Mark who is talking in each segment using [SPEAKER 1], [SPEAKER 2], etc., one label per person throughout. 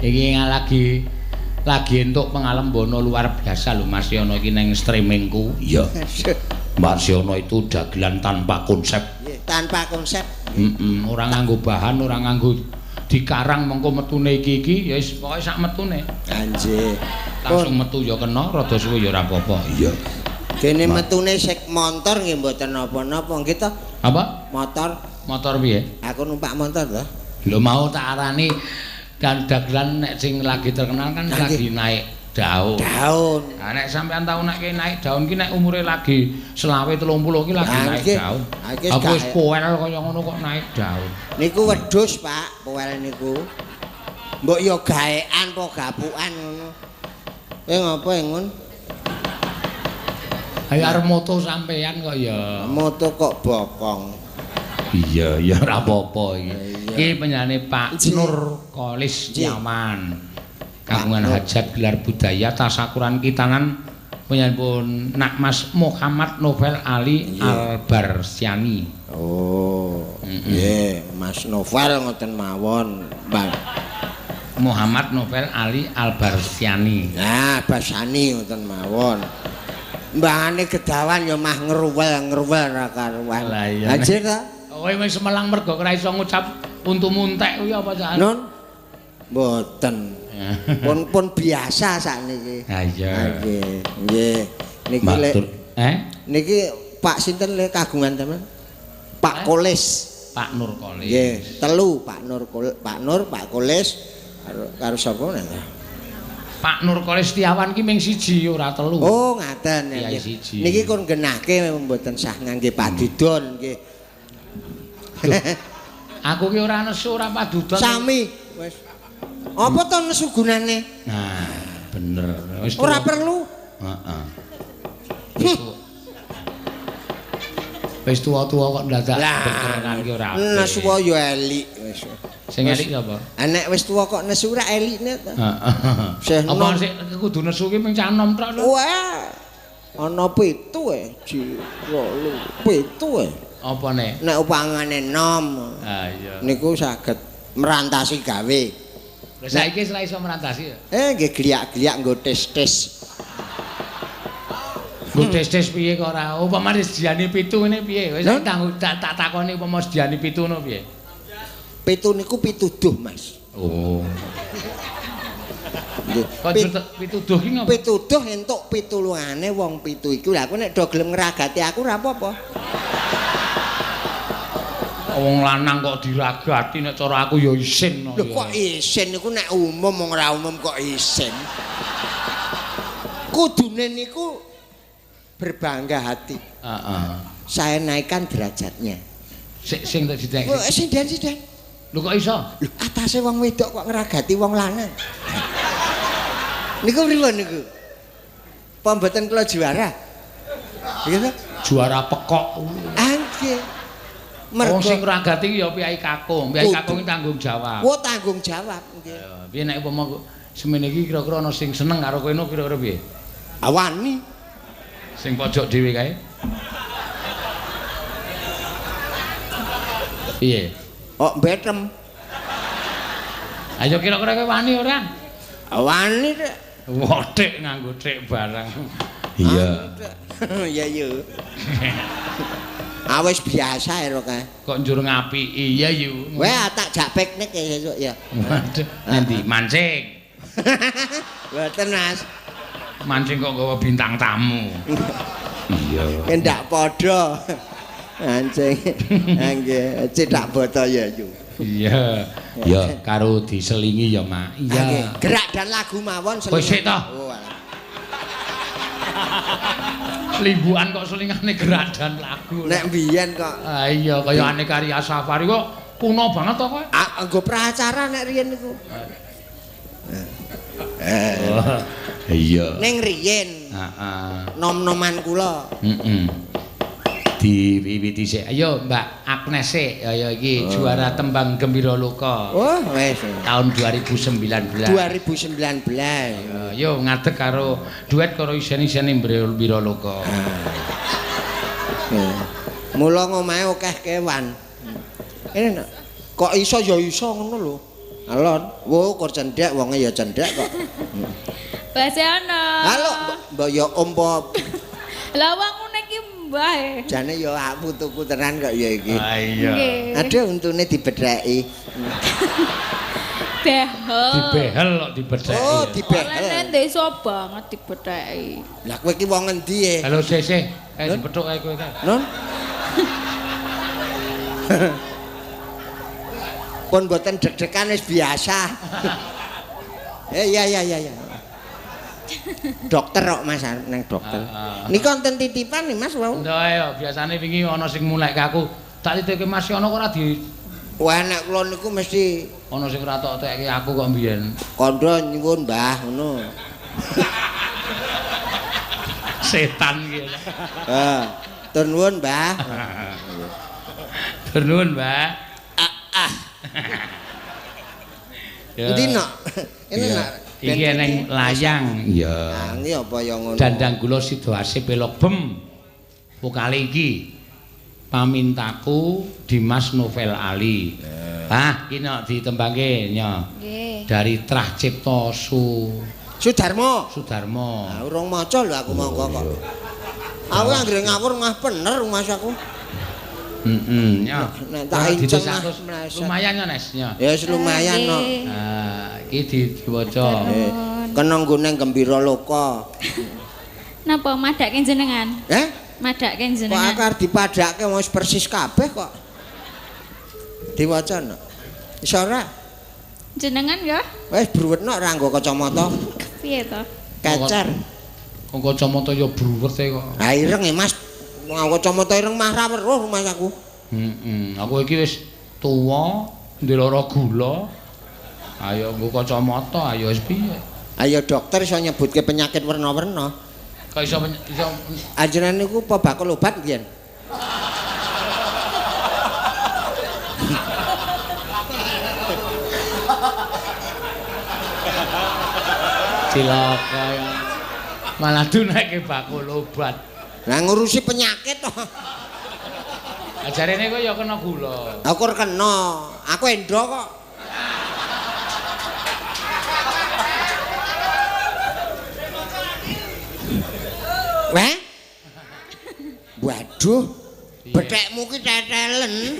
[SPEAKER 1] Iki lagi entuk pengalembana luar biasa lho Mas Yono iki ning streamingku. Iya. Mas Yono itu dagelan tanpa konsep.
[SPEAKER 2] Tanpa konsep.
[SPEAKER 1] Heeh, ora nganggo bahan, ora nganggo dikarang mengko metune iki-iki ya wis pokoke sak metune.
[SPEAKER 2] Anjir.
[SPEAKER 1] Langsung metu ya kena, rada suwe ya ora apa-apa. Iya.
[SPEAKER 2] Dene metune sik montor nggih mboten napa-napa nggih to.
[SPEAKER 1] Apa?
[SPEAKER 2] Motor.
[SPEAKER 1] Motor piye?
[SPEAKER 2] Aku numpak motor to.
[SPEAKER 1] Lho mau tak arani dan dagelan nek sing lagi terkenal kan lagi naik daun.
[SPEAKER 2] Daun.
[SPEAKER 1] Nah, nek sampean tau nek naik daun ki nek umure lagi 25 30 ki lagi naik daun. Aku wis poel kaya ngono kok naik daun.
[SPEAKER 2] Niku wedhus, Pak, poel niku. Mbok ya gaekan apa gapukan ngono. Kowe ngopo ngun?
[SPEAKER 1] Ayo arep moto sampean kok ya.
[SPEAKER 2] Moto kok bokong.
[SPEAKER 1] Iya, ya ora apa-apa iki. Iki penyanyi Pak Nur Kolis Nyaman. Kagungan hajat gelar budaya tasakuran kitanan penyanyi Nak Mas Muhammad Novel Ali Albarsyani.
[SPEAKER 2] Oh. Nggih, Mas Novel ngoten mawon, Mbak.
[SPEAKER 1] Muhammad Novel Ali Albarsyani.
[SPEAKER 2] Nah, Basani ngoten mawon. Mbahane gedawan ya mah ngruwel-ngruwel ra karuan.
[SPEAKER 1] Lah iya.
[SPEAKER 2] Anjir ta?
[SPEAKER 1] Kowe wis melang mergo ora iso ngucap untumu entek kuwi apa cak?
[SPEAKER 2] Nun. Mboten. Pun biasa sakniki.
[SPEAKER 1] Ha iya.
[SPEAKER 2] Nggih. Nggih. Niki lek niki Pak sinten le kagungan temen? Pak Kolis.
[SPEAKER 1] Pak Nur Kolis.
[SPEAKER 2] Nggih, telu Pak Nur Pak Nur, Pak Kolis karo sapa nang?
[SPEAKER 1] Pak Nur Kolis Setiawan ki ming siji ora telu.
[SPEAKER 2] Oh, ngaten.
[SPEAKER 1] Niki.
[SPEAKER 2] Niki kon genahke mboten sah ngangge padudon nggih.
[SPEAKER 1] Aku ki ora nesu ora padudon.
[SPEAKER 2] Sami wis. Apa to nesu gunane?
[SPEAKER 1] Nah, bener. Wis
[SPEAKER 2] ora perlu.
[SPEAKER 1] Heeh. Wis tuwa-tuwa kok ndadak berkerenan ki ora.
[SPEAKER 2] Nesu ya elik wis.
[SPEAKER 1] Sing elik sapa?
[SPEAKER 2] Nek wis tuwa kok nesu ora elikne to.
[SPEAKER 1] Heeh. Apa sik kudu nesu ki ming cah enom tok lho.
[SPEAKER 2] Wah. Ana 7 e, 2 7 e.
[SPEAKER 1] Apa ne?
[SPEAKER 2] Nek upangane enom.
[SPEAKER 1] Ha iya.
[SPEAKER 2] Niku saged merantasi gawe.
[SPEAKER 1] Lah saiki wis ora iso merantasi ya?
[SPEAKER 2] Nggih gliak-gliak nggo tes-tes.
[SPEAKER 1] Nggo tes-tes piye kok ora? Upamane sediane 7 ngene piye? Wis tak takoni upama sediane 7 ngono piye?
[SPEAKER 2] 7 niku pituduh, Mas.
[SPEAKER 1] Oh.
[SPEAKER 2] Nggih.
[SPEAKER 1] Pituduh ki ngopo?
[SPEAKER 2] Pituduh entuk pitulungane wong pitu iku. Lah aku nek do gelem ngragati aku ora apa-apa.
[SPEAKER 1] Wong lanang kok diragati nek cara aku ya isin.
[SPEAKER 2] Lho kok isin niku nek umum wong ora umum kok isin. Kudune niku berbangga hati.
[SPEAKER 1] Heeh.
[SPEAKER 2] Saya naikkan derajatnya.
[SPEAKER 1] Sing tak didek.
[SPEAKER 2] Oh, sinden-sinden.
[SPEAKER 1] Lho kok iso?
[SPEAKER 2] Lho atase wong wedok kok ngragati wong lanang. Niku pripun niku? Apa mboten kula juara? Nggih to?
[SPEAKER 1] Juara pekok.
[SPEAKER 2] Nggih.
[SPEAKER 1] Wong sing ngragati ya piyai kakung. Piyai kakung iki tanggung jawab.
[SPEAKER 2] Oh, tanggung jawab nggih.
[SPEAKER 1] Piye nek upama semene iki kira-kira ana sing seneng karo kowe no kira-kira piye?
[SPEAKER 2] Awani.
[SPEAKER 1] Sing pojok dhewe kae. Piye?
[SPEAKER 2] Kok betem.
[SPEAKER 1] Ayo kira-kira kowe wani ora?
[SPEAKER 2] Wani rek.
[SPEAKER 1] Wothik nganggo thik barang. Iya.
[SPEAKER 2] Iya yo. Awis biasa ero kae.
[SPEAKER 1] Kok njur ngapiki iya yu.
[SPEAKER 2] Wah, tak jak piknik sesuk ya.
[SPEAKER 1] Waduh, nanti mancing.
[SPEAKER 2] Mboten, Mas.
[SPEAKER 1] Mancing kok nggawa bintang tamu. Iya.
[SPEAKER 2] Ndak padha. Mancing. Nggih, cithak boto ya yu.
[SPEAKER 1] Iya. Ya karo diselingi ya, Mak. Iya.
[SPEAKER 2] Gerak dan lagu mawon
[SPEAKER 1] selingan. Wis sik to. Limbukan kok selingane gerak dan lagu.
[SPEAKER 2] Nek mbiyen kok.
[SPEAKER 1] Ah iya kaya aneka Ria Safari kok kuno banget to kowe.
[SPEAKER 2] Ah nggo pracara nek riyen niku.
[SPEAKER 1] Iya.
[SPEAKER 2] Ning riyen.
[SPEAKER 1] Heeh.
[SPEAKER 2] Nom-noman kula.
[SPEAKER 1] Heeh. Diwiwiti sik. Ayo Mbak Agnes sik. Ayo iki juara tembang Gembira Loka.
[SPEAKER 2] Oh, wis.
[SPEAKER 1] Tahun 2019.
[SPEAKER 2] 2019.
[SPEAKER 1] Ayo ngadeg karo duet karo isen-isene Gembira Loka.
[SPEAKER 2] Mula ngomahe akeh kewan. Ini kok iso ya iso ngono lho. Alon. Wo kur cendhek wonge ya cendhek kok.
[SPEAKER 3] Bahasa ana.
[SPEAKER 2] Halo, mbok ya om po.
[SPEAKER 3] Lah wong ngene iki mbah e.
[SPEAKER 2] Jane ya aku tuku tenan kok ya iki.
[SPEAKER 1] Ah iya.
[SPEAKER 2] Aduh untune dibedheki.
[SPEAKER 3] Behel.
[SPEAKER 1] Dibehel kok dibedheki.
[SPEAKER 2] Oh, dibehel.
[SPEAKER 3] Oleh desa banget dibedheki.
[SPEAKER 2] Lah kowe iki wong ngendi e?
[SPEAKER 1] Halo sih, kae dipethuk kae kowe kae.
[SPEAKER 2] Nun. Pun mboten deg-degan wis biasa. Iya iya iya. Dokter kok Mas, nang dokter. Niki wonten titipan nih Mas wau.
[SPEAKER 1] Ndak ayo, biasane wingi ana sing mulek aku. Tak titipke Mas ana kok ora di.
[SPEAKER 2] Wah nek kula niku mesti
[SPEAKER 1] ana sing ora tok tekke aku kok mbiyen.
[SPEAKER 2] Kandha nyuwun Mbah ngono.
[SPEAKER 1] Setan iki.
[SPEAKER 2] Heeh. Tur nuwun Mbah.
[SPEAKER 1] Tur nuwun Mbah.
[SPEAKER 2] Ah. Endi nok? Ini nak.
[SPEAKER 1] Iki eneng layang. Iya.
[SPEAKER 2] Ah, iki apa ya ngono?
[SPEAKER 1] Dandang gula sida asih pelog bem. Vokale iki. Pamintaku Dimas Novel Ali. Ah, iki nok ditembangke nya.
[SPEAKER 3] Nggih.
[SPEAKER 1] Dari Trah Cipta
[SPEAKER 2] Sudarmo.
[SPEAKER 1] Sudarmo.
[SPEAKER 2] Ah, urung maca lho aku monggo kok. Aku anggere ngawur mah bener Mas aku.
[SPEAKER 1] Heeh, nya.
[SPEAKER 2] Nek tak inceng
[SPEAKER 1] lumayan ya, Nes nya.
[SPEAKER 2] Ya wis lumayan no.
[SPEAKER 1] Ah, iki diwaca.
[SPEAKER 2] Kena nggo nang Gembira Loka.
[SPEAKER 3] Napa madhakke jenengan?
[SPEAKER 2] Eh?
[SPEAKER 3] Madhakke jenengan.
[SPEAKER 2] Kok aku arep dipadhakke wis persis kabeh kok. Diwaca no. Iso ora?
[SPEAKER 3] Jenengan ya?
[SPEAKER 2] Wis bruwet no ora nggo kacamata.
[SPEAKER 3] Piye to?
[SPEAKER 2] Kecer.
[SPEAKER 1] Kok kacamata ya bruwet e kok.
[SPEAKER 2] Ha ireng e Mas. Nganggo kacamata ireng mah ra weruh Mas aku.
[SPEAKER 1] Heeh, aku iki wis tuwa, ndek lara gula. Ayo nggo kacamata, ayo wis piye?
[SPEAKER 2] Ayo dokter iso nyebutke penyakit werna-werna.
[SPEAKER 1] Kok iso iso
[SPEAKER 2] ajenengan niku apa bakul obat mbiyen?
[SPEAKER 1] Cilaka ya. Malah dunake bakul obat.
[SPEAKER 2] Lah ngurusi penyakit to.
[SPEAKER 1] Ajarene kok ya kena gula.
[SPEAKER 2] Aku ora kena, aku endo kok. Weh? Waduh. Bethekmu ki tetelen.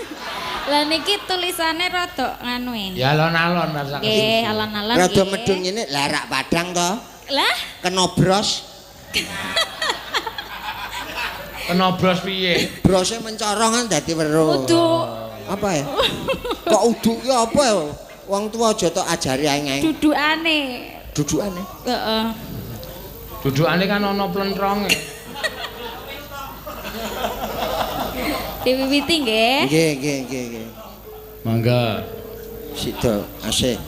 [SPEAKER 3] Lah niki tulisane rada nganu e.
[SPEAKER 1] Ya alon-alon rasane.
[SPEAKER 3] Nggih, alon-alon.
[SPEAKER 2] Rada medhun ngene, lah rak padang to.
[SPEAKER 3] Lah
[SPEAKER 2] kena bros.
[SPEAKER 1] Kena bros piye?
[SPEAKER 2] Brose mencorong kan dadi weruh.
[SPEAKER 3] Uduk.
[SPEAKER 2] Apa ya? Kok uduk ki apa ya? Wong tuwa aja tok ajari aeng-aeng.
[SPEAKER 3] Dudukane.
[SPEAKER 2] Dudukane?
[SPEAKER 3] Heeh.
[SPEAKER 1] Dudukane kan ana plentronge.
[SPEAKER 3] Diwiwiti nggih.
[SPEAKER 2] Nggih, nggih, nggih, nggih.
[SPEAKER 1] Mangga.
[SPEAKER 2] Sida asih.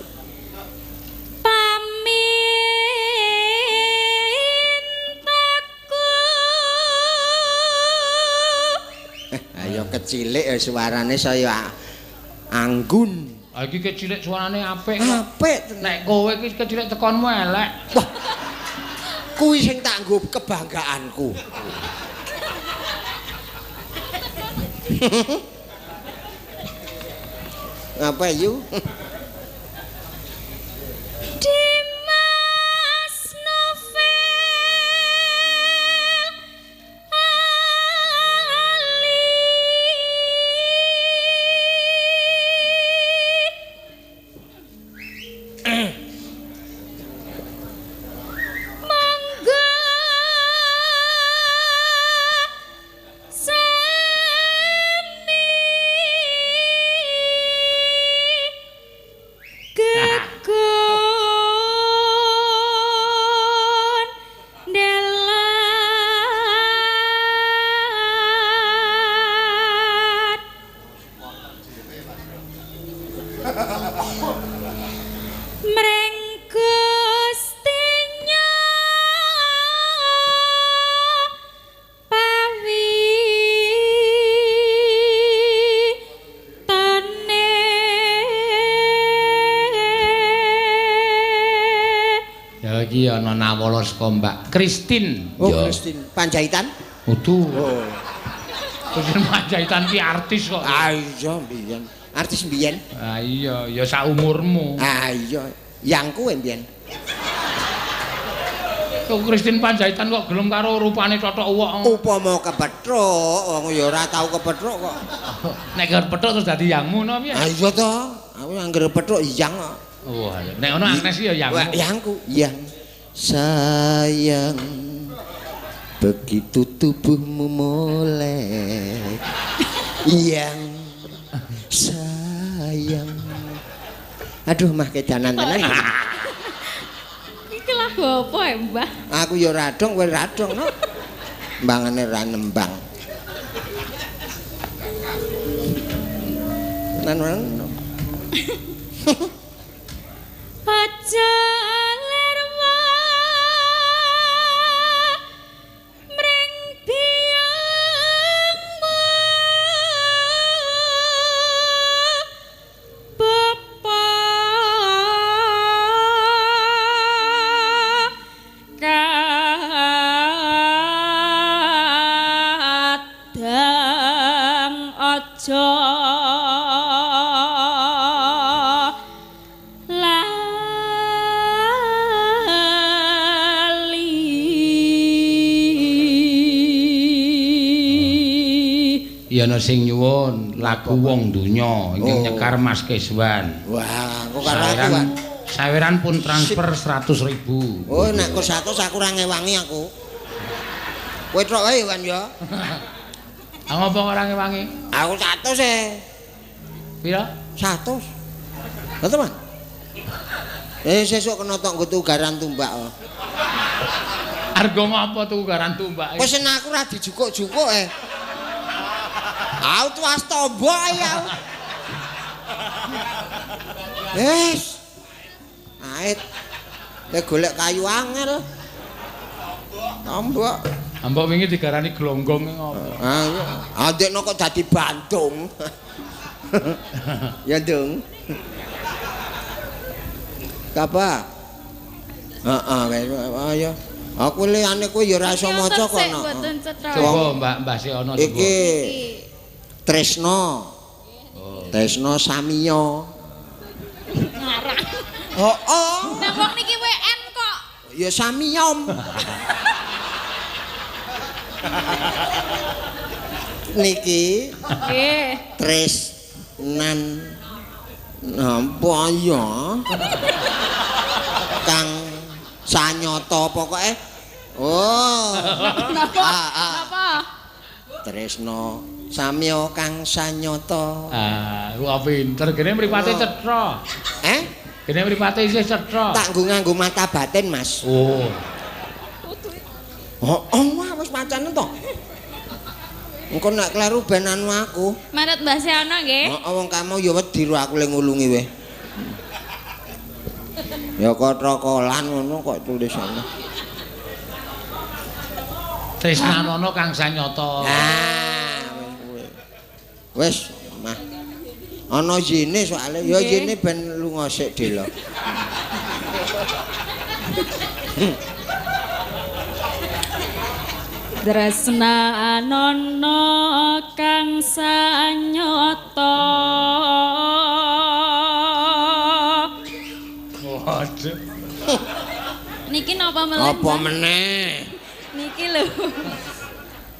[SPEAKER 2] Ayo kecilik ya suarane saya anggun.
[SPEAKER 1] Ah iki kecilik suarane apik.
[SPEAKER 2] Apik.
[SPEAKER 1] Nek kowe iki kecilik tekonmu elek.
[SPEAKER 2] Wah. Kuwi sing tak nggo kebanggaanku. Ngapa yu?
[SPEAKER 3] Dimas Novel Ali. Monggo sami gegon delat mreng Gustinya pawitane.
[SPEAKER 1] Ya iki ana nawala saka Mbak Christine.
[SPEAKER 2] Oh, Christine Panjaitan?
[SPEAKER 1] Udu.
[SPEAKER 2] Oh.
[SPEAKER 1] Christine Panjaitan ki artis kok.
[SPEAKER 2] Ah iya mbiyen. Artis mbiyen.
[SPEAKER 1] Ah iya, ya saumurmu.
[SPEAKER 2] Ah iya, yang kuwe mbiyen.
[SPEAKER 1] Kok Christine Panjaitan kok gelem karo rupane totok uwok.
[SPEAKER 2] Upama kepethuk, wong ya ora tau kepethuk kok.
[SPEAKER 1] Nek kepethuk terus dadi yangmu no piye?
[SPEAKER 2] Ah iya to, aku anggere kepethuk yang kok.
[SPEAKER 1] Wah, nek ono Agnes ya yangmu.
[SPEAKER 2] Wah, yangku, yang sayang. Begitu tubuhmu molek. Yang sayang. Aduh, mah kedanan tenan.
[SPEAKER 3] Iki lagu apa ya, Mbah?
[SPEAKER 2] Aku ya radong, kowe radong no. Mbangane ra nembang. Nan.
[SPEAKER 3] Aja lerwa mring biyangmu bapa kadang aja lali.
[SPEAKER 1] Ya ana sing nyuwun lagu Wong Donya ingkang nyekar Mas Keswan.
[SPEAKER 2] Wah, aku karo aku.
[SPEAKER 1] Saweran pun transfer 100.000.
[SPEAKER 2] Oh, nek kok 100 aku ora ngewangi aku. Kowe tok wae Wan ya.
[SPEAKER 1] Ah ngopo ora ngewangi?
[SPEAKER 2] Aku 100 e.
[SPEAKER 1] Pira?
[SPEAKER 2] 100. Lha to, Mas? Sesuk kena tok nggo tugaran tumbak.
[SPEAKER 1] Argo ngopo tugaran tumbak?
[SPEAKER 2] Pesen aku ora dijukuk-jukuk e. Aku tuas tombok ya. Wes. Ait. Nek golek kayu angel. Tombok.
[SPEAKER 1] Ambok wingi digarani glonggong ngopo?
[SPEAKER 2] Ah, ndekno kok dadi bantung. Ya, Ndung. Apa? Heeh, ayo. Aku liyane kuwi ya ora iso maca kono.
[SPEAKER 1] Coba Mbak Mbah Seono coba.
[SPEAKER 2] Iki Tresno. Oh. Tresno Samiyo.
[SPEAKER 3] Ngarang.
[SPEAKER 2] Heeh.
[SPEAKER 3] Nang wong niki WN kok.
[SPEAKER 2] Ya Samiyom. Niki.
[SPEAKER 3] Nggih.
[SPEAKER 2] Tresnan napa ya? Kang sanyata pokoke. Oh.
[SPEAKER 3] Napa? Napa?
[SPEAKER 2] Tresno Samya kang sanyata.
[SPEAKER 1] Ah, kok pinter. Gene mripate cetha.
[SPEAKER 2] Eh?
[SPEAKER 1] Gene mripate isih cetha.
[SPEAKER 2] Tak nggo nganggo mata batin, Mas.
[SPEAKER 1] Oh.
[SPEAKER 2] Oh, wah wis macane to. Engko nek kleru ben anu aku.
[SPEAKER 3] Manut Mbah Seono nggih.
[SPEAKER 2] Heeh, wong kamu ya wedi ro aku le ngulungi weh. Ya kotrokolan ngono kok tulisane.
[SPEAKER 1] Tresnanono kang sanyata.
[SPEAKER 2] Nah, wis mah. Ana yene soalé ya yene ben lunga sik delo.
[SPEAKER 3] Tresnanono kang sanyata.
[SPEAKER 1] Waduh.
[SPEAKER 3] Niki napa meneh?
[SPEAKER 2] Apa meneh?
[SPEAKER 3] Niki lho.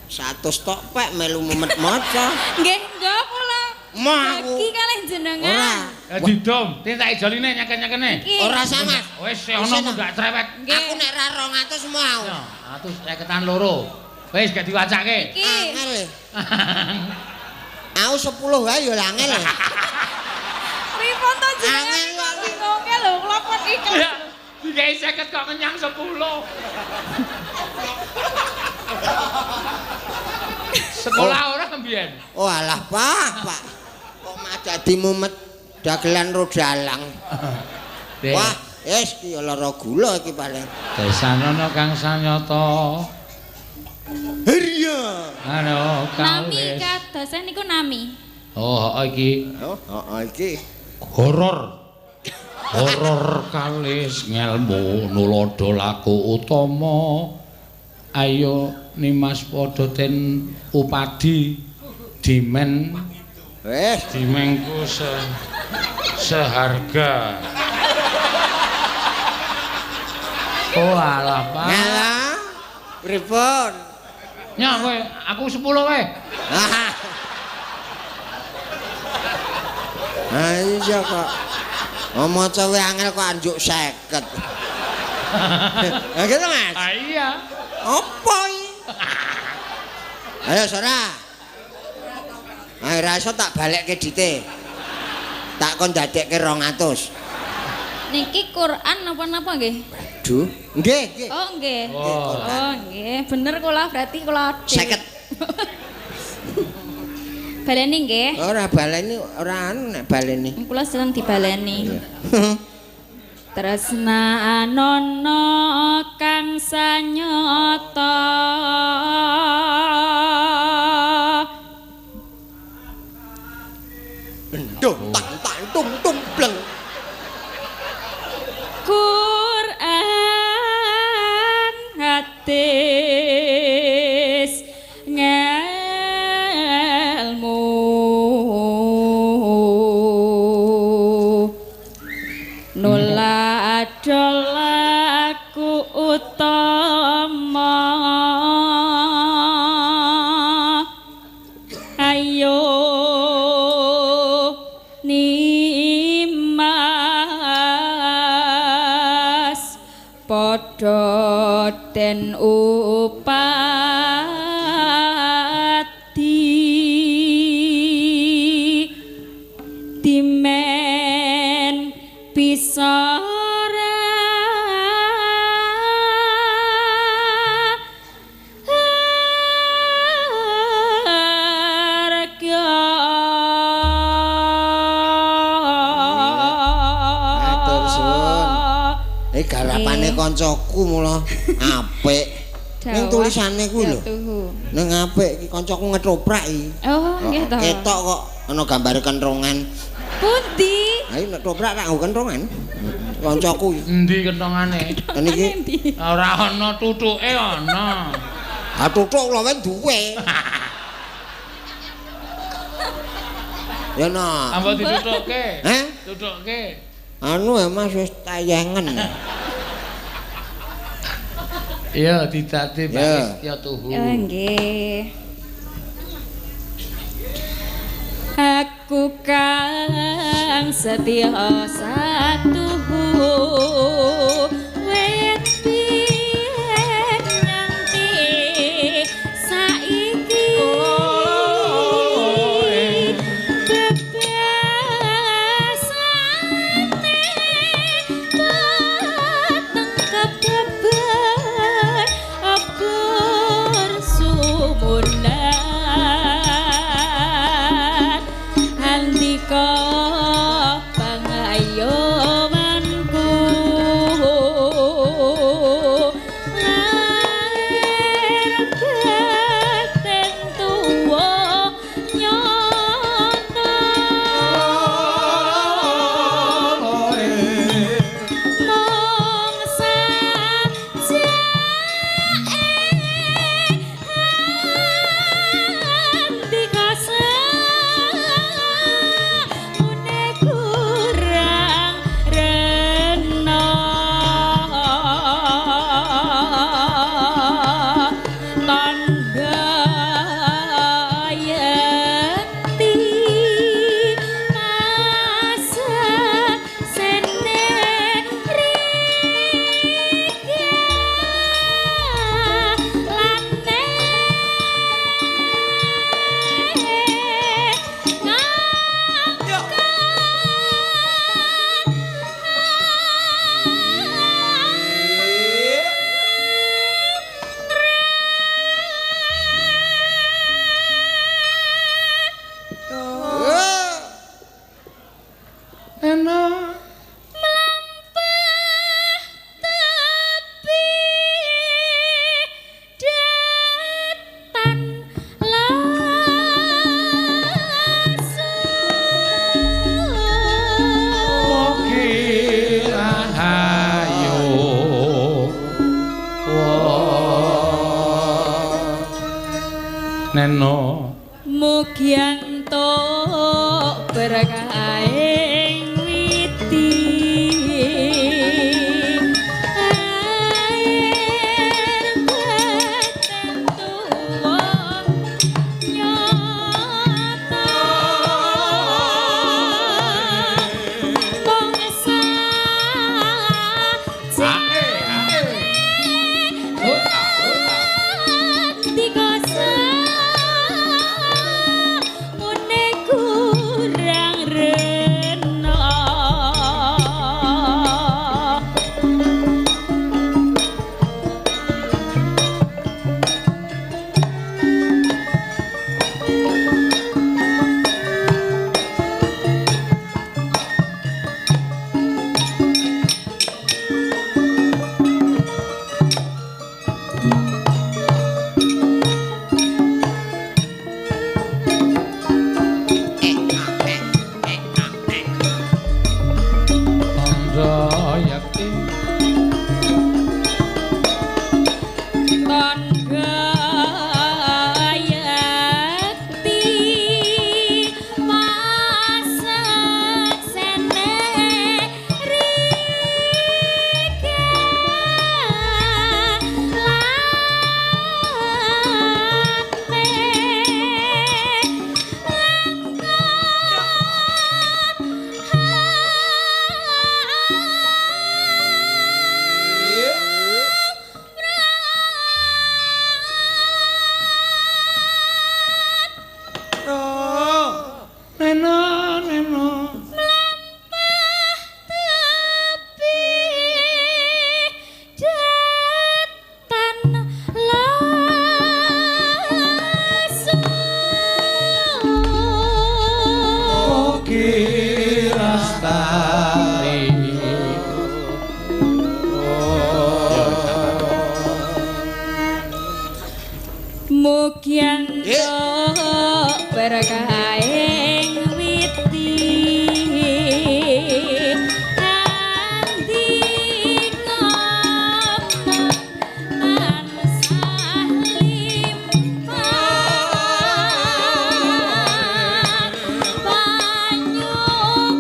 [SPEAKER 2] 100 tok pek melu mumet maca.
[SPEAKER 3] Nggih, nggih kula.
[SPEAKER 2] Aku
[SPEAKER 3] Bagi kalih jenengan.
[SPEAKER 2] Ora.
[SPEAKER 1] Ya didom, tak ijoline nyaken-nyakene.
[SPEAKER 2] Ora sama.
[SPEAKER 1] Wis ono gak cerewet.
[SPEAKER 2] Aku nek ra 200 mau.
[SPEAKER 1] Ya, 152. Wis gak diwacake.
[SPEAKER 2] Angel. Aku 10 wae ya angel.
[SPEAKER 3] Pripun to jenengan?
[SPEAKER 2] Angel kok.
[SPEAKER 3] Bingunge lho kula pun ikhlas.
[SPEAKER 1] Dikai 50 kok kenyang 10. Sekolah ora mbiyen.
[SPEAKER 2] Oh alah Pak, Pak. Kok mah dadi mumet dagelan rodalang. Wah, wis iki lara gula iki paling.
[SPEAKER 1] Desanono kang sanyata.
[SPEAKER 2] Iya.
[SPEAKER 1] Ano
[SPEAKER 3] nami kadose niku nami.
[SPEAKER 1] Oh, heeh iki.
[SPEAKER 2] Oh, heeh iki.
[SPEAKER 1] Horor. Horor kalis ngelmu nulodo laku utama. Ayo Nimas padha den upadi dimen
[SPEAKER 2] Wis,
[SPEAKER 1] Dimengku seharga. Oh alah, Pak.
[SPEAKER 2] Ngalah. Pripun?
[SPEAKER 1] Nya kowe, aku 10 kowe.
[SPEAKER 2] Ah iya kok. Oh maca wae angel kok anjuk 50. Lah gitu Mas.
[SPEAKER 1] Ah iya.
[SPEAKER 2] Apa iki? Ayo Sora. Ayo ra iso tak balekke dite. Tak kon dadekke 200.
[SPEAKER 3] Niki Quran napa-napa nggih?
[SPEAKER 2] Duh. Nggih, nggih.
[SPEAKER 3] Oh nggih.
[SPEAKER 1] Oh.
[SPEAKER 3] Oh nggih, bener kula berarti kula
[SPEAKER 2] 50.
[SPEAKER 3] Baleni nggih.
[SPEAKER 2] Ora baleni, ora anu nek baleni.
[SPEAKER 3] Kula seneng dibaleni. Tresna anono kang sanyata.
[SPEAKER 2] Duh, tang tang tung tung bleng.
[SPEAKER 3] Quran hadis ngelmu nulad laku utama ayo nimas padha den upadi dimen bisa
[SPEAKER 2] Garapane kancaku mula apik. Ning tulisane kuwi lho. Ning apik iki kancaku ngetoprak iki.
[SPEAKER 3] Oh, nggih to.
[SPEAKER 2] Ketok kok ana gambare kentongan.
[SPEAKER 3] Pundi?
[SPEAKER 2] Ha iki nek toprak tak nggo kentongan. Kancaku iki.
[SPEAKER 1] Endi kentongane?
[SPEAKER 2] Niki
[SPEAKER 1] ora ana tutuke ana.
[SPEAKER 2] Ha tutuk lho wis duwe. Ya no.
[SPEAKER 1] Apa ditutukke?
[SPEAKER 2] Heh?
[SPEAKER 1] Tutukke.
[SPEAKER 2] Anu ya Mas wis tayangan.
[SPEAKER 1] Iya didate Pak Setya Tuhu.
[SPEAKER 3] Oh nggih. Aku kang setya satuhu wit biyen nganti saiki bebasane peteng kebeber abur sumunan andika pangayomanku lahir batin tuwa nyata mung sajake andika samune kurang rena tandha yekti masa sene rika lane
[SPEAKER 1] Enak.
[SPEAKER 3] Mlampah tepi datan lasu
[SPEAKER 1] Mugi rahayu. Neno.
[SPEAKER 3] Mugi entuk berkahing widi. Air baten tuwa nyata mung saja mune kurang rena.
[SPEAKER 1] Tandha yakti
[SPEAKER 3] Tandha yakti pasaksene rika lan
[SPEAKER 1] Neno neno.
[SPEAKER 3] Mlampah tepi datan langsung.
[SPEAKER 1] Mugi lestari.
[SPEAKER 3] Mugi entuk berkahing widi andika tansah limpah panyuwun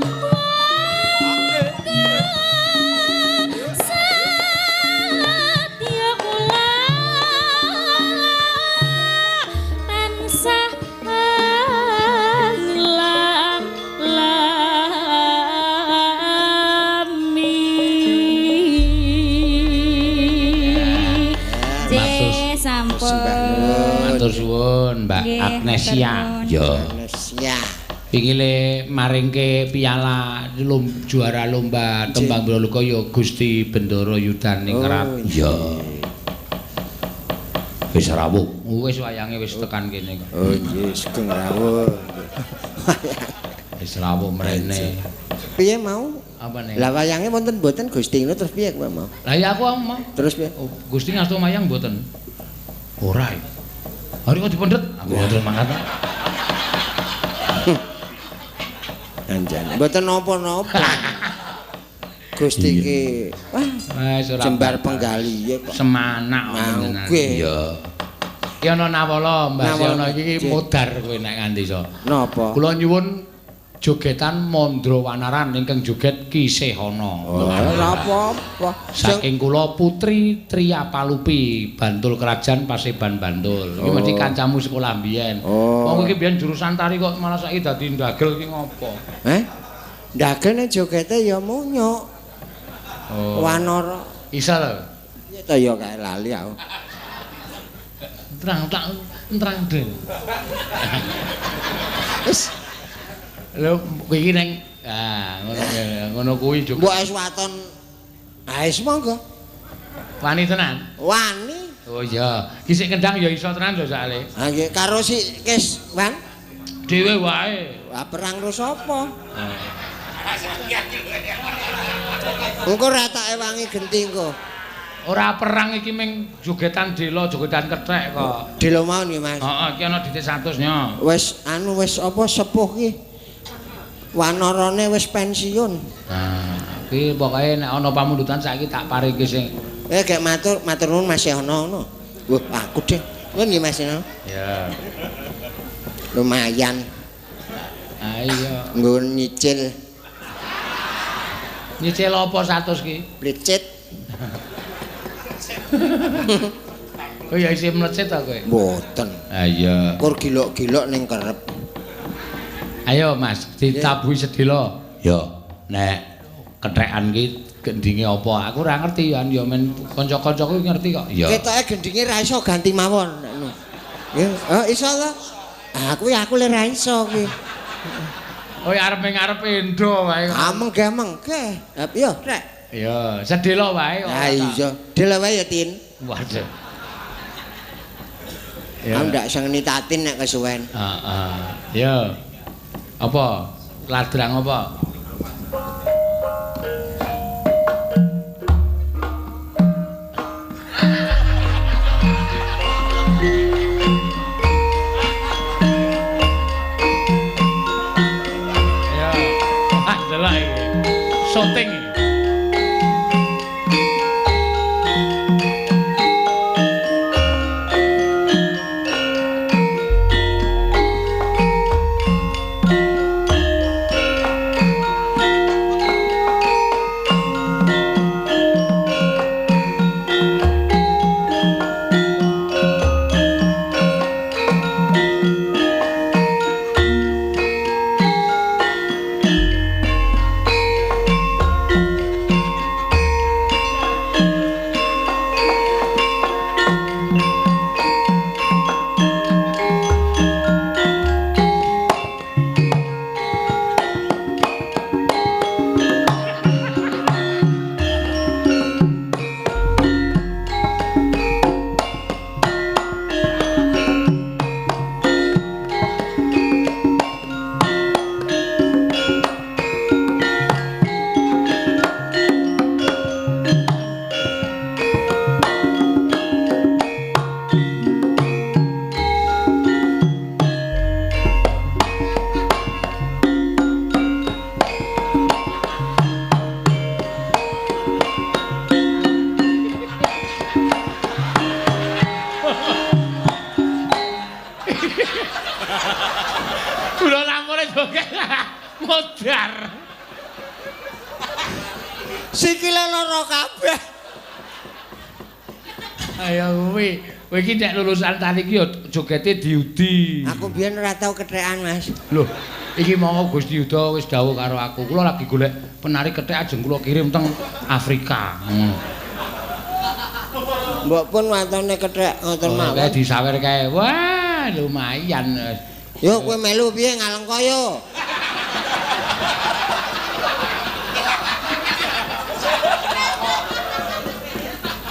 [SPEAKER 3] satya kula tansah lam lami. Nggih, sampun.
[SPEAKER 1] Matur suwun Mbak
[SPEAKER 3] Nggih,
[SPEAKER 1] Agnesia.
[SPEAKER 3] matur nuwun.
[SPEAKER 1] Ya.
[SPEAKER 2] Agnesia.
[SPEAKER 1] Iki le maringke piala juara lomba tembang Broloka ya Gusti Bendara Yudaningrat.
[SPEAKER 2] Oh,
[SPEAKER 1] Ya. Wis rawuh. Wis wayange wis tekan kene kok.
[SPEAKER 2] Oh nggih, sugeng rawuh.
[SPEAKER 1] Wis rawuh mrene.
[SPEAKER 2] Piye mau?
[SPEAKER 1] Apa nih?
[SPEAKER 2] Lah wayange wonten mboten Gusti ngono terus piye kowe mau?
[SPEAKER 1] Lah ya aku mau.
[SPEAKER 2] Terus piye?
[SPEAKER 1] Oh, Gusti ngasto mayang mboten? Ora. Ya. Hari kok dipendhet? Aku mboten mangkat.
[SPEAKER 2] Anjane. Mboten napa-napa. Gusti ki wah
[SPEAKER 1] Wis ora.
[SPEAKER 2] jembar penggalihe kok.
[SPEAKER 1] Semanak tenan. Iya. Ki ana nawala Mbah
[SPEAKER 2] Nawala,
[SPEAKER 1] Seno iki
[SPEAKER 2] nggih.
[SPEAKER 1] modar kowe nek nganti iso.
[SPEAKER 2] Napa?
[SPEAKER 1] Kula nyuwun jogetan Mandra Wanaran ingkang joget Ki Sehana.
[SPEAKER 2] Ora apa-apa. Sing
[SPEAKER 1] Saking kula Putri Tria Palupi, Bantul Kerajaan Paseban Bantul. Iki mesti kancamu sekolah mbiyen.
[SPEAKER 2] Oh.
[SPEAKER 1] Wong iki mbiyen jurusan tari kok malah saiki dadi ndagel iki ngopo?
[SPEAKER 2] Eh? Ndagel nek jogete ya munyuk.
[SPEAKER 1] Oh.
[SPEAKER 2] Wanara.
[SPEAKER 1] Isa lho.
[SPEAKER 2] Piye to ya kae lali aku.
[SPEAKER 1] Terang tak terang deng.
[SPEAKER 2] Wis
[SPEAKER 1] Lho iki ning ah ngono ngono kuwi juga.
[SPEAKER 2] mbok wis waton. Ah wis monggo.
[SPEAKER 1] Wani tenan.
[SPEAKER 2] Wani.
[SPEAKER 1] Oh iya, ki sik kendang ya iso tenan lho soalé.
[SPEAKER 2] Ha nggih karo si Kes Wan.
[SPEAKER 1] Dhewe wae.
[SPEAKER 2] Wah perang karo sapa? Engko ora tak ewangi genti engko.
[SPEAKER 1] Ora perang iki ming jogetan dela, jogetan kethek kok.
[SPEAKER 2] Delo mawon nggih Mas.
[SPEAKER 1] Heeh, iki ana ditik 100 nya.
[SPEAKER 2] Wis anu wis apa sepuh ki. Wanarane wis pensiun.
[SPEAKER 1] Nah, iki pokoke nek ana pamundutan saiki tak paringke sing
[SPEAKER 2] Eh gek matur, matur nuwun Mas Yono ngono. Wah, aku deh. Nuwun nggih Mas Yono.
[SPEAKER 1] Ya.
[SPEAKER 2] Lumayan.
[SPEAKER 1] Ayo.
[SPEAKER 2] Nggo nyicil.
[SPEAKER 1] Nyicil apa 100 ki?
[SPEAKER 2] Plicit.
[SPEAKER 1] Oh ya isih mlecit ta kowe?
[SPEAKER 2] Mboten.
[SPEAKER 1] Ha iya.
[SPEAKER 2] Kur gilok-gilok ning kerep.
[SPEAKER 1] Ayo Mas, ditabuhi sedhela. Ya, nek kethekan ki gendinge apa? Aku ora ngerti ya, ya men kanca-kancaku ngerti kok. Ya.
[SPEAKER 2] Ketoke gendinge ra iso ganti mawon. Nggih, oh iso to? Ah kuwi aku le ra iso kuwi.
[SPEAKER 1] Oh ya arep ngarep endo wae.
[SPEAKER 2] Ah mengge-mengge. Ha piye, Rek?
[SPEAKER 1] Ya, sedhela wae.
[SPEAKER 2] Ha iya, sedhela wae ya, Tin.
[SPEAKER 1] Waduh.
[SPEAKER 2] Ya. Aku ndak sengeni Tatin nek kesuwen.
[SPEAKER 1] Heeh. Ya. Apa? Ladrang apa? Ya. Wah, delok iki. Syuting iki. Kula lampune joget modar.
[SPEAKER 2] Sikile lara kabeh.
[SPEAKER 1] Ayo kuwi, kowe iki nek lulusan tari iki ya jogete diudi.
[SPEAKER 2] Aku biyen ora tau kethekan, Mas.
[SPEAKER 1] Loh, iki mau Gusti Yuda wis dawuh karo aku. Kula lagi golek penari kethek ajeng kula kirim teng Afrika. Ngono.
[SPEAKER 2] Mbok pun watone kethek ngoten mawon.
[SPEAKER 1] Kae disawer kae. Wah, lumayan.
[SPEAKER 2] Yo kowe melu piye ngalengka yo.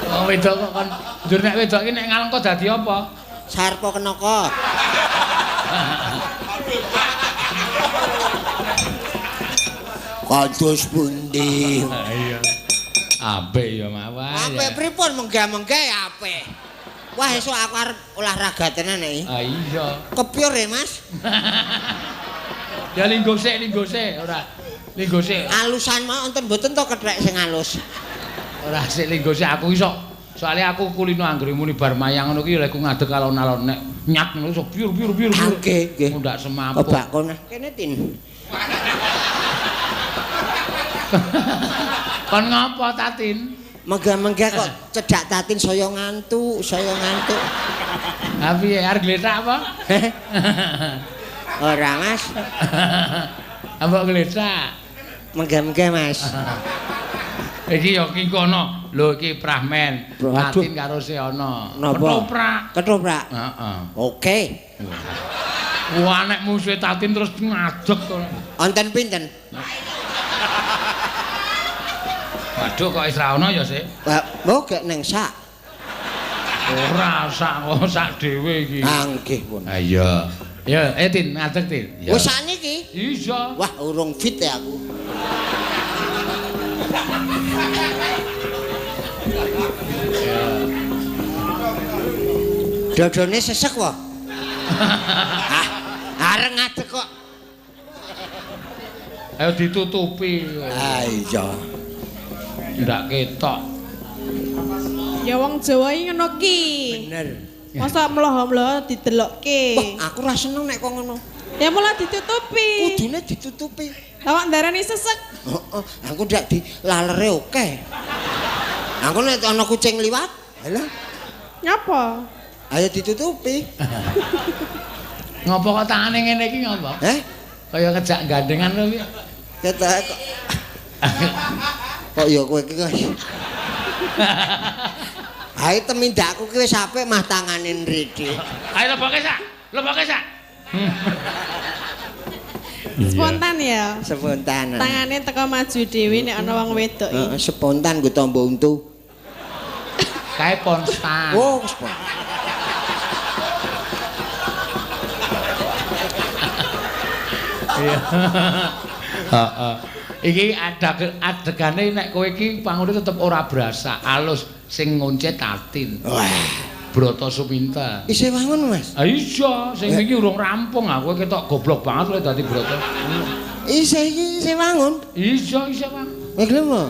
[SPEAKER 1] Oh, wedok kok kon njur nek wedok iki nek ngalengka dadi apa?
[SPEAKER 2] Sarpa kenaka. Kados pundi?
[SPEAKER 1] Iya. Apik ya mawon.
[SPEAKER 2] Apik pripun menggah-menggah apik. Wah, esuk aku arep olahraga tenan iki.
[SPEAKER 1] Ah iya.
[SPEAKER 2] Kepyur ya, Mas?
[SPEAKER 1] Ya linggo sik, ora. Linggo sik.
[SPEAKER 2] Alusan mau wonten mboten to kethek sing alus.
[SPEAKER 1] Ora sik linggo sik aku iso. Soale aku kulino anggere muni bar mayang ngono ki lek ngadeg alon-alon nek nyat ngono iso biur biur biur.
[SPEAKER 2] Nggih, nggih.
[SPEAKER 1] Ndak semaput.
[SPEAKER 2] Obak kono. Kene Tin.
[SPEAKER 1] Kon ngopo Tatin?
[SPEAKER 2] Menggah-menggah kok cedhak Tatin saya ngantuk, saya ngantuk.
[SPEAKER 1] Ha piye arep gletak apa?
[SPEAKER 2] Ora, Mas.
[SPEAKER 1] Mbok gletak.
[SPEAKER 2] Menggah-menggah, Mas.
[SPEAKER 1] Iki ya ki kono. Lho iki Prahmen. Tatin karo Seana.
[SPEAKER 2] Ketoprak. Ketoprak.
[SPEAKER 1] Heeh.
[SPEAKER 2] Oke.
[SPEAKER 1] Wah nek musuhe Tatin terus ngadeg to.
[SPEAKER 2] Wonten pinten?
[SPEAKER 1] Waduh kok wis ra ono ya sik.
[SPEAKER 2] Lah, mbok gek neng sak.
[SPEAKER 1] Ora sak kok sak dhewe iki.
[SPEAKER 2] Ah nggih pun.
[SPEAKER 1] Ha iya. Ya, Tin, ngadeg Tin.
[SPEAKER 2] Wis sakniki?
[SPEAKER 1] Iya.
[SPEAKER 2] Wah, urung fit ya aku. Dodone sesek wae. Ah, areng ngadeg kok.
[SPEAKER 1] Ayo ditutupi.
[SPEAKER 2] Ah iya.
[SPEAKER 1] Ndak ketok.
[SPEAKER 4] Ya wong Jawa iki ngono ki.
[SPEAKER 2] Bener.
[SPEAKER 4] Masa mloho-mloho didelokke.
[SPEAKER 2] Wah, aku ora seneng nek kok ngono.
[SPEAKER 4] Ya mula ditutupi.
[SPEAKER 2] Kudune ditutupi.
[SPEAKER 4] Lah kok ndarani sesek.
[SPEAKER 2] Heeh, aku ndak di lalere oke. Aku nek ana kucing liwat, halah,
[SPEAKER 4] Ngapa?
[SPEAKER 2] Ayo ditutupi.
[SPEAKER 1] Ngopo kok tangane ngene iki ngopo?
[SPEAKER 2] Heh?
[SPEAKER 1] Kaya kejak gandengan lho piye?
[SPEAKER 2] Ketok kok. Kok ya kowe iki kok. Ayo temindakku ki wis apik mah tangane nriki.
[SPEAKER 1] Ayo leboke sak. Leboke sak.
[SPEAKER 4] Spontan ya.
[SPEAKER 2] Spontan.
[SPEAKER 4] Tangane teko maju dhewe nek ana wong wedok iki.
[SPEAKER 2] Heeh, spontan nggo tombo untu.
[SPEAKER 1] Kae ponstan.
[SPEAKER 2] Oh, spontan.
[SPEAKER 1] Iya. Heeh. Iki adegane nek kowe iki pangune tetep ora berasa, alus sing ngonce Tatin.
[SPEAKER 2] Wah,
[SPEAKER 1] Brata Suminta.
[SPEAKER 2] isih wangun, Mas.
[SPEAKER 1] Ah iya, sing iki urung rampung aku ketok goblok banget lho dadi Brata.
[SPEAKER 2] Isih iki isih wangun.
[SPEAKER 1] Iya, isih Bang.
[SPEAKER 2] Kowe gelem apa?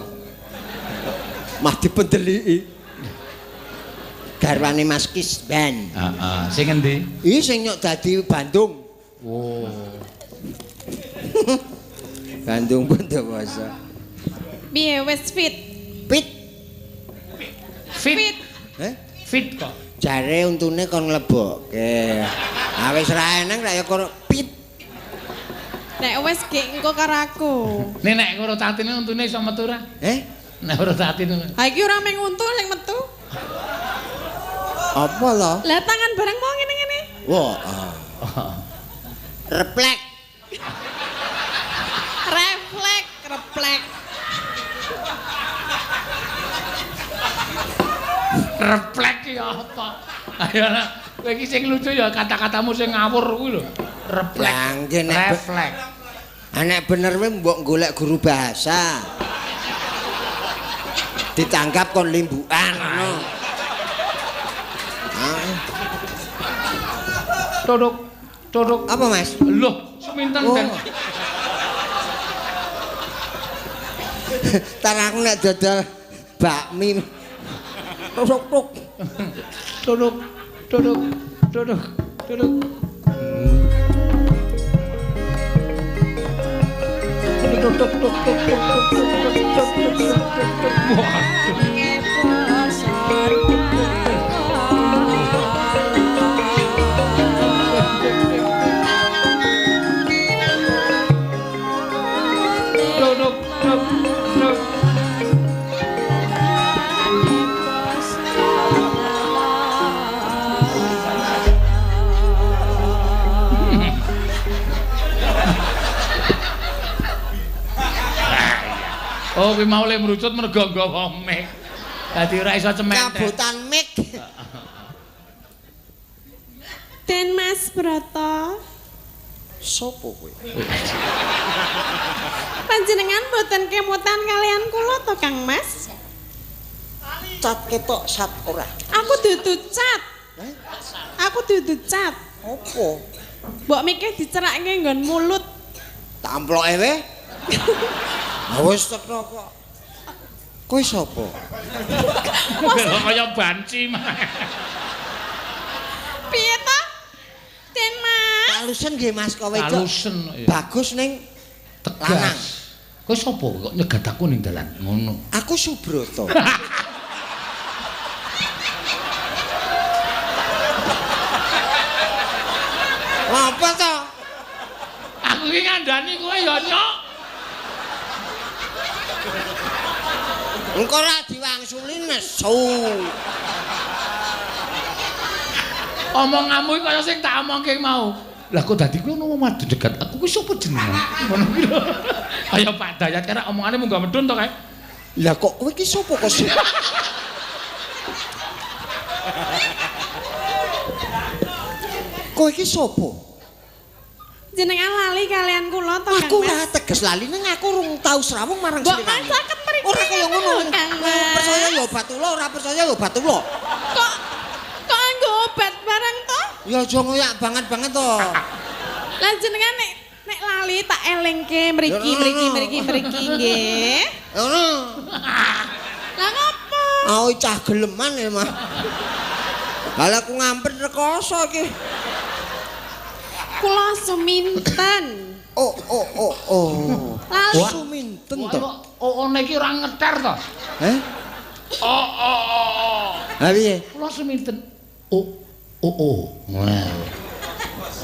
[SPEAKER 2] Mah dipendeliki. Garwane Mas Kisban.
[SPEAKER 1] Heeh, sing endi?
[SPEAKER 2] Iki sing nyok dadi Bandung.
[SPEAKER 1] Oh.
[SPEAKER 2] Bandung Bondowoso.
[SPEAKER 4] Piye wis fit?
[SPEAKER 2] Pit.
[SPEAKER 1] Fit.
[SPEAKER 2] Heh?
[SPEAKER 1] Fit kok.
[SPEAKER 2] Jare untune kon nglebokke. Ah wis ra eneng ra ya kono pit.
[SPEAKER 4] Nek wis gek engko karo aku.
[SPEAKER 1] Nek nek karo Tatine untune iso metu ora?
[SPEAKER 2] Eh?
[SPEAKER 1] Nek karo Tatine.
[SPEAKER 4] Ha iki ora mung untu sing metu.
[SPEAKER 2] Apa lho?
[SPEAKER 4] Lah tangan bareng mau ngene-ngene.
[SPEAKER 2] Wah. Reflek.
[SPEAKER 4] Reflek, reflek.
[SPEAKER 1] Reflek ya apa? Ayo nak, kowe iki sing lucu ya kata-katamu sing ngawur kuwi lho. Reflek.
[SPEAKER 2] Lah nggih nek
[SPEAKER 1] reflek.
[SPEAKER 2] Ah nek bener kowe mbok golek guru bahasa. Ditanggap kon limbukan ngono. Ah,
[SPEAKER 1] Tuduk, tuduk.
[SPEAKER 2] apa Mas?
[SPEAKER 1] Loh, seminten
[SPEAKER 2] Oh.
[SPEAKER 1] den.
[SPEAKER 2] Tar aku nek dodol bakmi. Tuk tuk.
[SPEAKER 1] Tuduk, tuduk, tuduk, tuduk. Tuk tuk tuk tuk tuk tuk tuk tuk tuk tuk tuk. Waduh. Tuduk, tuk, tuk. Oh, kuwi mau le mrucut mergo nggawa mic. Dadi ora iso cementet.
[SPEAKER 2] Kabutan mic.
[SPEAKER 4] Den Mas Broto,
[SPEAKER 2] Sopo kowe?
[SPEAKER 4] panjenengan mboten kemutan kalian kula to Kang Mas?
[SPEAKER 2] Cat ketok sat ora.
[SPEAKER 4] Aku dudu cat.
[SPEAKER 2] Hah?
[SPEAKER 4] Aku dudu cat.
[SPEAKER 2] Apa?
[SPEAKER 4] Mbok mikir dicerake nggon mulut.
[SPEAKER 2] Tamploke we. Ah wis teko kok. Kowe sapa?
[SPEAKER 1] Kaya banci mah.
[SPEAKER 4] Piye to? Den Mas.
[SPEAKER 2] Kalusen nggih Mas kowe itu.
[SPEAKER 1] Kalusen ya.
[SPEAKER 2] Bagus ning lanang.
[SPEAKER 1] Tegas. Kowe sapa kok nyegat aku ning dalan ngono.
[SPEAKER 2] Aku Subroto. Apa to?
[SPEAKER 1] Aku iki ngandani kowe ya nyok.
[SPEAKER 2] Engko ora diwangsuli nesu.
[SPEAKER 1] Omonganmu iki kaya sing tak omongke mau. Lah kok dadi kowe ono wong wadon nyegat aku kuwi sapa jenenge? Ngono kuwi lho. Kaya Pak Dayat kira omongane munggah medhun to kae.
[SPEAKER 2] Lah kok kowe iki sapa kok? Kowe iki sapa?
[SPEAKER 4] Jenengan lali kalian kula to Kang
[SPEAKER 2] Aku
[SPEAKER 4] Mas.
[SPEAKER 2] ora teges lali ning aku rung tau srawung marang
[SPEAKER 4] Mbok
[SPEAKER 2] sliramu.
[SPEAKER 4] masaken mriki.
[SPEAKER 2] Ora kaya ngono.
[SPEAKER 4] Kang Mas.
[SPEAKER 2] Percaya ya obat ula, ora percaya ya obat ula.
[SPEAKER 4] Kok kok nggo obat barang to?
[SPEAKER 2] Ya aja ngoyak banget-banget to.
[SPEAKER 4] Lah jenengan nek nek lali tak elingke mriki
[SPEAKER 2] Ya,
[SPEAKER 4] mriki
[SPEAKER 2] ngono.
[SPEAKER 4] mriki mriki nggih.
[SPEAKER 2] Ngono.
[SPEAKER 4] Lah ngopo?
[SPEAKER 2] Ah cah geleman ya, Mas. Lah aku ngampet rekoso iki.
[SPEAKER 4] Kula Suminten.
[SPEAKER 2] Oh oh oh oh.
[SPEAKER 4] Lali.
[SPEAKER 2] Suminten to.
[SPEAKER 1] Oh, iki ora ngeter to.
[SPEAKER 2] Heh?
[SPEAKER 1] Oh oh oh.
[SPEAKER 2] Ha piye?
[SPEAKER 1] Kula Suminten. Oh oh oh. Wah.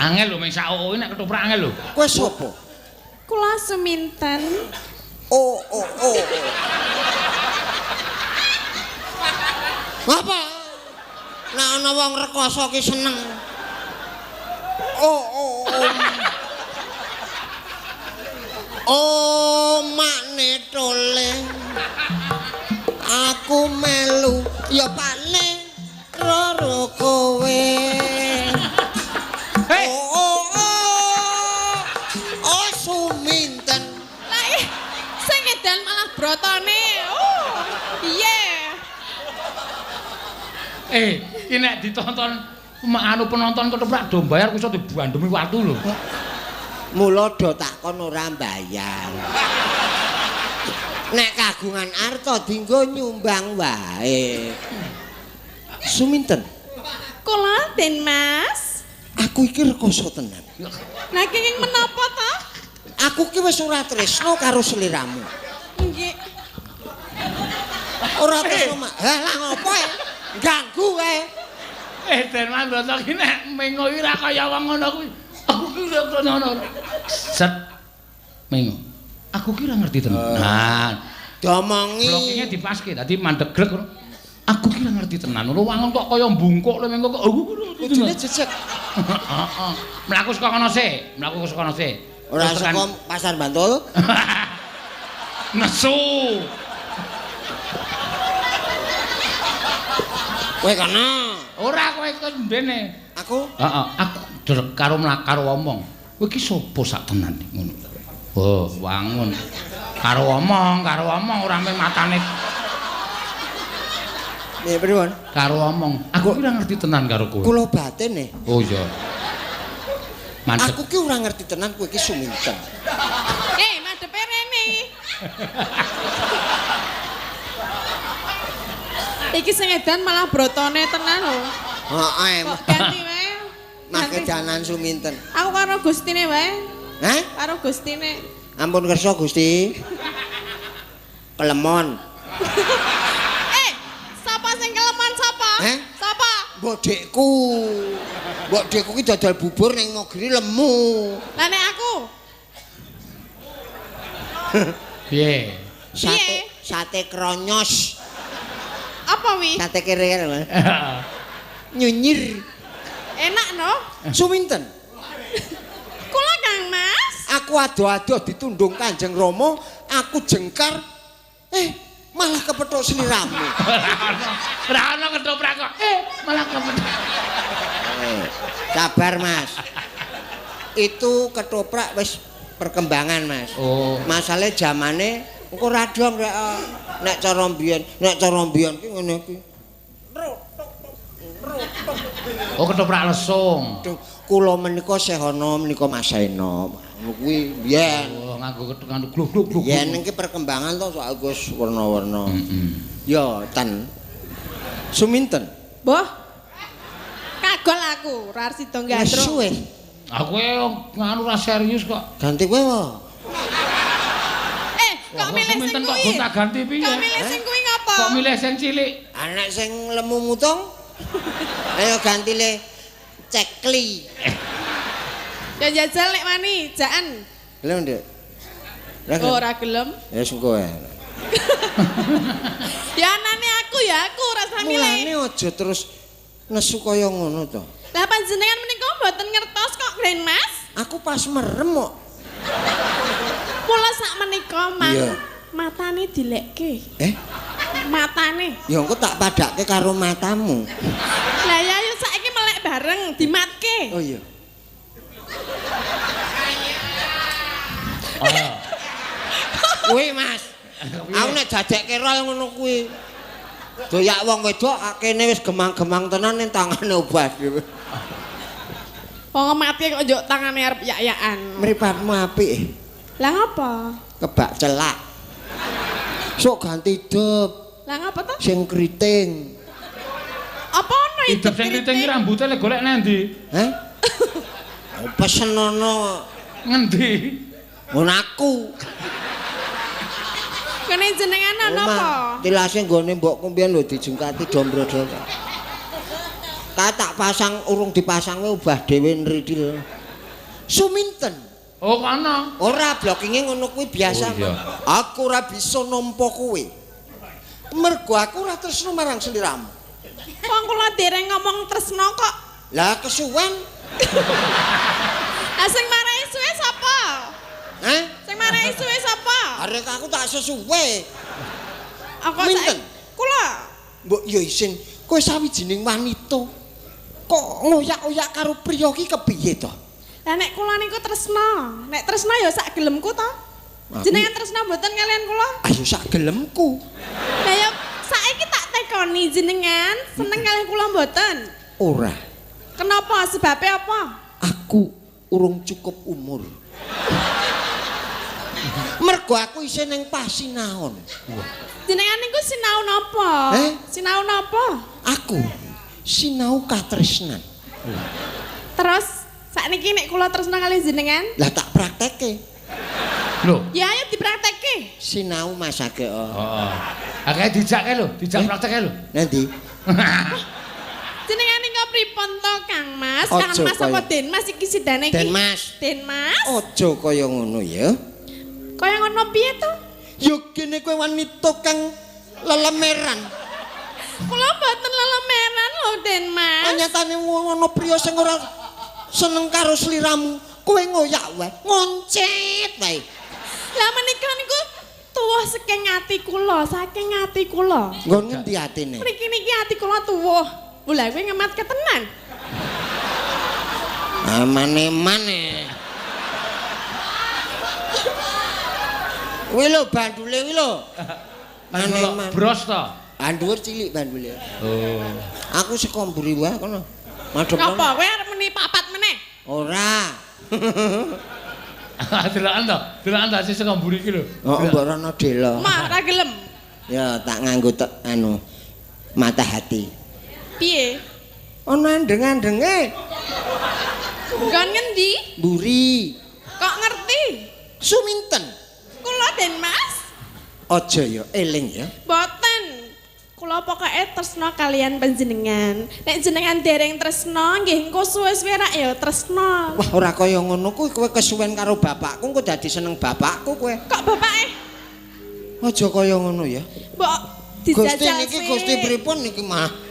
[SPEAKER 1] Angel lho mung sak oo nek ketoprak angel lho.
[SPEAKER 2] Kowe sapa?
[SPEAKER 4] Kula Suminten.
[SPEAKER 2] Oh oh oh. Apa? Nek ana wong rekoso ki seneng. Oh oh oh. Oh makne tole. Aku melu ya pakne roro kowe.
[SPEAKER 1] Hei.
[SPEAKER 2] Oh oh oh. Oh Suminten.
[SPEAKER 4] Lah sing edan malah brotone. Oh. Iya.
[SPEAKER 1] Iki nek ditonton anu penonton ketoprak do mbayar iso dibandemi watu lho.
[SPEAKER 2] Mula do takon ora mbayar. Nek kagungan arta dinggo nyumbang wae. Suminten.
[SPEAKER 4] Kula Den Mas.
[SPEAKER 2] Aku iki rekoso tenan.
[SPEAKER 4] Lah kenging menapa ta?
[SPEAKER 2] Aku ki wis ora tresno karo sliramu.
[SPEAKER 4] Nggih.
[SPEAKER 2] Ora tresno mak. Lah lah ngopo e? Ganggu wae.
[SPEAKER 1] Den Mas Broto ki nek mengo iki ora kaya wong ngono kuwi. Aku ki ora ngono. Set. Mengo. Aku ki ora ngerti tenan. Nah,
[SPEAKER 2] diomongi.
[SPEAKER 1] Blokinge dipaske dadi mandeg grek ngono. Aku ki ora ngerti tenan. Lho wangun kok kaya mbungkuk lho mengo kok.
[SPEAKER 2] Kudune jejeg.
[SPEAKER 1] Heeh. Mlaku saka kono sik, mlaku saka kono sik.
[SPEAKER 2] Ora saka Pasar Bantul.
[SPEAKER 1] Nesu.
[SPEAKER 2] Kowe kana.
[SPEAKER 1] Ora kowe iku mbene.
[SPEAKER 2] Aku?
[SPEAKER 1] Heeh, aku karo karo omong. Kowe iki sapa sak tenan ngono. Oh, wangun. Karo omong ora mung matane.
[SPEAKER 2] Piye pripun?
[SPEAKER 1] Karo omong. Aku ki ora ngerti tenan karo kowe.
[SPEAKER 2] Kula batin e.
[SPEAKER 1] Oh iya. Mandek.
[SPEAKER 2] Aku ki ora ngerti tenan kowe iki Suminten.
[SPEAKER 4] Madhepe rene. Iki sing edan malah brotone tenan lho.
[SPEAKER 2] Heeh.
[SPEAKER 4] Kok ganti wae.
[SPEAKER 2] Makedanan Suminten.
[SPEAKER 4] Aku karo Gustine wae.
[SPEAKER 2] Hah?
[SPEAKER 4] Karo Gustine.
[SPEAKER 2] Ampun kersa Gusti. Kelemon.
[SPEAKER 4] Sapa sing kelemon sapa?
[SPEAKER 2] Heh?
[SPEAKER 4] Sapa?
[SPEAKER 2] Mbok dekku. Mbok dekku ki dodol bubur ning Mogiri lemu.
[SPEAKER 4] Lah nek aku?
[SPEAKER 1] Piye?
[SPEAKER 2] Sate kronyos.
[SPEAKER 4] Apa wi?
[SPEAKER 2] Sate kere lho. Nyunyir.
[SPEAKER 4] Enak no?
[SPEAKER 2] Suminten.
[SPEAKER 4] Kula Kang Mas.
[SPEAKER 2] Aku ado-ado ditundung Kanjeng Rama, aku jengkar. Malah kepethuk sliramu.
[SPEAKER 1] Ora ono ketoprak kok. Malah kepethuk.
[SPEAKER 2] Sabar, Mas. Itu ketoprak wis perkembangan, Mas.
[SPEAKER 1] Oh.
[SPEAKER 2] Masalahe jamane engko ora dong rek. Nek cara mbiyen, ki ngene iki.
[SPEAKER 1] Oh, ketoprak lesung.
[SPEAKER 2] Kula menika sehana menika Mas Seno. Ngono kuwi mbiyen.
[SPEAKER 1] Oh, nganggo nganggo gluk-gluk.
[SPEAKER 2] Yen iki perkembangan to soal Gus werna-werna.
[SPEAKER 1] Heeh.
[SPEAKER 2] Ya, ten. Suminten.
[SPEAKER 4] Mbah. Kagol aku, ora sida gandrung.
[SPEAKER 2] Nesu wis.
[SPEAKER 1] Aku nganu ora serius kok.
[SPEAKER 2] Ganti kowe wae.
[SPEAKER 4] Kok milih sing
[SPEAKER 1] kok
[SPEAKER 4] kuwi?
[SPEAKER 1] gonta-ganti piye?
[SPEAKER 4] Kok milih sing kuwi ngapa?
[SPEAKER 1] Kok milih sing cilik?
[SPEAKER 2] Anak sing lemu mutung. Ayo ganti le cekli.
[SPEAKER 4] Ya jajal nek wani, jaan.
[SPEAKER 2] Gelem, Nduk?
[SPEAKER 4] Oh, ora gelem.
[SPEAKER 2] Ya wis engko ae.
[SPEAKER 4] Ya anane aku ya aku ora usah milih.
[SPEAKER 2] Mulane aja terus nesu kaya ngono to.
[SPEAKER 4] Lah panjenengan menika mboten ngertos kok, Grand Mas.
[SPEAKER 2] Aku pas merem kok.
[SPEAKER 4] Mula sak menika mang
[SPEAKER 2] Iya.
[SPEAKER 4] matane dilekke. Matane.
[SPEAKER 2] Ya engko tak padake karo matamu.
[SPEAKER 4] Lah ya ayo saiki melek bareng dimatke.
[SPEAKER 2] Oh iya.
[SPEAKER 1] Oh.
[SPEAKER 2] Kuwi Mas. Aku nek jajekke rol ngono kuwi. Doyak wong wedok akene wis gemang-gemang tenan ning tangane obah dhewe.
[SPEAKER 4] Wong mati kok njuk tangane arep yak-yakan.
[SPEAKER 2] Mripatmu apik.
[SPEAKER 4] Lah ngapa?
[SPEAKER 2] Kebak celak. Sok ganti dep
[SPEAKER 4] Lah ngapa to?
[SPEAKER 2] sing kriting.
[SPEAKER 4] Apa ono
[SPEAKER 1] Idep sing kriting iki rambute lek golek nang ndi?
[SPEAKER 2] Heh? Pesen ana
[SPEAKER 1] Ngendi?
[SPEAKER 2] Ngono aku.
[SPEAKER 4] Kene jenengan ana apa?
[SPEAKER 2] Tilase nggone mbokku mbiyen lho dijungkati dombrodol. Ka tak pasang urung dipasang wae ubah dhewe nridil. Suminten.
[SPEAKER 1] Oh, kono.
[SPEAKER 2] Ora blockinge ngono kuwi biasa.
[SPEAKER 1] Oh, iya.
[SPEAKER 2] Aku ora bisa nampa kowe. Mergo aku ora tresno marang sliramu.
[SPEAKER 4] Wong kula dereng ngomong tresno kok.
[SPEAKER 2] Lah kesuwen.
[SPEAKER 4] Lah sing marai suwe sapa?
[SPEAKER 2] Hah?
[SPEAKER 4] Sing marai suwe sapa?
[SPEAKER 2] Arek aku tak sesuwe.
[SPEAKER 4] Aku
[SPEAKER 2] Minten?
[SPEAKER 4] Kula.
[SPEAKER 2] Mbok ya isin, kowe sawijining wanita kok ngoyak-oyak karo priya ki kepiye to?
[SPEAKER 4] Lah nek kula niku tresno, nek tresno ya sak gelemku to. Jenengan tresno mboten kalian kula?
[SPEAKER 2] Ayo sak gelemku.
[SPEAKER 4] Lah ya saiki tak tekoni jenengan seneng kalian kula mboten?
[SPEAKER 2] Ora.
[SPEAKER 4] Kenapa? Sebabnya apa?
[SPEAKER 2] Aku urung cukup umur. Mergo aku isih ning pasinaon.
[SPEAKER 4] Jenengan niku sinau napa?
[SPEAKER 2] Eh?
[SPEAKER 4] Sinau napa?
[SPEAKER 2] Aku sinau katresnan.
[SPEAKER 4] Terus sakniki nek kula tresno kali jenengan?
[SPEAKER 2] Lah tak praktekke.
[SPEAKER 1] Lho.
[SPEAKER 4] Ya ayo dipraktekke.
[SPEAKER 2] Sinau Mas Age.
[SPEAKER 1] Heeh. Akeh dijak kae lho, dijak praktek kae lho.
[SPEAKER 2] Nanti.
[SPEAKER 4] Jenengan niku pripun to Kang Mas? Kang Mas apa Den Mas iki sidane iki?
[SPEAKER 2] Den Mas.
[SPEAKER 4] Den Mas.
[SPEAKER 2] Aja kaya ngono ya.
[SPEAKER 4] Kaya ngono piye to?
[SPEAKER 2] Ya kene kowe wanita kang lelemeran.
[SPEAKER 4] Kula mboten lelemeran lho Den Mas.
[SPEAKER 2] Nyatane ana priya sing ora seneng karo sliramu, kowe ngoyak wae, ngoncet wae.
[SPEAKER 4] Lah menika niku tuwuh saking ati kula, saking ati kula.
[SPEAKER 2] Nggon ngendi atine?
[SPEAKER 4] Mriki niki ati kula tuwuh. Lha kowe ngematke tenan.
[SPEAKER 2] Amane-mane. Kuwi lho bandule kuwi lho.
[SPEAKER 1] Mane-mane. Bros to.
[SPEAKER 2] Bandul cilik bandule.
[SPEAKER 1] Oh.
[SPEAKER 2] Aku saka mburi wae kono. Madhep.
[SPEAKER 4] Ngapa kowe arep muni papat meneh?
[SPEAKER 2] Ora.
[SPEAKER 1] Delokan to, delokan ta sing saka mburi iki lho.
[SPEAKER 2] Oh, mbok rono dela.
[SPEAKER 4] Mah ora gelem.
[SPEAKER 2] Ya tak nganggo tek anu mata hati.
[SPEAKER 4] Piye?
[SPEAKER 2] Ana andeng-andenge.
[SPEAKER 4] Nggon ngendi?
[SPEAKER 2] Mburi.
[SPEAKER 4] Kok ngerti?
[SPEAKER 2] Suminten.
[SPEAKER 4] Kula Den Mas.
[SPEAKER 2] Aja ya eling ya.
[SPEAKER 4] Mboten. Kula pokoke tresno kalian panjenengan. Nek jenengan dereng tresno nggih engko suwe-suwe rak ya tresno.
[SPEAKER 2] Wah ora kaya ngono kuwi, kowe kesuwen karo bapakku engko dadi seneng bapakku kowe.
[SPEAKER 4] Kok bapake?
[SPEAKER 2] Aja kaya ngono ya.
[SPEAKER 4] Mbok dijajal.
[SPEAKER 2] Gusti niki Gusti pripun niki mah?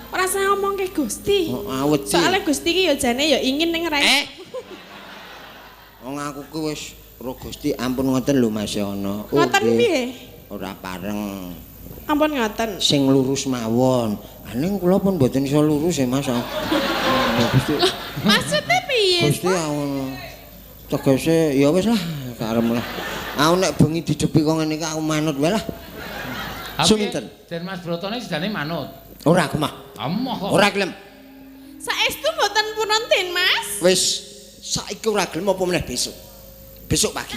[SPEAKER 4] Ora usah ngomongke Gusti.
[SPEAKER 2] Oh, awet sih.
[SPEAKER 4] Soale Gusti ki ya jane ya ingin ning ra.
[SPEAKER 2] Wong aku ki wis ro Gusti ampun ngoten lho Mas Yono.
[SPEAKER 4] Ngoten piye?
[SPEAKER 2] Ora pareng.
[SPEAKER 4] Ampun ngoten.
[SPEAKER 2] Sing lurus mawon. Ning kula pun mboten iso lurus ya Mas. Gusti.
[SPEAKER 4] Maksude piye?
[SPEAKER 2] Gusti ngono. Tegese ya wis lah karep lah. Aku nek bengi didepi kok ngene iki aku manut wae lah. Suminten.
[SPEAKER 1] Den Mas Brotone sidane manut.
[SPEAKER 2] Ora aku mah.
[SPEAKER 1] Amoh kok.
[SPEAKER 2] Ora gelem.
[SPEAKER 4] Saestu mboten purun Den Mas?
[SPEAKER 2] Wis saiki ora gelem apa meneh besok. Besok pagi.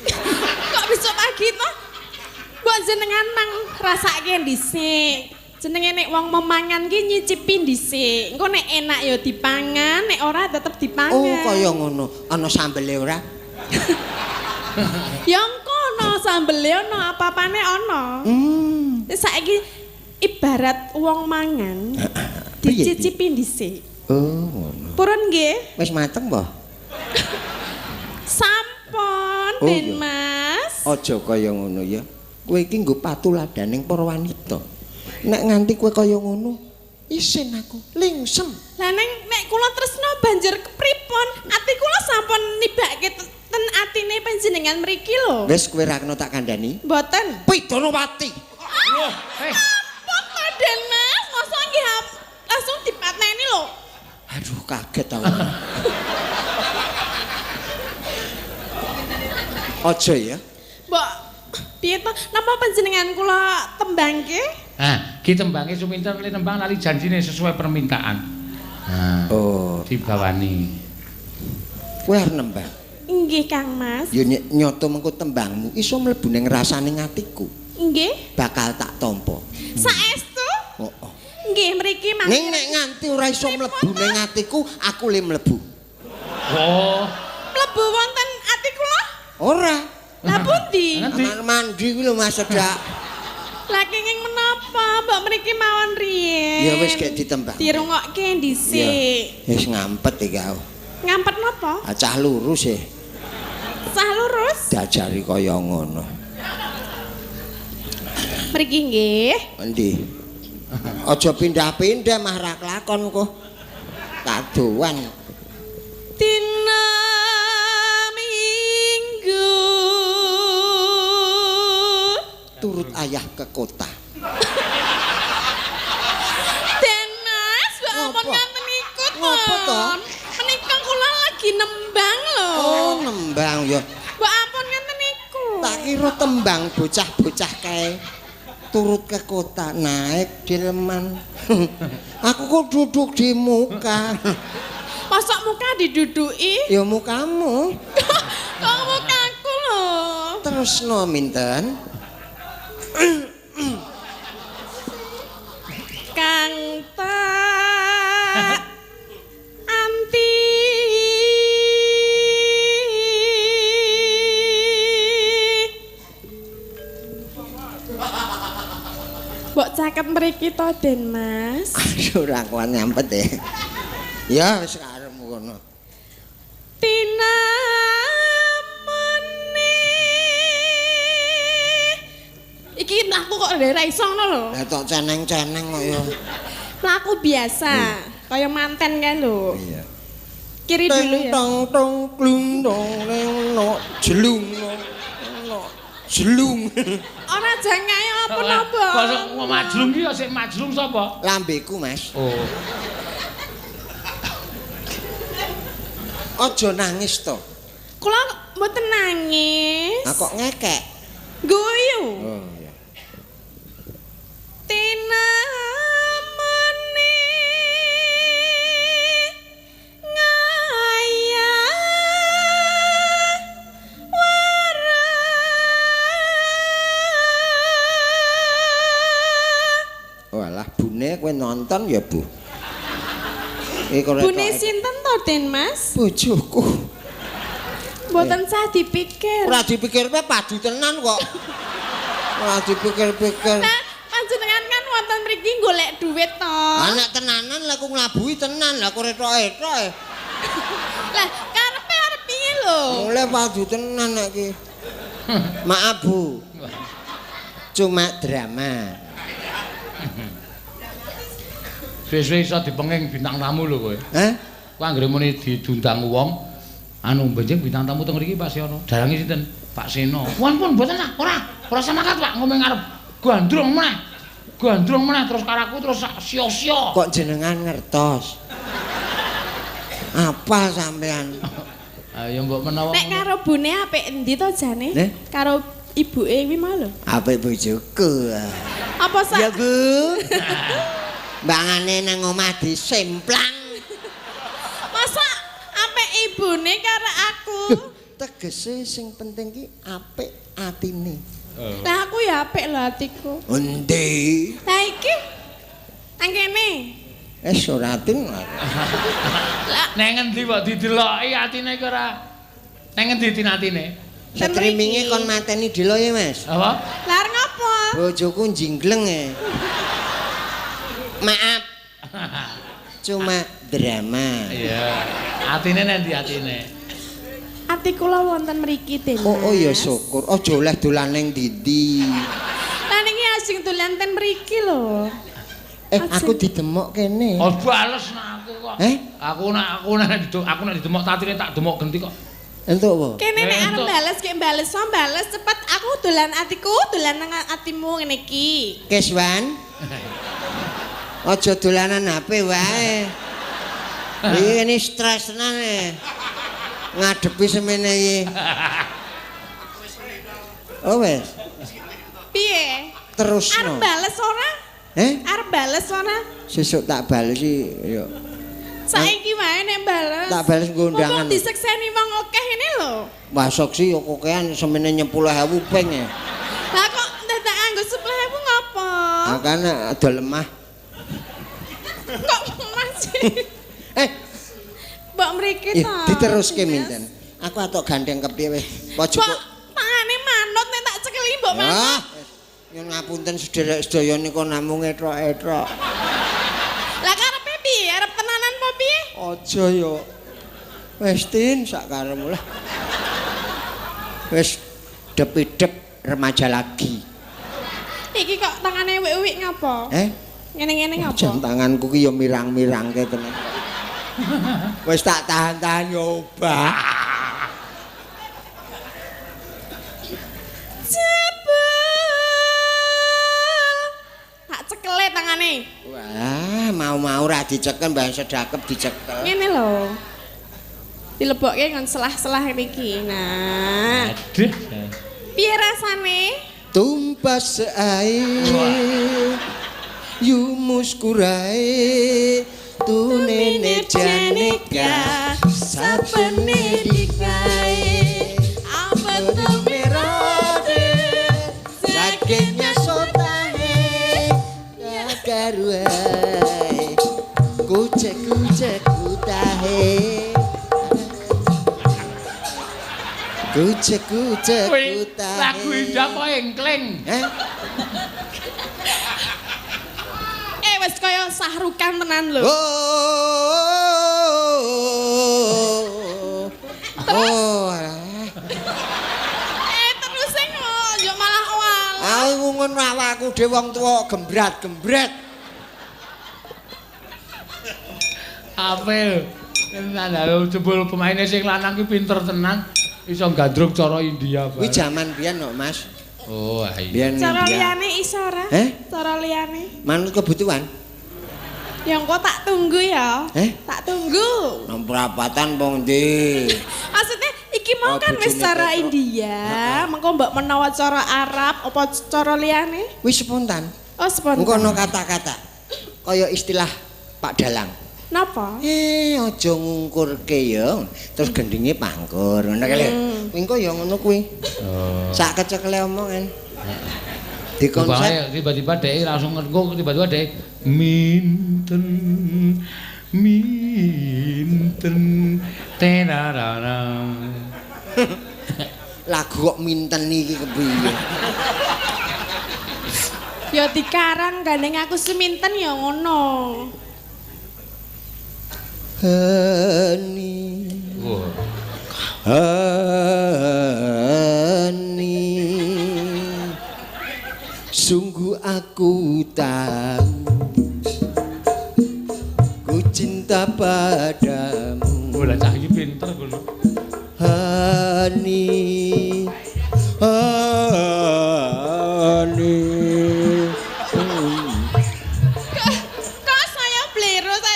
[SPEAKER 4] Kok besok pagi to? Mbok jenengan mang rasake dhisik. Jenenge nek wong memangan ki nyicipi dhisik. Engko nek enak ya dipangan, nek ora tetep dipangan.
[SPEAKER 2] Oh, kaya ngono. Ana sambele ora?
[SPEAKER 4] Ya engko ana sambele ana apa-apane ana. Saiki ibarat wong mangan dicicipi dhisik.
[SPEAKER 2] Oh, ngono.
[SPEAKER 4] Purun nggih?
[SPEAKER 2] Wis mateng mbah?
[SPEAKER 4] Sampun,
[SPEAKER 2] Oh,
[SPEAKER 4] Den
[SPEAKER 2] iya.
[SPEAKER 4] Mas.
[SPEAKER 2] Aja kaya ngono ya. Kowe iki nggo patuladaning para wanita. Nek nganti kowe kaya ngono, isin aku, lingsem.
[SPEAKER 4] Lah neng nek kula tresno banjur kepripun? Ati kula sampun nibake ten atine panjenengan mriki lho.
[SPEAKER 2] Wis kowe ra kena tak kandhani.
[SPEAKER 4] Mboten.
[SPEAKER 2] Pidanawati.
[SPEAKER 1] Loh, eh.
[SPEAKER 4] Ampun to Den Mas, mosok nggih langsung dipateni lho.
[SPEAKER 2] Aduh kaget aku. Aja ya.
[SPEAKER 4] Mbok piye to? Napa panjenengan kula tembangke?
[SPEAKER 1] Nah, ki tembangke Suminten li tembang lali janjine sesuai permintaan. Nah,
[SPEAKER 2] Oh,
[SPEAKER 1] dibawani.
[SPEAKER 2] kowe arep nembang.
[SPEAKER 4] Nggih, Kang Mas.
[SPEAKER 2] Ya nyoto mengko tembangmu iso mlebu ning rasane atiku.
[SPEAKER 4] Nggih.
[SPEAKER 2] Bakal tak tampa.
[SPEAKER 4] Saestu?
[SPEAKER 2] Heeh.
[SPEAKER 4] Nggih, mriki mangke.
[SPEAKER 2] Ning nek nganti ora iso mlebu ning atiku, aku le mlebu.
[SPEAKER 1] Oh.
[SPEAKER 4] Mlebu wonten ati kula?
[SPEAKER 2] Ora.
[SPEAKER 4] Lah pundi?
[SPEAKER 2] Kamar mandi kuwi lho Mas Sedak.
[SPEAKER 4] Lah kenging menapa? Mbok mriki mawon riyen.
[SPEAKER 2] Ya wis gek ditembak.
[SPEAKER 4] Dirungokke dhisik.
[SPEAKER 2] Wis ngampet iki aku.
[SPEAKER 4] Ngampet napa?
[SPEAKER 2] Cah lurus e.
[SPEAKER 4] Cah lurus.
[SPEAKER 2] Diajari kaya ngono.
[SPEAKER 4] Mriki nggih.
[SPEAKER 2] Endi? Aja pindah-pindah mah ra kelakon kok. Kadoan.
[SPEAKER 4] Dina Minggu
[SPEAKER 2] turut ayah ke kota.
[SPEAKER 4] Denas, mbok ampun ngaten iku to.
[SPEAKER 2] Ngopo to?
[SPEAKER 4] Menika kula lagi nembang lho.
[SPEAKER 2] Oh, nembang ya.
[SPEAKER 4] Mbok ampun ngaten iku.
[SPEAKER 2] Tak kira tembang bocah-bocah kae. Turut ke kota, naik delman. Aku kok duduk di muka.
[SPEAKER 4] Mosok muka diduduki?
[SPEAKER 2] Ya mukamu.
[SPEAKER 4] Kok mukaku lho.
[SPEAKER 2] Terus no minten.
[SPEAKER 4] Kang tak anti mbok caket mriki to Den Mas.
[SPEAKER 2] Aduh ora kuat nyampet e. Ya wis karepmu kono.
[SPEAKER 4] Tina mene. Iki mlaku kok ora iso ngono lho.
[SPEAKER 2] Lah tok ceneng-ceneng kok ya.
[SPEAKER 4] Mlaku biasa, kaya manten kae lho.
[SPEAKER 2] Iya.
[SPEAKER 4] Kiri dulu ya.
[SPEAKER 2] Tong tong klung dong neng no jelung no jelung.
[SPEAKER 4] Ora jangae apa-apa.
[SPEAKER 1] Kok majlung ki ya sik majlung sapa?
[SPEAKER 2] Lambeku, Mas.
[SPEAKER 1] Oh.
[SPEAKER 2] Aja nangis to.
[SPEAKER 4] Kula mboten nangis.
[SPEAKER 2] Lah kok ngekek?
[SPEAKER 4] Guyu.
[SPEAKER 2] Oh iya.
[SPEAKER 4] Tina mene ngaya wara.
[SPEAKER 2] Walah bune kowe nonton ya, Bu.
[SPEAKER 4] Bune sinten to, Den Mas?
[SPEAKER 2] Bojoku.
[SPEAKER 4] Mboten sah dipikir.
[SPEAKER 2] Ora dipikir pe padu tenan kok. Ora dipikir-pikir.
[SPEAKER 4] Lah, panjenengan kan wonten mriki golek duit to.
[SPEAKER 2] Anak tenanan lah aku nglabuhi tenan lah aku retok-retok.
[SPEAKER 4] Lah, karepe arep piye lho?
[SPEAKER 2] Mulai padu tenan nek iki. Maaf, Bu. Cuma drama.
[SPEAKER 1] Suwe-suwe iso dipenging bintang tamu lho kowe.
[SPEAKER 2] Hah?
[SPEAKER 1] Kowe anggere muni diundang wong anu benjing bintang tamu teng mriki Pak Seno. Dalange sinten? Pak Seno. Pun pun mboten lah, ora. Ora semangat Pak ngomong ngarep. Gandrung meneh. Gandrung meneh terus karo aku terus sia-sia.
[SPEAKER 2] Kok jenengan ngertos? Apa sampean?
[SPEAKER 1] Ayo mbok menawa.
[SPEAKER 4] Nek karo bune apik endi to jane? Karo ibuke kuwi mau lho.
[SPEAKER 2] Apik bojoku.
[SPEAKER 4] Apa sak?
[SPEAKER 2] Ya, Bu. Mbangane nang omah disemplang.
[SPEAKER 4] Masa apik ibune karo aku?
[SPEAKER 2] Tegese sing penting ki apik atine.
[SPEAKER 4] Lah aku ya apik lho atiku.
[SPEAKER 2] Endi?
[SPEAKER 4] Lah iki nang kene.
[SPEAKER 2] Wis ora atin.
[SPEAKER 4] Lah
[SPEAKER 1] nang ngendi kok dideloki atine iki ora? Nang ngendi atine?
[SPEAKER 2] Streaminge kon mateni delo ya, Mas.
[SPEAKER 1] Apa?
[SPEAKER 4] Lah ngopo?
[SPEAKER 2] Bojoku njingleng e. Maaf. Cuma drama.
[SPEAKER 1] Iya. Atine nang ndi atine?
[SPEAKER 4] Ati kula wonten mriki, Den.
[SPEAKER 2] Oh, oh ya syukur. Aja oleh dolan ning ndi-ndi.
[SPEAKER 4] Lah niki asing dolan ten mriki lho.
[SPEAKER 2] Aku didemok kene.
[SPEAKER 1] Oh, bales nak aku kok.
[SPEAKER 2] Eh? Aku
[SPEAKER 1] nek didemok tatine tak demok genti kok.
[SPEAKER 2] Entuk apa?
[SPEAKER 4] Kene nek arep bales ki bales so bales cepet aku dolan atiku, dolan nang atimu ngene iki.
[SPEAKER 2] Keswan. Aja dolanan HP wae. Iki stres tenan e. Ngadepi semene iki. Oh wis.
[SPEAKER 4] Piye?
[SPEAKER 2] Terusno.
[SPEAKER 4] Arep bales ora?
[SPEAKER 2] Eh?
[SPEAKER 4] Arep bales ora?
[SPEAKER 2] Sesuk tak balesi ya.
[SPEAKER 4] Saiki wae nek bales.
[SPEAKER 2] Tak bales nggo undangan.
[SPEAKER 4] Wong disekseni wong akeh ini lho.
[SPEAKER 2] Masuk sih yo kokean semene 10.000 ping ya.
[SPEAKER 4] Lah kok dadak nganggo 10.000 ngopo?
[SPEAKER 2] Makane ada lemah. Eh,
[SPEAKER 4] Mbok mriki to.
[SPEAKER 2] Diteruske minten. Aku atok gandeng kepiye wis. Pojok.
[SPEAKER 4] Mbok tangane manut nek tak cekeli mbok manut.
[SPEAKER 2] Ah. Nyun ngapunten sederek sedaya nika namung etrok-etrok.
[SPEAKER 4] Lah karepe piye? Arep tenanan apa piye?
[SPEAKER 2] Aja yo. Wis Tin sak karepmu lah. Wis dep-idep remaja lagi.
[SPEAKER 4] Iki kok tangane wik-wik ngapa?
[SPEAKER 2] Eh?
[SPEAKER 4] Ngene-ngene ngapa?
[SPEAKER 2] Jam tanganku ki ya mirang-mirangke tenan. Wis tak tahan-tahan yo obah.
[SPEAKER 4] Jebul. Tak cekele tangane.
[SPEAKER 2] Wah, mau-mau ra dicekel mbah sedakep dicekel.
[SPEAKER 4] Ngene lho. Dilebokke ngon selah-selah niki. Nah.
[SPEAKER 1] Aduh.
[SPEAKER 4] Piye rasane?
[SPEAKER 2] Tumpas ae. Yumuskurai tunene janeka sapene dikai
[SPEAKER 4] apa tu
[SPEAKER 2] merade sakitnya sotahe karuai kucek kucek kutahe kucek kucek kutahe.
[SPEAKER 1] Lagu Indah apa engkleng?
[SPEAKER 4] Wis kaya sahrukan tenan lho.
[SPEAKER 2] Oh. Oh.
[SPEAKER 4] Terus sing yo malah awal.
[SPEAKER 2] Aku ngono awakku dhewe wong tuwa gembrat-gembret.
[SPEAKER 1] Apel. Tenan lho jebul pemaine sing lanang ki pinter tenan iso gandrung cara India
[SPEAKER 2] Kuwi jaman biyen kok, Mas.
[SPEAKER 1] Oh, iya.
[SPEAKER 4] Cara liyane iso ora? Cara liyane.
[SPEAKER 2] Manut kebutuhan.
[SPEAKER 4] Ya engko tak tunggu ya. Tak tunggu.
[SPEAKER 2] Nang perapatan apa ndi?
[SPEAKER 4] Maksudnya iki mau kan wis cara India, mengko mbok menawa cara Arab apa cara liyane?
[SPEAKER 2] Wis spontan.
[SPEAKER 4] Oh, spontan.
[SPEAKER 2] Engko ana kata-kata. Kaya istilah Pak Dalang.
[SPEAKER 4] Napa?
[SPEAKER 2] Aja ngungkurke ya. Terus gendinge pangkur. Ngono kae lho. Engko ya ngono kuwi.
[SPEAKER 1] Oh.
[SPEAKER 2] Sak kecekele omongan. Di konsep
[SPEAKER 1] tiba-tiba dhek langsung engko tiba-tiba dhek minten minten tenarana.
[SPEAKER 2] Lagu kok minten iki kepiye?
[SPEAKER 4] Ya dikarang gandeng aku seminten ya ngono.
[SPEAKER 2] Hani.
[SPEAKER 1] Wah.
[SPEAKER 2] Hani. Sungguh aku tahu ku cinta padamu.
[SPEAKER 1] Lah cah iki pinter ngono.
[SPEAKER 2] Hani. Hani.
[SPEAKER 4] Kok saya blero to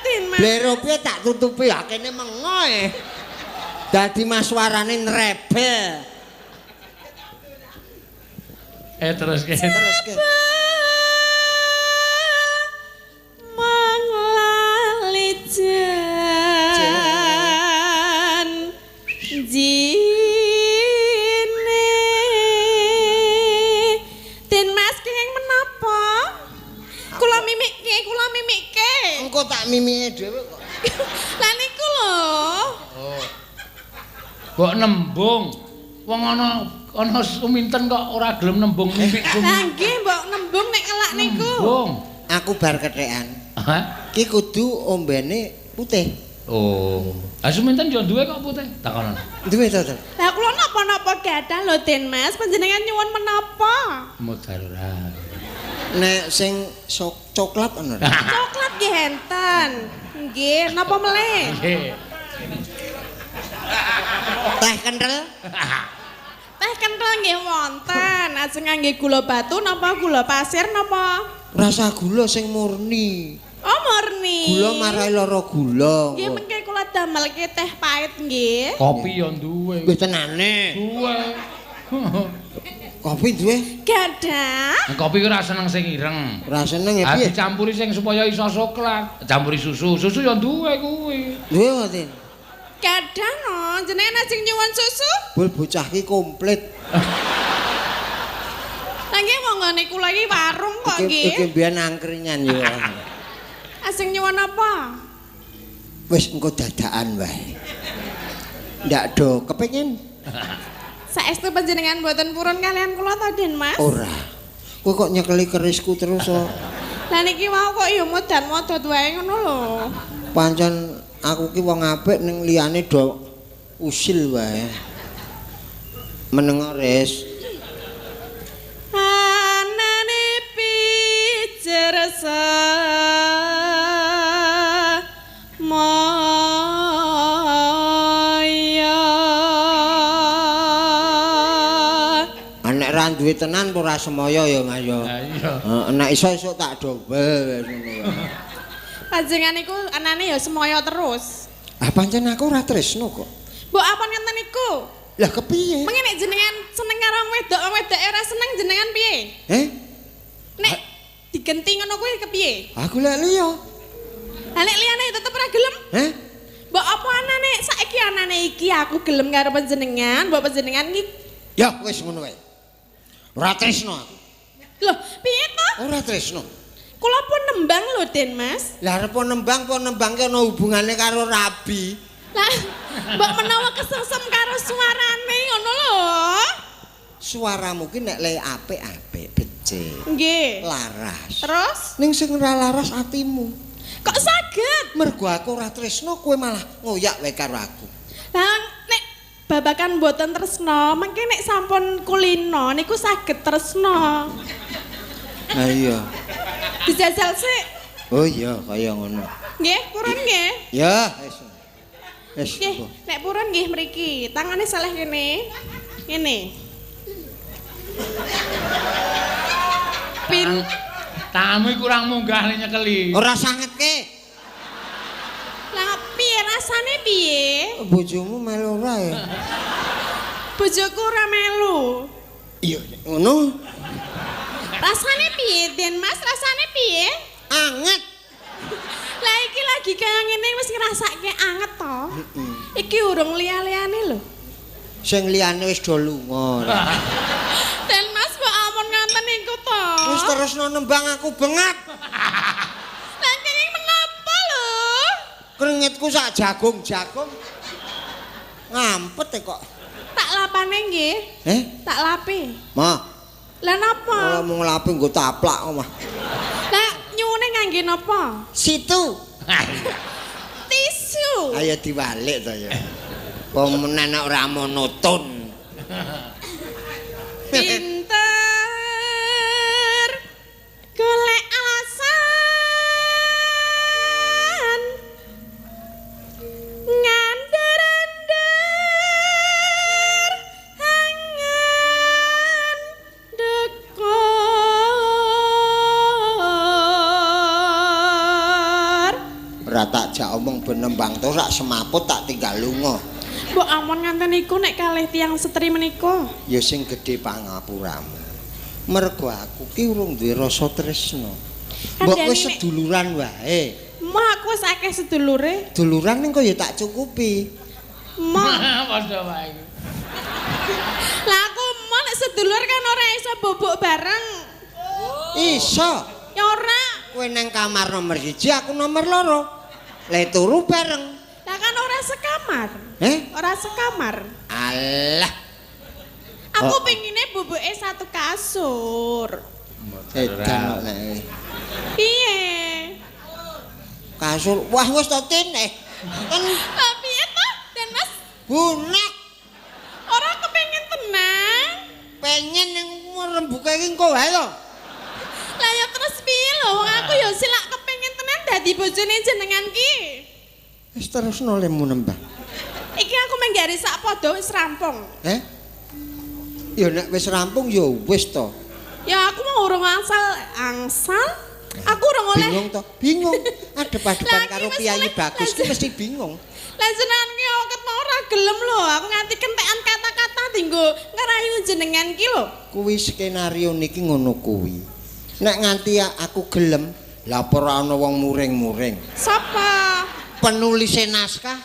[SPEAKER 4] Din Mas.
[SPEAKER 2] Blero piye tak tutupi akene mengoe. Dadi mas suarane nrebel.
[SPEAKER 1] Terus ke.
[SPEAKER 4] Manglali jan jine. Din Mas kenging menapa? Kula mimikke,
[SPEAKER 2] Engko tak mimike dhewe kok.
[SPEAKER 4] Lah niku lho.
[SPEAKER 1] Oh. Mbok nembung. Wong ana suminten kok ora gelem nembung mimik
[SPEAKER 4] Lah nggih mbok nembung nek elak niku.
[SPEAKER 1] Nembung.
[SPEAKER 2] Aku bar kethekan.
[SPEAKER 1] Hah?
[SPEAKER 2] Ki kudu ombene putih.
[SPEAKER 1] Oh. Lah suminten yo duwe kok putih. Takonan.
[SPEAKER 2] Duwe to, Tol?
[SPEAKER 4] Lah kula napa-napa gadah lho Den Mas, panjenengan nyuwun menapa?
[SPEAKER 1] Modal ora.
[SPEAKER 2] Nek sing coklat ana.
[SPEAKER 4] Coklat nggih enten. Nggih, napa melih?
[SPEAKER 1] Nggih.
[SPEAKER 2] Teh kenthel.
[SPEAKER 4] Teh kenthel nggih wonten. Ajeng ngangge gula batu napa gula pasir napa?
[SPEAKER 2] Rasa gula sing murni.
[SPEAKER 4] Oh, murni.
[SPEAKER 2] Gula marai lara gula.
[SPEAKER 4] Nggih mengke kula damelke teh pahit nggih.
[SPEAKER 1] Kopi yo duwe.
[SPEAKER 2] Wis tenane.
[SPEAKER 1] Duwe.
[SPEAKER 2] Kopi duwe?
[SPEAKER 4] Gadah.
[SPEAKER 1] Kopi ora seneng sing ireng.
[SPEAKER 2] Ora seneng ya piye?
[SPEAKER 1] Dicampuri sing supaya iso soklat. Campuri susu. Susu yo duwe kuwi.
[SPEAKER 2] Duwe mboten?
[SPEAKER 4] Gadah no, jenengan ajeng nyuwun susu?
[SPEAKER 2] Bul bocah ki komplit.
[SPEAKER 4] Lah nggih wong ngene kula iki warung kok nggih.
[SPEAKER 2] Iki mbiyen angkringan yo.
[SPEAKER 4] Asing nyuwun apa?
[SPEAKER 2] Wis engko dadakan wae. Ndak do kepengin.
[SPEAKER 4] Saestu panjenengan mboten purun kalian kula to, Den Mas?
[SPEAKER 2] Ora. Kowe kok nyekeli kerisku terus kok.
[SPEAKER 4] Lah niki wau kok ya modan-modot wae ngono lho.
[SPEAKER 2] Pancen aku ki wong apik ning liyane do usil wae. Meneng res.
[SPEAKER 4] Anane pijer maya.
[SPEAKER 2] Nek ra duwe tenan ora semaya ya Mas ya.
[SPEAKER 1] Lah iya.
[SPEAKER 2] Heeh, nek iso esuk tak dobel ngono wae.
[SPEAKER 4] Panjenengan niku anane ya semaya terus.
[SPEAKER 2] Ah pancen aku ora tresno kok.
[SPEAKER 4] Mbok apa ngenten niku?
[SPEAKER 2] Lah kepiye?
[SPEAKER 4] Mengene nek jenengan seneng karo wong wedok, wong wedoke ora seneng jenengan piye?
[SPEAKER 2] Eh?
[SPEAKER 4] Nek digenti ngono kuwi kepiye?
[SPEAKER 2] Aku lek liya.
[SPEAKER 4] Lah nek liyane tetep ora gelem.
[SPEAKER 2] Heh?
[SPEAKER 4] Mbok apa anane saiki anane iki aku gelem karo panjenengan, mbok panjenengan iki
[SPEAKER 2] Ya wis ngono wae. Ora tresno aku.
[SPEAKER 4] lho piye to?
[SPEAKER 2] Ora tresno.
[SPEAKER 4] Kula pun nembang lho Den Mas.
[SPEAKER 2] Lah arep nembang apa nembang ki ana hubungane karo rabi.
[SPEAKER 4] Lah mbok menawa kesengsem karo suarane ngono lho.
[SPEAKER 2] Suaramu ki nek le apik-apik becik.
[SPEAKER 4] Nggih.
[SPEAKER 2] Laras.
[SPEAKER 4] Terus
[SPEAKER 2] Ning sing ora laras atimu.
[SPEAKER 4] kok saged?
[SPEAKER 2] Mergo aku ora tresno kowe malah ngoyak wae karo aku.
[SPEAKER 4] Lah nek babakan mboten tresno, mengke nek sampun kulino niku saged tresno.
[SPEAKER 2] Lah iya.
[SPEAKER 4] Dijajal sik.
[SPEAKER 2] Oh iya kaya ngono.
[SPEAKER 4] Nggih, purun nggih.
[SPEAKER 2] Ya wis. Wis.
[SPEAKER 4] Nggih, nek purun nggih mriki. Tangane saleh kene. Ngene. Pin
[SPEAKER 1] Tanganmu kurang munggah le nyekeli.
[SPEAKER 2] Ora sangetke.
[SPEAKER 4] Lah piye rasane piye?
[SPEAKER 2] Bojomu melu ora ya?
[SPEAKER 4] Bojoku ora melu.
[SPEAKER 2] Iya, ngono.
[SPEAKER 4] Rasane piye, Den Mas? Rasane piye?
[SPEAKER 2] Anget.
[SPEAKER 4] Lah iki lagi kaya ngene wis ngrasake anget to. Iki urung liya-liyane lho.
[SPEAKER 2] Sing liyane wis do lunga.
[SPEAKER 4] Den Mas mbok ampun ngoten niku to.
[SPEAKER 2] Wis terusno nembang aku bengap.
[SPEAKER 4] Lah kenging menapa lho?
[SPEAKER 2] Krengetku sak jagung-jagung. Ngampet e kok.
[SPEAKER 4] Tak lapane nggih.
[SPEAKER 2] Eh?
[SPEAKER 4] Tak lapi.
[SPEAKER 2] Ma,
[SPEAKER 4] Lah napa?
[SPEAKER 2] ora mung nglapi nggo taplak kok, Mah.
[SPEAKER 4] Lah nyuwune ngangge napa?
[SPEAKER 2] Situ.
[SPEAKER 4] Tisu.
[SPEAKER 2] Ayo diwalik to ya. Apa menen ora monoton.
[SPEAKER 4] Pinter golek alasan ngandar-andar angan dekor.
[SPEAKER 2] Ora tak jak omong ben nembang to rak semaput tak tinggal lunga.
[SPEAKER 4] Mbok ampun nganten niku nek kalih tiyang setri menika.
[SPEAKER 2] Ya sing gedhe pangapuramu. Mergo aku ki urung duwe rasa tresno. Mbok
[SPEAKER 4] Kandhani
[SPEAKER 2] wis
[SPEAKER 4] nek-
[SPEAKER 2] seduluran wae.
[SPEAKER 4] Moh aku wis akeh sedulure.
[SPEAKER 2] Duluran ning kok ya tak cukupi.
[SPEAKER 4] Moh.
[SPEAKER 1] Padha wae.
[SPEAKER 4] Lah aku moh nek sedulur kan ora iso bobok bareng.
[SPEAKER 2] Iso.
[SPEAKER 4] Ya ora.
[SPEAKER 2] Kowe nang kamar nomor 1, aku nomor 2. Le turu bareng.
[SPEAKER 4] Lah kan ora sekamar.
[SPEAKER 2] Eh?
[SPEAKER 4] Ora sekamar.
[SPEAKER 2] Alah.
[SPEAKER 4] Aku
[SPEAKER 2] Oh.
[SPEAKER 4] pengine boboke satu kasur.
[SPEAKER 2] Edan kok nek.
[SPEAKER 4] Piye?
[SPEAKER 2] Kasur. Wah wis to Tin eh. Kan
[SPEAKER 4] Lah piye to? Den Mas
[SPEAKER 2] bunek
[SPEAKER 4] ora kepengin tenang.
[SPEAKER 2] pengen ning rembuke iki engko wae to.
[SPEAKER 4] Lah ya terus piye lho wong aku ya silak kepengin tenan dadi bojone jenengan ki.
[SPEAKER 2] Wis terusno lemu nembang.
[SPEAKER 4] Iki aku menggari sak padha wis rampung.
[SPEAKER 2] Eh? Ya nek wis rampung ya wis to.
[SPEAKER 4] Ya aku mau urung angsal angsal. Aku urung oleh.
[SPEAKER 2] Bingung to? Bingung. Adep-adepan
[SPEAKER 4] Lah,
[SPEAKER 2] karo
[SPEAKER 4] iki wis
[SPEAKER 2] Piyayi
[SPEAKER 4] oleh-
[SPEAKER 2] Bagus ki mesti bingung.
[SPEAKER 4] Lah jenengan ki oket mau ora gelem lho. Aku nganti kentekan kata-kata dinggo ngerayu jenengan ki lho.
[SPEAKER 2] Kuwi skenario niki ngono kuwi. Nek nganti aku gelem, lah apa ora ana wong muring-muring.
[SPEAKER 4] Sapa?
[SPEAKER 2] Penulise naskah.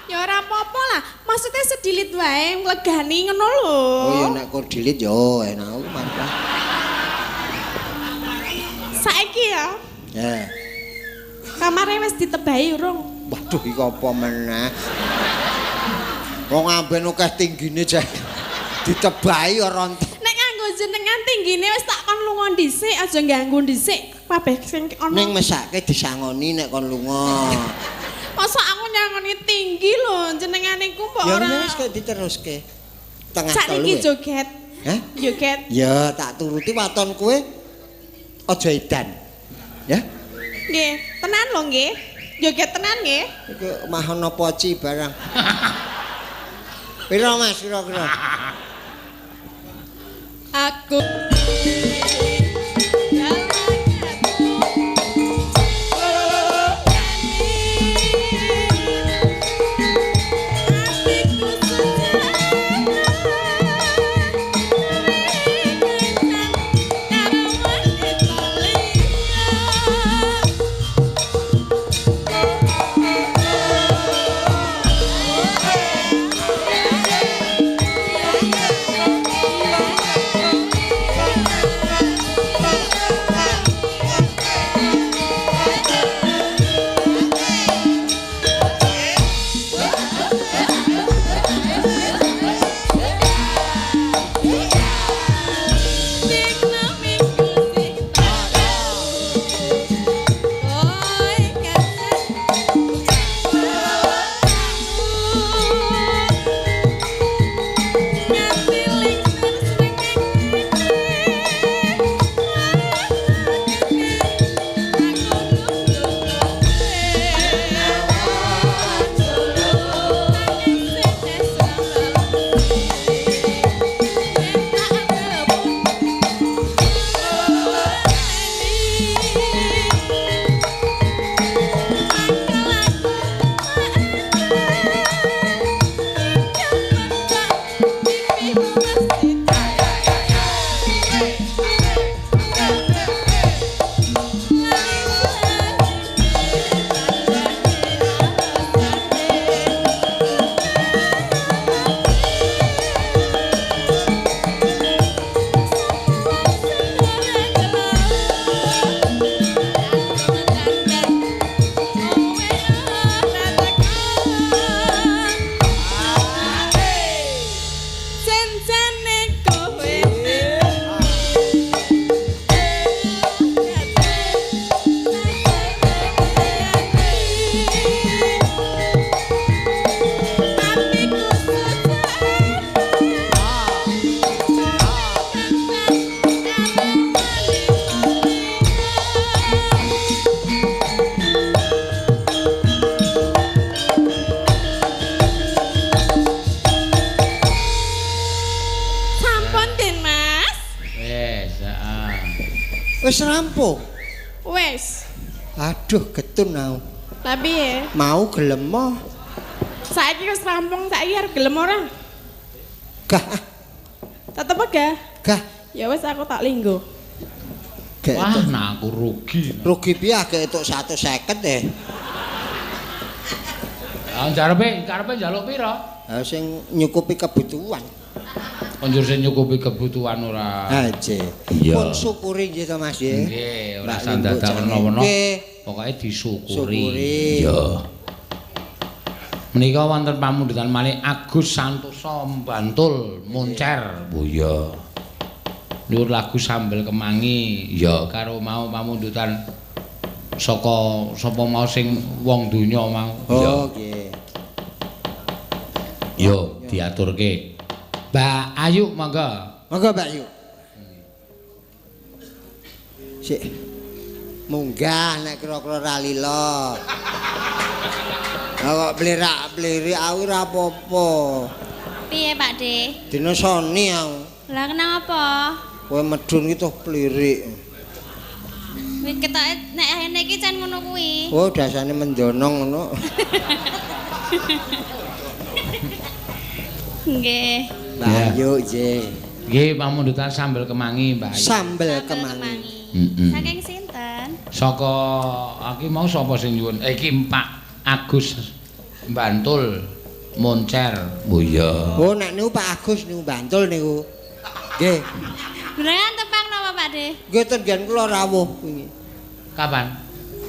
[SPEAKER 4] Ya ora apa-apa lah. Maksudnya sedilit wae nglegani ngono lho.
[SPEAKER 2] Oh ya nek kok dilit yo enak aku mantap.
[SPEAKER 4] Saiki ya.
[SPEAKER 2] Ya.
[SPEAKER 4] Kamare wis ditebahi urung?
[SPEAKER 2] Waduh iki apa meneh? Wong amben akeh tinggine jek ditebahi ora entek.
[SPEAKER 4] Nek nganggo jenengan tinggine wis tak kon lunga dhisik, aja ganggu dhisik. Kabeh sing ana.
[SPEAKER 2] Ning mesake disangoni nek kon lunga.
[SPEAKER 4] Masa aku nyangoni tinggi lho, jenengan iku mbok
[SPEAKER 2] Ya
[SPEAKER 4] ora.
[SPEAKER 2] wis kok diteruske. Tengah telu.
[SPEAKER 4] Sakniki joget.
[SPEAKER 2] Hah?
[SPEAKER 4] Joget.
[SPEAKER 2] Ya tak turuti waton kowe aja edan. Ya.
[SPEAKER 4] Nggih, tenan lho nggih. Joget tenan nggih.
[SPEAKER 2] Iki mahono poci barang. Piro Mas kira-kira?
[SPEAKER 4] Aku
[SPEAKER 2] Wis rampung.
[SPEAKER 4] Wis.
[SPEAKER 2] Aduh getun aku.
[SPEAKER 4] Lah piye?
[SPEAKER 2] Mau gelem moh.
[SPEAKER 4] Saiki wis rampung, saiki arep gelem ora?
[SPEAKER 2] Gah.
[SPEAKER 4] Tetep gah.
[SPEAKER 2] Gah.
[SPEAKER 4] Ya wis aku tak linggo.
[SPEAKER 1] Wah, nah aku rugi.
[SPEAKER 2] Rugi piye agek entuk 150 eh.
[SPEAKER 1] Ah karepe njaluk pira?
[SPEAKER 2] Ha sing nyukupi kebutuhan.
[SPEAKER 1] Konjur sing nyukupi kebutuhan ora.
[SPEAKER 2] Ha nggih. Pun syukuri nggih to Mas nggih.
[SPEAKER 1] Nggih, ora sandadak werna-werna. Pokoke disyukuri. Iya. Menika wonten pamundutan malih Agus Santoso Bantul Moncer. Oh iya. Nyuwun lagu Sambel Kemangi. Ya karo mau pamundutan saka sapa mau sing wong donya mau.
[SPEAKER 2] Oh nggih.
[SPEAKER 1] Yo diaturke. Mbak Ayu monggo.
[SPEAKER 2] Monggo Mbak Ayu. Sik. Munggah nek kira-kira ra lila. Lah kok blirak-blirik aku ora apa-apa.
[SPEAKER 3] Piye Pak De?
[SPEAKER 2] Dina soni aku.
[SPEAKER 3] Lah kenapa?
[SPEAKER 2] Kowe medun ki toh plirik.
[SPEAKER 3] Wis ketoke nek ngene iki jan ngono kuwi.
[SPEAKER 2] Oh, dasane mendonong ngono.
[SPEAKER 3] Nggih.
[SPEAKER 2] Mbak Ayu nggih.
[SPEAKER 1] Nggih, pamundutan sambel kemangi, Mbak Ayu.
[SPEAKER 2] Sambel kemangi.
[SPEAKER 1] Heeh.
[SPEAKER 3] Saking sinten?
[SPEAKER 1] Saka iki mau sapa sing nyuwun? Iki Pak Agus Bantul Moncer. Oh iya.
[SPEAKER 2] Oh, nek niku Pak Agus niku Bantul niku. Nggih.
[SPEAKER 3] Beneran tepang napa Pak De?
[SPEAKER 2] Nggih ten nggen kula rawuh wingi.
[SPEAKER 1] Kapan?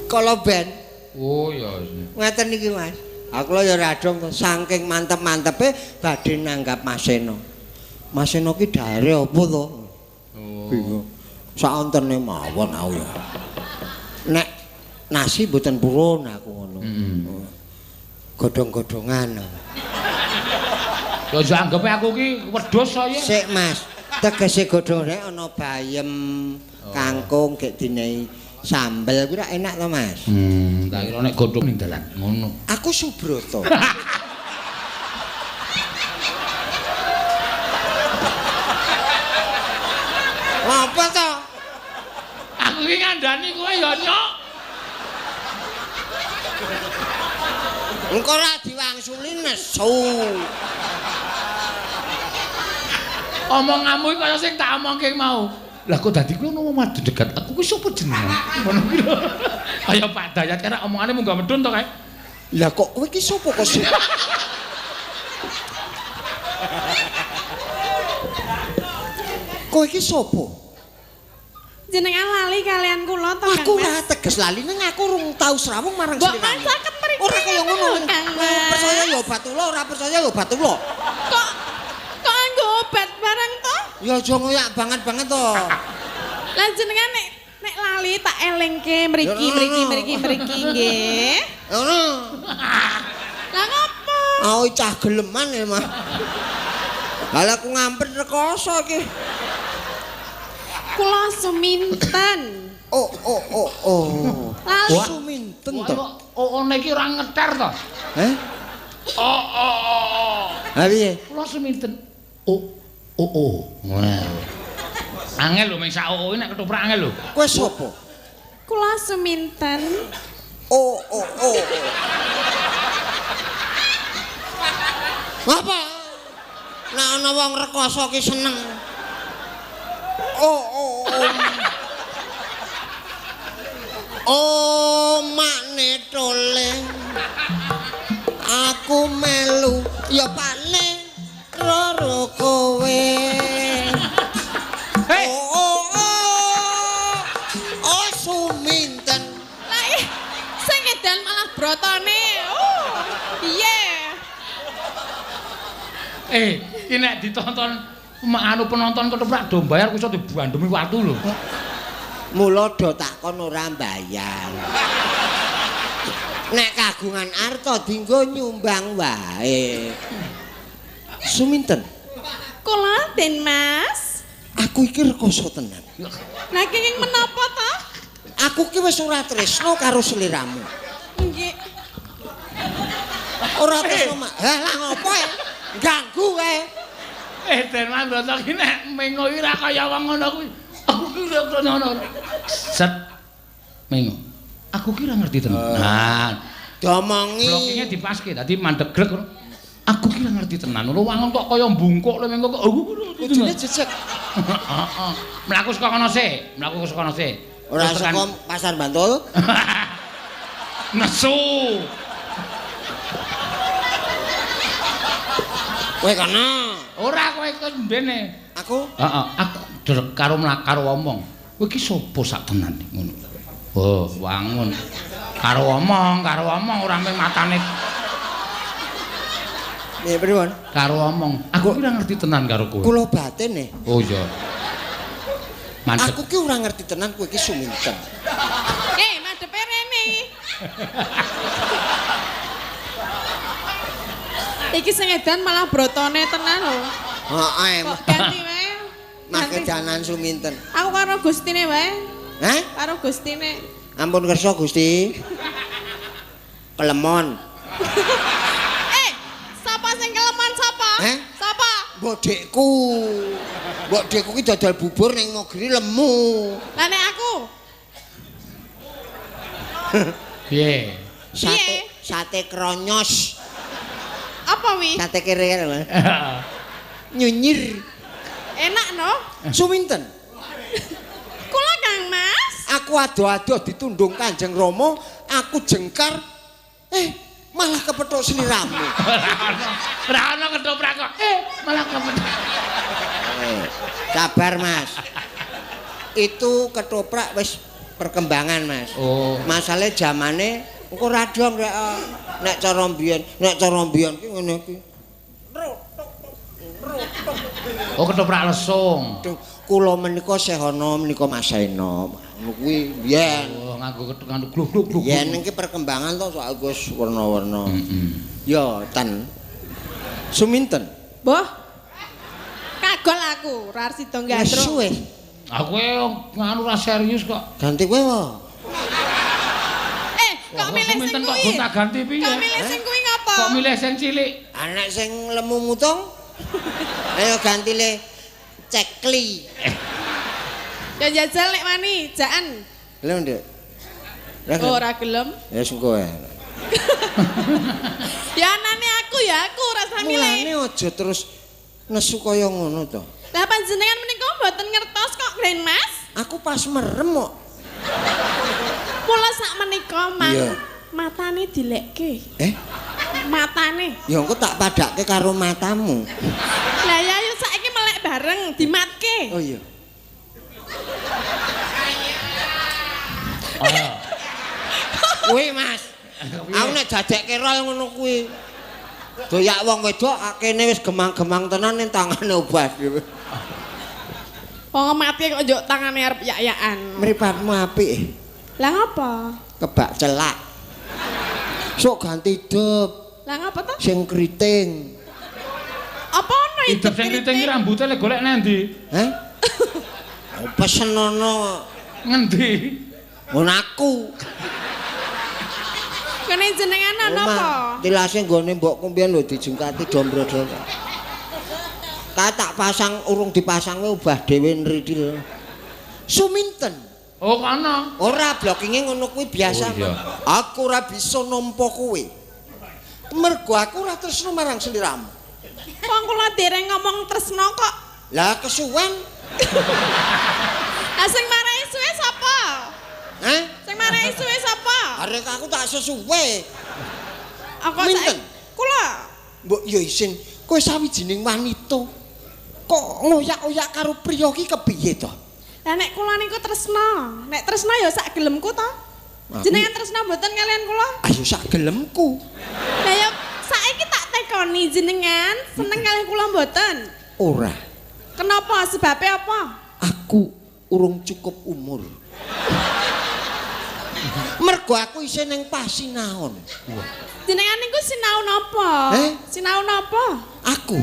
[SPEAKER 2] Kala ben.
[SPEAKER 1] Oh ya.
[SPEAKER 2] Ngeten iki, Mas. Aku lho ya ora dong saking mantep-mantepe badhe nanggap Mas Seno. Mas Seno ki dahare apa to?
[SPEAKER 1] Oh.
[SPEAKER 2] Bingung. Saontene mawon aku ya. Nek nasi mboten purun aku ngono.
[SPEAKER 1] Heeh.
[SPEAKER 2] Godhong-godhongan.
[SPEAKER 1] Ya aja anggepe aku ki wedhus saya.
[SPEAKER 2] Sik, Mas. Tegese godhong rek ana bayem, kangkung gek dinehi sambel kuwi rak enak to, Mas.
[SPEAKER 1] Tak kira nek godhong ning dalan ngono.
[SPEAKER 2] Aku Subroto. Apa to?
[SPEAKER 1] Aku ki ngandani kowe ya, Nyok.
[SPEAKER 2] Engko ora diwangsuli nesu.
[SPEAKER 1] Omonganmu iki kaya sing tak omongke mau. Lah kok dadi kowe ngono madu dekat. Aku ki sapa jenenge? Ngono kuwi lho. Kaya Pak Dayat kira omongane munggah medhun to kae.
[SPEAKER 2] Lah kok kowe iki sapa kok sih? Kowe iki sapa?
[SPEAKER 4] Jenengan lali kalian kula to, Kang
[SPEAKER 2] Aku
[SPEAKER 4] Mas?
[SPEAKER 2] ora teges lali ning aku rung tau srawung marang
[SPEAKER 4] Mbok
[SPEAKER 2] sliramu.
[SPEAKER 4] masaken mriki.
[SPEAKER 2] Ora kaya ngono.
[SPEAKER 4] Kang Mas.
[SPEAKER 2] Percaya ya obat ula, ora percaya ya obat ula.
[SPEAKER 4] Kok kok anggo obat barang to?
[SPEAKER 2] Ya aja ngoyak banget-banget to.
[SPEAKER 4] Lah jenengan nek nek lali tak elingke mriki
[SPEAKER 2] Ya,
[SPEAKER 4] mriki
[SPEAKER 2] ngono.
[SPEAKER 4] mriki mriki nggih.
[SPEAKER 2] Ngono.
[SPEAKER 4] Lah ngopo?
[SPEAKER 2] Aku cah geleman ya, Mas. Lah aku ngampet rekoso iki.
[SPEAKER 4] Kula suminten.
[SPEAKER 2] Oh oh oh oh.
[SPEAKER 4] Lali.
[SPEAKER 2] Suminten to.
[SPEAKER 1] Oh, oh iki ora ngeter to.
[SPEAKER 2] Heh?
[SPEAKER 1] Oh oh oh. oh.
[SPEAKER 2] Ha piye?
[SPEAKER 1] Kula suminten. Oh oh oh. Wah. Angel lho mung sak oh nek ketoprak angel lho.
[SPEAKER 2] Kowe sapa?
[SPEAKER 4] Kula suminten.
[SPEAKER 2] Oh oh oh. Ngapa? Nek ana wong rekoso ki seneng. Oh oh oh. Oh makne tole. Aku melu ya pakne roro kowe.
[SPEAKER 1] Hei.
[SPEAKER 2] Oh oh oh. Oh suminten.
[SPEAKER 4] Lah ih, sing edan malah brotone. Oh. Piye?
[SPEAKER 1] Iki nek ditonton anu penonton ketoprak do bayar iso dibandemi watu lho.
[SPEAKER 2] Mula do takon ora mbayar. Nek kagungan arta dinggo nyumbang wae. Suminten,
[SPEAKER 4] Kula Den Mas.
[SPEAKER 2] aku iki rekoso tenan.
[SPEAKER 4] Lah kenging menapa to?
[SPEAKER 2] Aku ki wis ora tresno karo sliramu.
[SPEAKER 4] Nggih.
[SPEAKER 2] Ora tresno mak. Lah lah ngopo e? Ganggu kae.
[SPEAKER 1] Den Mas Broto ki nek mengo iki ora kaya wong ngono kuwi. Aku ki ora ngono. Set. Mengo. Aku ki ora ngerti tenan. Nah,
[SPEAKER 2] Diomongi.
[SPEAKER 1] blokingnya dipaske dadi mandeg grek ngono. Aku ki ora ngerti tenan. Lho wangun kok kaya mbungkuk lho mengo kok. Aku ki ora ngerti
[SPEAKER 2] Kudune
[SPEAKER 1] tenan.
[SPEAKER 2] jejeg.
[SPEAKER 1] Heeh. Mlaku saka kono sik, mlaku saka kono sik.
[SPEAKER 2] Ora
[SPEAKER 1] Terus tekan-
[SPEAKER 2] saka Pasar Bantul.
[SPEAKER 1] Nesu.
[SPEAKER 2] Kowe kono.
[SPEAKER 1] Ora kowe iku mbene.
[SPEAKER 2] Aku
[SPEAKER 1] Heeh, aku derek karo mlak karo omong. Kowe iki sapa sak tenan ngono. Oh, wangun. Karo omong ora mung matane
[SPEAKER 2] piye pripun?
[SPEAKER 1] karo omong. Aku ki ora ngerti tenan karo kowe.
[SPEAKER 2] Kula batin e.
[SPEAKER 1] Oh iya. Mandek.
[SPEAKER 2] Aku ki ora ngerti tenan kowe iki suminten.
[SPEAKER 4] Madhepe rene. Iki sing edan malah brotone tenan lho.
[SPEAKER 2] Heeh,
[SPEAKER 4] Kok ganti wae.
[SPEAKER 2] mah
[SPEAKER 4] Ganti.
[SPEAKER 2] kedanan suminten.
[SPEAKER 4] Aku karo Gustine wae.
[SPEAKER 2] Hah?
[SPEAKER 4] Karo Gustine.
[SPEAKER 2] Ampun kersa Gusti. Kelemon.
[SPEAKER 4] Sapa sing kelemon sapa?
[SPEAKER 2] Heh?
[SPEAKER 4] Sapa?
[SPEAKER 2] Mbok dekku. Mbok dekku ki dodol bubur ning Mogri lemu.
[SPEAKER 4] Lah nek aku
[SPEAKER 1] Piye?
[SPEAKER 2] Sate
[SPEAKER 4] Piye?
[SPEAKER 2] sate kronyos.
[SPEAKER 4] apa wi?
[SPEAKER 2] Sate kere lho. Nyunyir.
[SPEAKER 4] Enak no?
[SPEAKER 2] Suminten.
[SPEAKER 4] Kula Kang Mas.
[SPEAKER 2] Aku ado-ado ditundung Kanjeng Rama, aku jengkar. Malah kepethuk sliramu.
[SPEAKER 1] Ora ono ketoprak kok. Malah kepethuk.
[SPEAKER 2] Sabar, Mas. Itu ketoprak wis perkembangan, Mas.
[SPEAKER 1] Oh.
[SPEAKER 2] Masalah zamane Engko ra dong rek. Nek cara mbiyen, nek cara mbiyen ki ngene iki.
[SPEAKER 1] Oh, ketoprak lesung.
[SPEAKER 2] Kula menika sehana menika Mas Seno. Ngono kuwi mbiyen.
[SPEAKER 1] Oh, nganggo nganggo gluk-gluk.
[SPEAKER 2] Yen iki perkembangan to soal wis werna-werna.
[SPEAKER 1] Heeh.
[SPEAKER 2] Ya, ten. Suminten.
[SPEAKER 4] Mbah. Kagol aku, ora sida gandrung.
[SPEAKER 2] Suwe.
[SPEAKER 1] Aku nganu ora serius kok.
[SPEAKER 2] Ganti kowe wae.
[SPEAKER 4] Eh, kok milih sing
[SPEAKER 1] kok
[SPEAKER 4] kuwi?
[SPEAKER 1] gonta-ganti piye?
[SPEAKER 4] Kok milih sing kuwi ngapa?
[SPEAKER 1] Kok milih sing cilik?
[SPEAKER 2] Anak sing lemu mutung. Ayo ganti le cekli.
[SPEAKER 4] Ya jajal nek wani, jaan.
[SPEAKER 2] Gelem, Nduk?
[SPEAKER 4] Oh, ora gelem.
[SPEAKER 2] Ya sungguh.
[SPEAKER 4] Ya anane aku ya aku ora usah milih.
[SPEAKER 2] Mulane aja terus nesu kaya ngono to.
[SPEAKER 4] Lah panjenengan menika mboten ngertos kok, Grand Mas.
[SPEAKER 2] Aku pas merem kok.
[SPEAKER 4] Mula sak menika mang matane dilekke.
[SPEAKER 2] Eh?
[SPEAKER 4] Matane.
[SPEAKER 2] Ya engko tak padake karo matamu.
[SPEAKER 4] Lah ya ayo saiki melek bareng dimatke.
[SPEAKER 2] Oh iya.
[SPEAKER 1] Oh.
[SPEAKER 2] Kuwi Mas. Aku nek dadekke rol ngono kuwi. Doyak wong wedok akene wis gemang-gemang tenan ning tangane obah dhewe.
[SPEAKER 4] Wong mati kok njuk tangane arep yak-yakan.
[SPEAKER 2] Mripatmu apik.
[SPEAKER 4] Lah ngapa?
[SPEAKER 2] Kebak celak. Sok ganti dep.
[SPEAKER 4] Lah ngapa to?
[SPEAKER 2] Sing keriting.
[SPEAKER 4] Apa ono
[SPEAKER 1] idep sing keriting iki rambute le golek nang ndi?
[SPEAKER 2] Hah? Pesen ono
[SPEAKER 1] ngendi?
[SPEAKER 2] Ngono aku.
[SPEAKER 4] Kene jenengan ana apa?
[SPEAKER 2] Tilase nggone mbokku mbiyen lho dijungkati dombro-dombro. Kae tak pasang urung dipasang ubah dhewe nridil. Suminten.
[SPEAKER 1] Oh kono.
[SPEAKER 2] Ora blockinge ngono kuwi biasa.
[SPEAKER 1] Oh, iya.
[SPEAKER 2] Aku ora bisa nampa kowe. Mergo aku ora tresno marang sliramu.
[SPEAKER 4] Wong kula dereng ngomong tresno kok.
[SPEAKER 2] Lah kesuwen.
[SPEAKER 4] Lah sing marai suwe sapa?
[SPEAKER 2] Hah?
[SPEAKER 4] Sing marai suwe sapa?
[SPEAKER 2] Arek aku tak sesuwe.
[SPEAKER 4] Aku
[SPEAKER 2] Minten?
[SPEAKER 4] Kula.
[SPEAKER 2] Mbok ya isin, kowe sawijining wanita kok ngoyak-oyak karo priya ki kepiye to?
[SPEAKER 4] Lah nek kula niku tresno, nek tresno ya sak gelemku to. Jenengan tresno mboten kalian kula?
[SPEAKER 2] Ayo sak gelemku.
[SPEAKER 4] Lah ya saiki tak tekoni jenengan seneng kalih kula mboten?
[SPEAKER 2] Ora.
[SPEAKER 4] Kenapa? Sebabe apa?
[SPEAKER 2] Aku urung cukup umur. Mergo aku isih ning pasinaon.
[SPEAKER 4] Jenengan niku sinau napa?
[SPEAKER 2] Eh?
[SPEAKER 4] Sinau napa?
[SPEAKER 2] Aku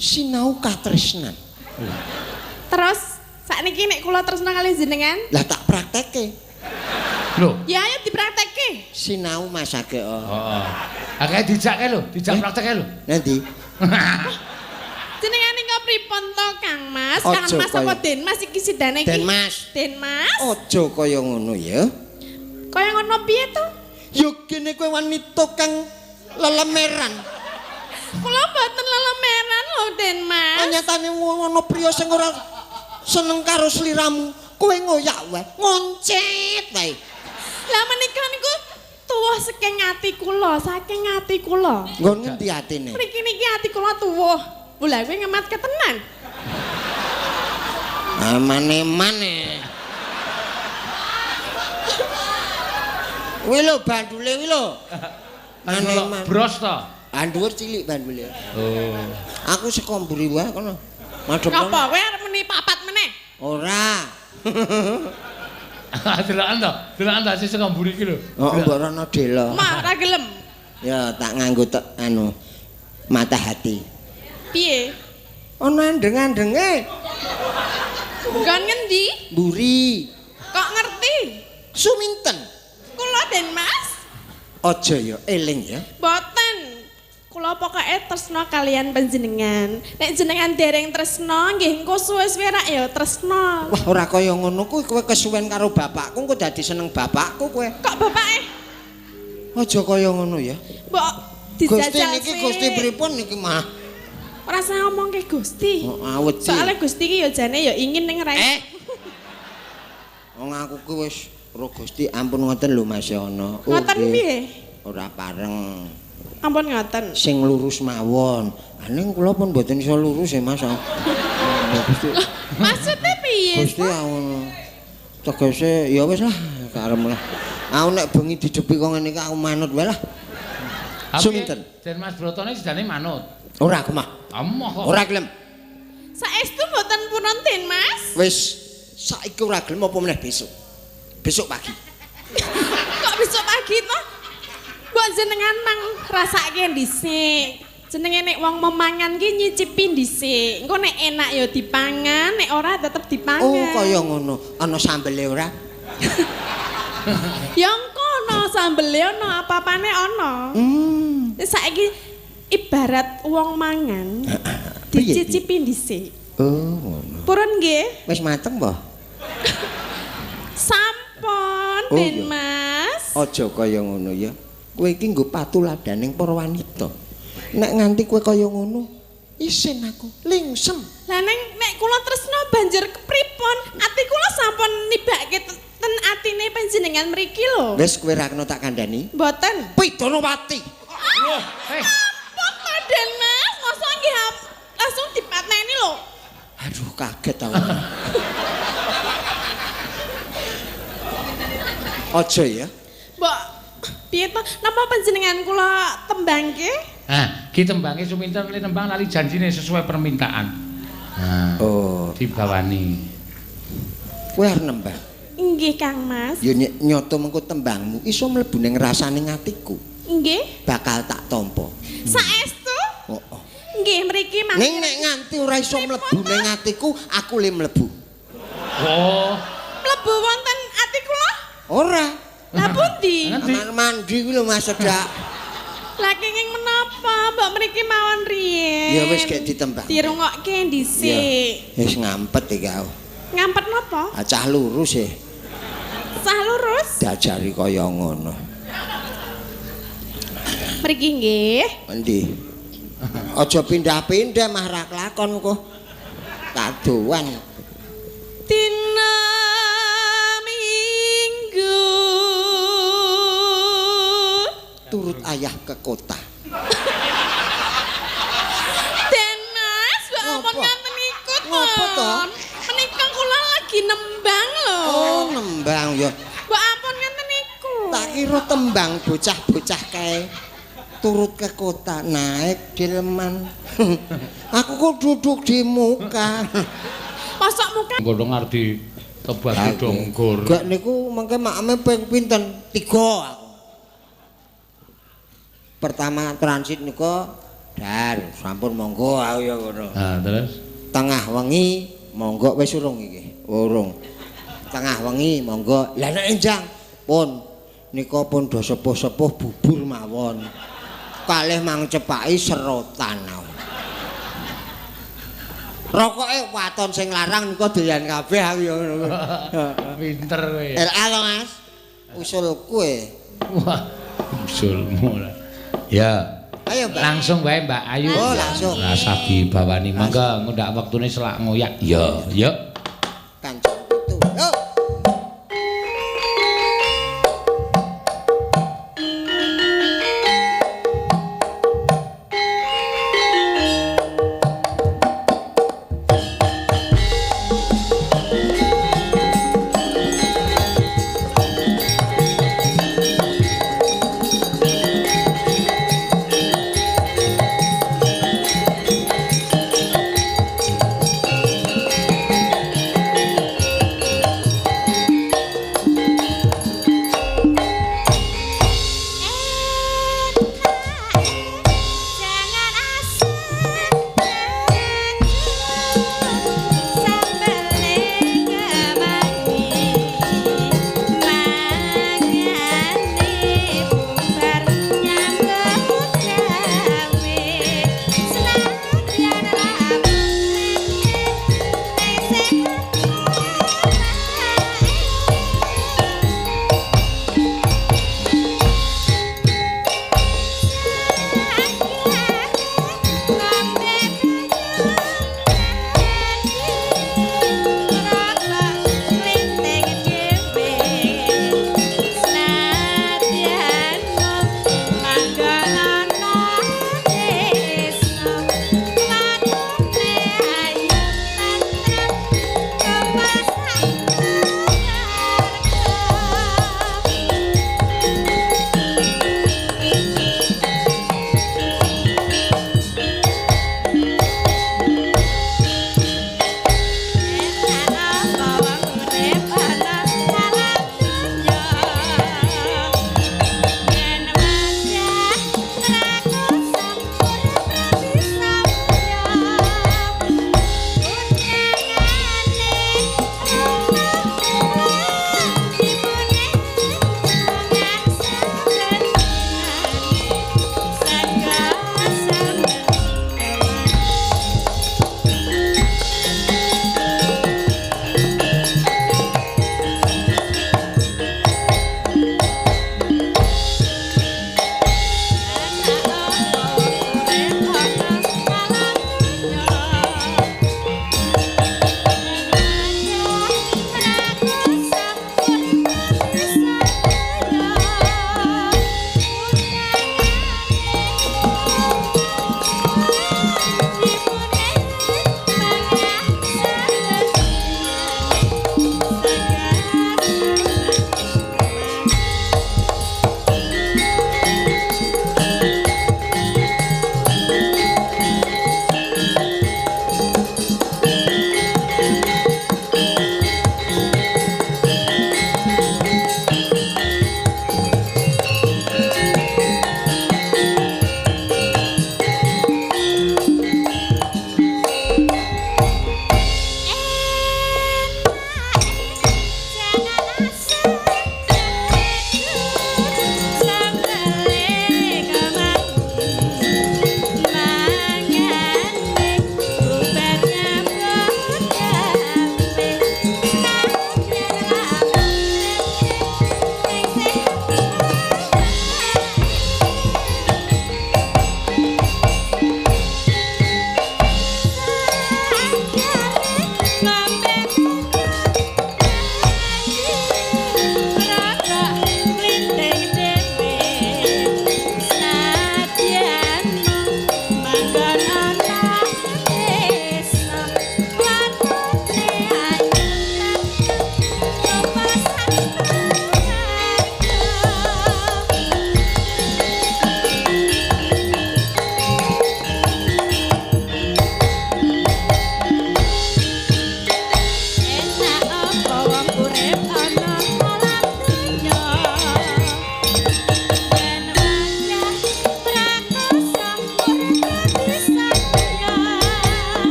[SPEAKER 2] sinau katresnan.
[SPEAKER 4] Terus sakniki nek kula tresno kalih jenengan?
[SPEAKER 2] Lah tak praktekke.
[SPEAKER 1] Lho.
[SPEAKER 4] Ya ayo dipraktekke.
[SPEAKER 2] Sinau masake.
[SPEAKER 1] Heeh. Akeh dijake lho, dijak praktekke lho.
[SPEAKER 2] Nanti.
[SPEAKER 4] Jenengan niku pripun to, Kang Mas? Kang Mas apa Den Mas iki sidane iki?
[SPEAKER 2] Den Mas.
[SPEAKER 4] Den Mas.
[SPEAKER 2] Aja kaya ngono ya.
[SPEAKER 4] Kaya ngono piye to?
[SPEAKER 2] Ya kene kowe wanita kang lelemeran.
[SPEAKER 4] Kula mboten lelemeran lho, Den Mas.
[SPEAKER 2] Nyatane ana priya sing ora seneng karo sliramu, kowe ngoyak wae, ngoncet wae.
[SPEAKER 4] Lah menika niku tuwuh saking ati kula, saking ati kula.
[SPEAKER 2] Nggon ngendi atine?
[SPEAKER 4] Mriki niki ati kula tuwuh. Lha kowe ngematke tenan.
[SPEAKER 2] Amane-mane. Kuwi lho bandule kuwi lho.
[SPEAKER 1] Mane-mane. Bros to.
[SPEAKER 2] Bandul cilik bandule.
[SPEAKER 1] Oh.
[SPEAKER 2] Aku saka mburi wae kono. Madhep.
[SPEAKER 4] Ngapa kowe arep muni papat meneh?
[SPEAKER 2] Ora.
[SPEAKER 1] Delokan to, delokan ta sing saka mburi iki lho.
[SPEAKER 2] Oh, mbok rono dela.
[SPEAKER 4] Mah ora gelem.
[SPEAKER 2] Ya tak nganggo tek anu mata hati.
[SPEAKER 4] Piye?
[SPEAKER 2] Ana andeng-andenge.
[SPEAKER 4] Nggon ngendi?
[SPEAKER 2] Mburi.
[SPEAKER 4] Kok ngerti?
[SPEAKER 2] Suminten.
[SPEAKER 4] Kula Den Mas.
[SPEAKER 2] Aja ya eling ya.
[SPEAKER 4] Mboten. Kula pokoke tresno kalian panjenengan. Nek jenengan dereng tresno nggih engko suwe-suwe rak ya tresno.
[SPEAKER 2] Wah ora kaya ngono kuwi, kowe kesuwen karo bapakku engko dadi seneng bapakku kowe.
[SPEAKER 4] Kok bapake?
[SPEAKER 2] Aja kaya ngono ya.
[SPEAKER 4] Mbok dijajal.
[SPEAKER 2] Gusti niki Gusti pripun niki mah?
[SPEAKER 4] Ora usah ngomongke Gusti.
[SPEAKER 2] Oh, awet sih.
[SPEAKER 4] Soale Gusti ki ya jane ya ingin ning ra.
[SPEAKER 2] Wong aku ki wis ro Gusti ampun ngoten lho Mas Yono.
[SPEAKER 4] Ngoten piye?
[SPEAKER 2] Ora pareng.
[SPEAKER 4] Ampun ngoten.
[SPEAKER 2] Sing lurus mawon. Ning kula pun mboten iso lurus ya Mas. Gusti.
[SPEAKER 4] Maksudnya piye?
[SPEAKER 2] Gusti ngono. Tegese ya wis lah karem lah. Aku nek bengi dijepi kok ngene iki aku manut wae lah. Suminten.
[SPEAKER 1] Den Mas Brotone sidane manut.
[SPEAKER 2] Ora aku mah.
[SPEAKER 1] Amoh kok.
[SPEAKER 2] Ora gelem.
[SPEAKER 4] Saestu mboten purun Den Mas?
[SPEAKER 2] Wis saiki ora gelem apa meneh besok. Besok pagi.
[SPEAKER 4] Kok besok pagi to? Mbok jenengan mang rasake dhisik. Jenenge nek wong memangan ki nyicipi dhisik. Engko nek enak ya dipangan, nek ora tetep dipangan.
[SPEAKER 2] Oh, kaya ngono. Ana sambele ora?
[SPEAKER 4] Ya engko ana sambele ana apa-apane ana. Saiki ibarat wong mangan dicicipi dhisik.
[SPEAKER 2] Oh, ngono.
[SPEAKER 4] Purun nggih?
[SPEAKER 2] Wis mateng apa?
[SPEAKER 4] Sampun,
[SPEAKER 2] Oh,
[SPEAKER 4] Den
[SPEAKER 2] iya.
[SPEAKER 4] Mas.
[SPEAKER 2] Aja kaya ngono ya. Kowe iki nggo patuladaning para wanita. Nek nganti kowe kaya ngono, isin aku, lingsem.
[SPEAKER 4] Lah neng nek kula tresna banjur kepripun? Ati kula sampun nibake ten atine panjenengan mriki lho.
[SPEAKER 2] Wis kowe ra kena tak kandhani.
[SPEAKER 4] Mboten.
[SPEAKER 2] Pidanawati.
[SPEAKER 1] Loh, eh.
[SPEAKER 4] Ampun to Den Mas, mosok nggih langsung dipateni lho.
[SPEAKER 2] Aduh, kaget aku. Aja ya.
[SPEAKER 4] Mbok piye to? Napa panjenengan kula tembangke?
[SPEAKER 1] Nah, ki tembange Suminten li nembang lali janjine sesuai permintaan. Nah,
[SPEAKER 2] Oh,
[SPEAKER 1] dibawani.
[SPEAKER 2] kowe arep nembang.
[SPEAKER 4] Nggih Kang Mas.
[SPEAKER 2] Ya nyoto mengko tembangmu iso mlebu ning rasane atiku.
[SPEAKER 4] Nggih.
[SPEAKER 2] Bakal tak tampa.
[SPEAKER 4] Saestu?
[SPEAKER 2] Oh, oh.
[SPEAKER 4] Nggih mriki mangke.
[SPEAKER 2] Ning nek nganti ora iso mlebu ning atiku, aku le mlebu.
[SPEAKER 1] Oh,
[SPEAKER 4] Mlebu wonten ati kula?
[SPEAKER 2] Ora.
[SPEAKER 4] Lah pundi?
[SPEAKER 1] Ngendi?
[SPEAKER 2] Kamar mandi kuwi lho Mas Sedak.
[SPEAKER 4] Lah kenging menapa mbok mriki mawon riyen?
[SPEAKER 2] Ya wis gek ditembang.
[SPEAKER 4] Dirungokke dhisik.
[SPEAKER 2] Wis ngampet iki aku.
[SPEAKER 4] Ngampet napa?
[SPEAKER 2] Acah lurus e.
[SPEAKER 4] Sah lurus.
[SPEAKER 2] Diajari kaya ngono.
[SPEAKER 4] Mriki nggih.
[SPEAKER 2] Endi? Aja pindah-pindah mah ra kelakon kok. Kadoan.
[SPEAKER 4] Dina Minggu.
[SPEAKER 2] Turut ayah ke kota.
[SPEAKER 4] Den Mas, mbok ampun
[SPEAKER 2] Ngopo?
[SPEAKER 4] ngaten niku to.
[SPEAKER 2] Ngopo to?
[SPEAKER 4] Menika kula lagi nembang lho.
[SPEAKER 2] Oh, nembang ya.
[SPEAKER 4] Mbok ampun ngaten niku.
[SPEAKER 2] Tak kira tembang bocah-bocah kae. Turut ke kota naik delman. Aku kok duduk di muka.
[SPEAKER 4] Mosok muka
[SPEAKER 1] Godhong arep ditebaki donggur.
[SPEAKER 2] Gak niku mengke makme ping pinten? 3 aku. Pertama transit niku dar sampun monggo aku ya ngono.
[SPEAKER 1] Nah, terus
[SPEAKER 2] Tengah wengi monggo wis urung iki. Urung. Tengah wengi monggo. Lah nek enjang pun nika pun do sepuh-sepuh bubur mawon. Kalih mang cepaki serotan aku. Rokoke waton sing larang nika doyan kabeh aku ya ngono.
[SPEAKER 1] Pinter kowe.
[SPEAKER 2] LA to Mas. Usulku e.
[SPEAKER 1] Wah, usulmu lah. Ya.
[SPEAKER 2] Ayo Mbak.
[SPEAKER 1] Langsung wae Mbak Ayu.
[SPEAKER 2] Oh, langsung.
[SPEAKER 1] Rasah dibawani. Mangga ngundak wektune selak ngoyak. Ya, ya.
[SPEAKER 2] Kancing pitu. Yo.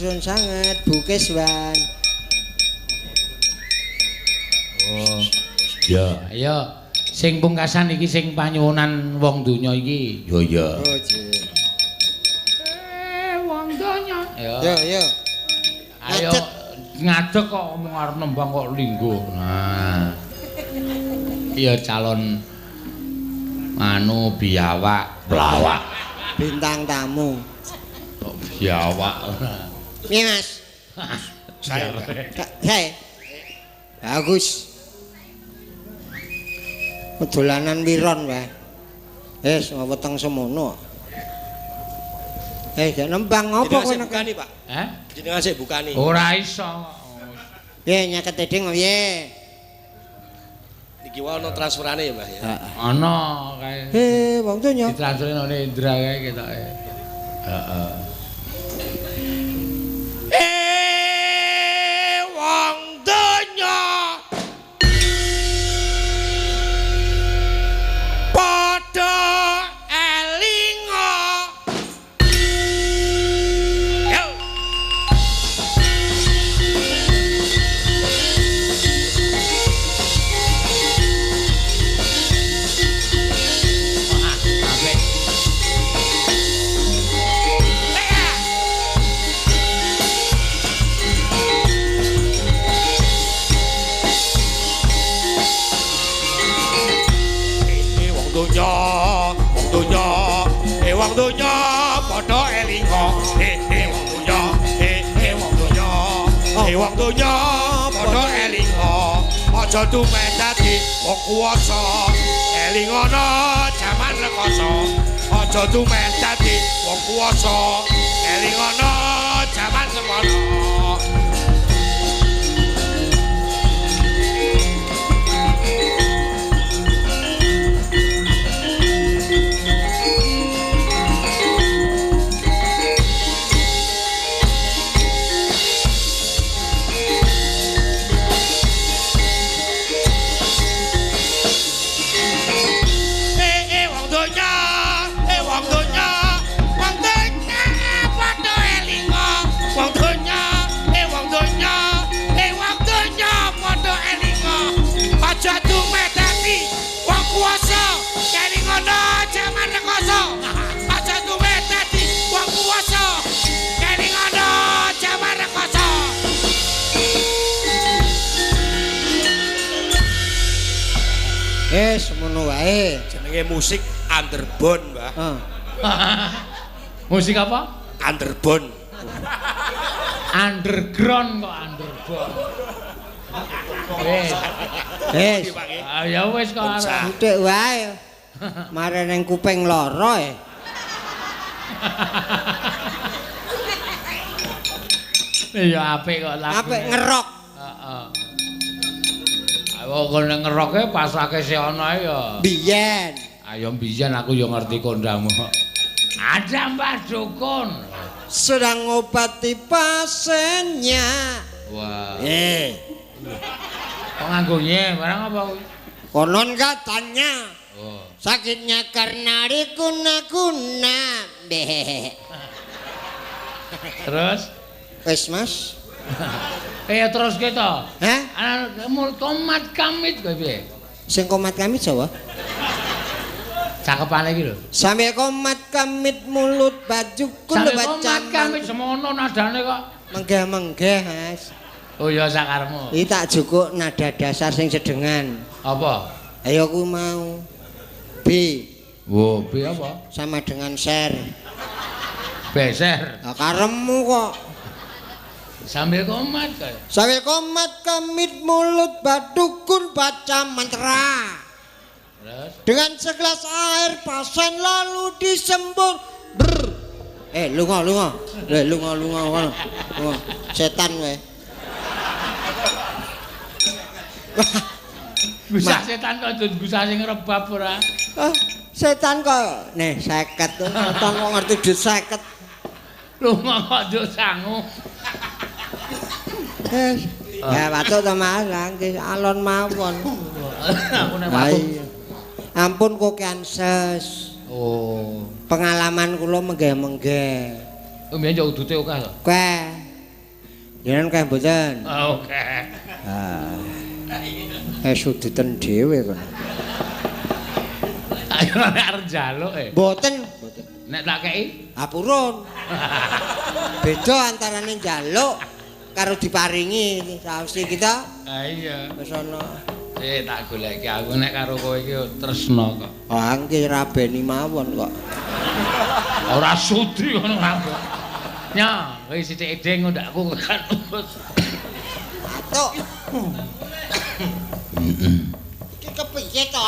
[SPEAKER 2] suwun sanget Bu Keswan.
[SPEAKER 1] Oh. Ya, ayo sing pungkasan iki sing panyuwunan wong donya iki. Ya ya.
[SPEAKER 2] Oh, jih.
[SPEAKER 1] Wong donya. Ya.
[SPEAKER 2] Yo yo.
[SPEAKER 1] Ayo ngadeg kok omong arep nembang kok lingguh. Nah. Iya calon anu biawak, pelawak.
[SPEAKER 2] Bintang tamu.
[SPEAKER 1] Kok biawak ora.
[SPEAKER 2] Piye, Mas?
[SPEAKER 5] Saya.
[SPEAKER 2] Saya. Bagus. Dolanan wiron wae. Wis weteng semono. Gak nembang ngopo
[SPEAKER 5] Jenengan sik
[SPEAKER 2] kono?
[SPEAKER 5] bukani, Pak.
[SPEAKER 1] Hah?
[SPEAKER 5] Jenengan sik bukani.
[SPEAKER 1] Ora iso.
[SPEAKER 2] Piye nyaket eding piye?
[SPEAKER 5] Niki wae ana transferane ya, Mbah ya.
[SPEAKER 1] Ana kae.
[SPEAKER 2] Wong donya.
[SPEAKER 1] Ditransfer nang Indra kae ketoke. Heeh.
[SPEAKER 5] Wong donya. Padha elinga. Yo.
[SPEAKER 1] Wah, apik.
[SPEAKER 5] Wong donya, padha elinga. Wong donya, wong donya, wong donya padha elinga. Aja tumeh dadi wong kuwasa, elingono jaman rekoso. Aja tumeh dadi wong kuwasa, elingono jaman semono. Wong donya, wong donya, wong donya padha elinga. Wong donya, wong donya, wong donya padha elinga. Aja tumeh dadi wong kuwasa, kelingono jaman rekoso. Aja tumeh dadi wong kuwasa, kelingono jaman rekoso.
[SPEAKER 2] Semono wae.
[SPEAKER 5] Jenenge musik underbone, Mbah.
[SPEAKER 2] Heeh.
[SPEAKER 1] Musik apa?
[SPEAKER 5] Underbone.
[SPEAKER 1] Underground kok underbone. Wis.
[SPEAKER 2] Wis.
[SPEAKER 1] Ah ya wis kok arep.
[SPEAKER 2] Buthik wae. Mare ning kuping lara e.
[SPEAKER 1] Ya apik kok lagu.
[SPEAKER 2] Apik ngerok.
[SPEAKER 1] Heeh. Ayo kono ngeroke pasake si ana ya.
[SPEAKER 2] Biyen.
[SPEAKER 1] Ayo biyen aku ya ngerti kondangmu. Ada Mbah Dukun.
[SPEAKER 2] Sedang ngobati pasiennya.
[SPEAKER 1] Wah. Kok nganggo nye barang apa kuwi?
[SPEAKER 2] Konon katanya
[SPEAKER 1] Oh.
[SPEAKER 2] sakitnya karena dikuna-kuna. Beh.
[SPEAKER 1] Terus
[SPEAKER 2] Wis, Mas.
[SPEAKER 1] Terus gitu.
[SPEAKER 2] Hah?
[SPEAKER 1] Ana mul komat kamit kowe piye?
[SPEAKER 2] Sing komat kamit sapa?
[SPEAKER 1] Cakepane iki lho.
[SPEAKER 2] Sambil komat kamit mulut bajuku
[SPEAKER 1] Sampe
[SPEAKER 2] baca.
[SPEAKER 1] komat kamit semono nadane kok.
[SPEAKER 2] Menggeh-menggeh, Mas.
[SPEAKER 1] Oh ya sakarmu.
[SPEAKER 2] Iki tak jukuk nada dasar sing sedengan.
[SPEAKER 1] Apa?
[SPEAKER 2] Ayo aku mau B
[SPEAKER 1] Wo, B apa?
[SPEAKER 2] sama dengan ser.
[SPEAKER 1] Beser.
[SPEAKER 2] Lah karepmu kok.
[SPEAKER 1] Sambil komat kowe.
[SPEAKER 2] Sambil komat kamit mulut badukun baca mantra.
[SPEAKER 1] Terus
[SPEAKER 2] Dengan segelas air pasien lalu disembur. Brr. Lunga lunga. Lunga lunga kono. Lunga. Setan kowe.
[SPEAKER 1] Gusah setan kok gusah sing rebab ora.
[SPEAKER 2] Ah, setan kok nih 50. Setan kok ngerti duit 50.
[SPEAKER 1] Lunga kok njuk sangu.
[SPEAKER 2] Ya watuk to Mas, nggih alon mawon.
[SPEAKER 1] Aku nek watuk.
[SPEAKER 2] Ampun kokean ses.
[SPEAKER 1] Oh.
[SPEAKER 2] Pengalaman kula menggeh-menggeh.
[SPEAKER 1] Mbiyen yo udute akeh to.
[SPEAKER 2] Keh. Jenengan kae mboten?
[SPEAKER 1] Oke.
[SPEAKER 2] Ah. Suduten dhewe kono.
[SPEAKER 1] Ayo nek arep njaluk e.
[SPEAKER 2] Mboten, mboten.
[SPEAKER 1] Nek tak kei?
[SPEAKER 2] Ha purun. Beda antarane njaluk karo diparingi saosi kita.
[SPEAKER 1] Ha iya.
[SPEAKER 2] Wis ana.
[SPEAKER 1] Tak goleki aku nek karo kowe iki tresna kok.
[SPEAKER 2] Ah nggih rabeni mawon kok.
[SPEAKER 1] Ora sudi ngono aku. Nya, kowe sithik edeng ngundakku kan.
[SPEAKER 2] Atuk. Iki kepiye to?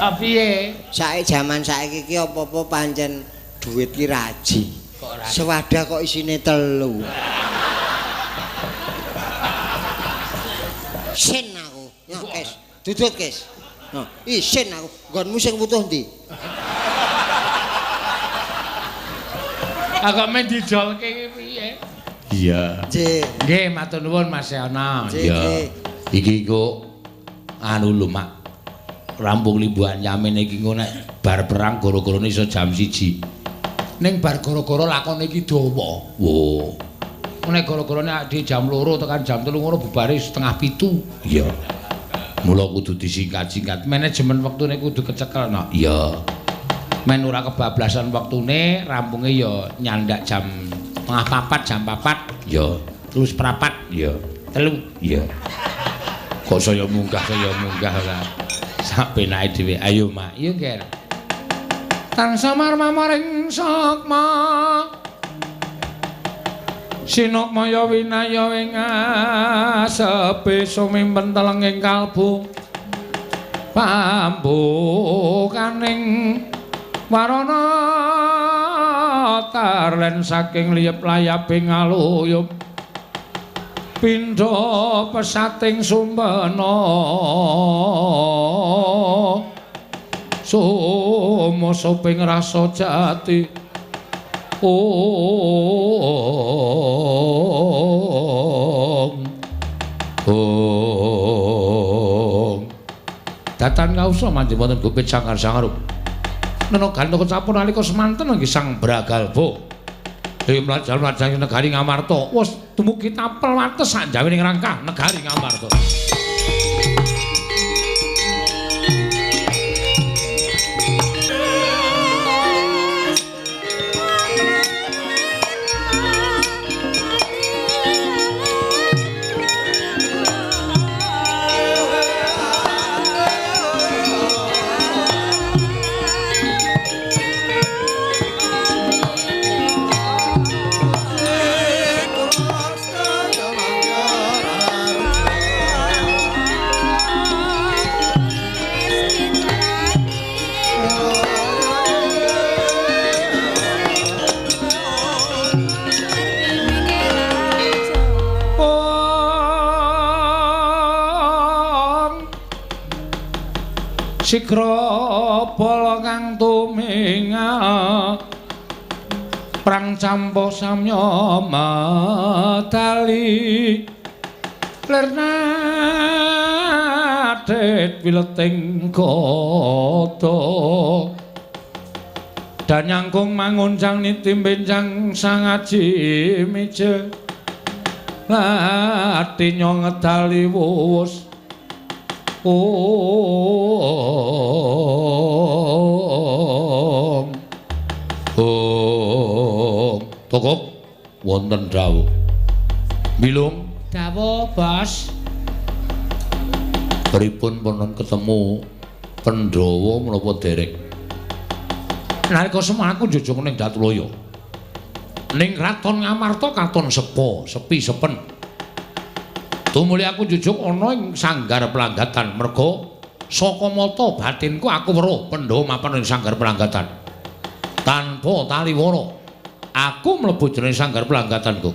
[SPEAKER 1] Ah piye?
[SPEAKER 2] Saiki jaman saiki iki apa-apa pancen duit ki raji.
[SPEAKER 1] Kok raji?
[SPEAKER 2] Sewada kok isine 3. Isin aku. Yo, Kes. Dudut, Kes. Nah, isin aku. Nggonmu sing wutuh ndi?
[SPEAKER 1] Aku men dijolke iki piye? Iya.
[SPEAKER 2] Nggih.
[SPEAKER 1] Nggih, matur nuwun Mas Yono.
[SPEAKER 2] Iya.
[SPEAKER 1] Iki kok anu lho, Mak. Rampung limbuhan yamin iki engko nek bar perang gara-garane iso jam 1. Ning bar gara-gara lakone iki dawa. Wo. Nek gara-garane di jam 2 tekan jam 3 ngono bubare 6:30. Iya. Mula kudu disingkat-singkat. Manajemen wektune kudu kecekel no. Iya. Men ora kebablasan wektune, rampunge ya nyandak jam 3:30, jam 4. Iya. Terus 4. Iya. 3. Iya. Kok saya munggah ora. Sak penake dhewe. Ayo, Mak. Iya, Ger. Tansah marmaring sukma. Sinukmaya winaya ing asepe sumimpen telenging kalbu. Pambukaning warana tarlen saking liyep layaping aluyup. Pindha pesating sumbena. Sumosoping rasa jati. Ong Ong Datan kausa manjing wonten gupit sanggar sangarup. Nena gantha kecapur nalika semanten nggih Sang Bragalba. Ing mlajar-mlajar negari Ngamarta, wis dumugi tapel wates sak jawining rangkah negari Ngamarta. Sigra bala kang tumingal prang campa samya medali lernadet wileting gada danyangkung manguncang niti benjang sangaji mije lati ngedali wus. Ong Ong Tokok wonten dawuh. Bilung dawuh, Bos. Pripun pun ketemu Pandhawa menapa derek? Nalika semana aku njujung ning Datulaya. Ning kraton Ngamarta katon sepo, sepi sepen. Tumuli aku njujuk ana ing sanggar pelanggatan merga saka mata batinku aku weruh Pandhawa mapan ing sanggar pelanggatan. Tanpa taliwara aku mlebu jroning sanggar pelanggatanku.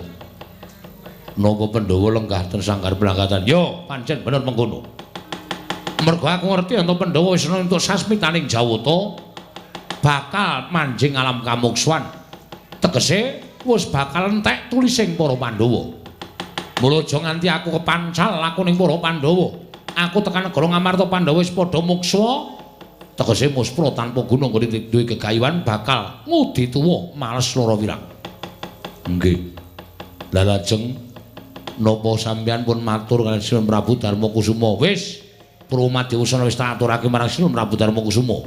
[SPEAKER 1] Napa Pandhawa lenggah ten sanggar pelanggatan? Yo, pancen bener mengkono. Merga aku ngerti yen Pandhawa wis entuk sasmitaning Jawata bakal manjing alam kamuksuan. Tegese wis bakal entek tulising para Pandhawa. Mula aja nganti aku kepancal laku ning para Pandhawa. Aku tekan negara Ngamarta Pandhawa wis padha muksa. Tegese muspra tanpa guna nggone duwe gegayuhan bakal ngudi tuwa males lara wirang. Nggih. Lah lajeng napa sampeyan pun matur kaliyan Sinuwun Prabu Darma Kusuma? Wis, Purwomadewusana wis tak aturake marang Sinuwun Prabu Darma Kusuma.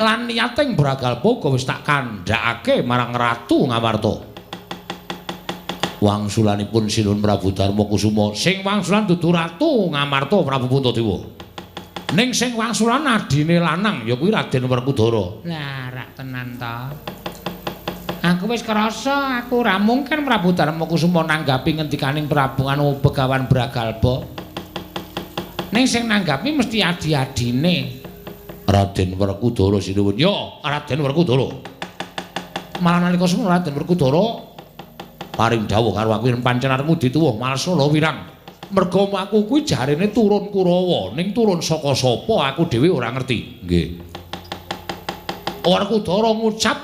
[SPEAKER 1] Lan niating Bragalpa uga wis tak kandhakake marang Ratu Ngamarta. Wangsulanipun Sinuwun Prabu Darma Kusuma sing wangsulan dudu Ratu Ngamarta Prabu Puntadewa. Ning sing wangsulan adine lanang ya kuwi Raden Werkudara. Lah rak tenan ta. Aku wis krasa aku ora mungkin Prabu Darma Kusuma nanggapi ngendikaning Prabu anu Begawan Bragalpa. Ning sing nanggapi mesti adi-adine Raden Werkudara sinuwun. Ya, Raden Werkudara. Malah nalika semono Raden Werkudara paring dawuh karo aku yen pancen arep ngudi tuwuh males loro wirang. Merga aku kuwi jarene turun Kurawa, ning turun saka sapa aku dhewe ora ngerti. Nggih. Werkudara ngucap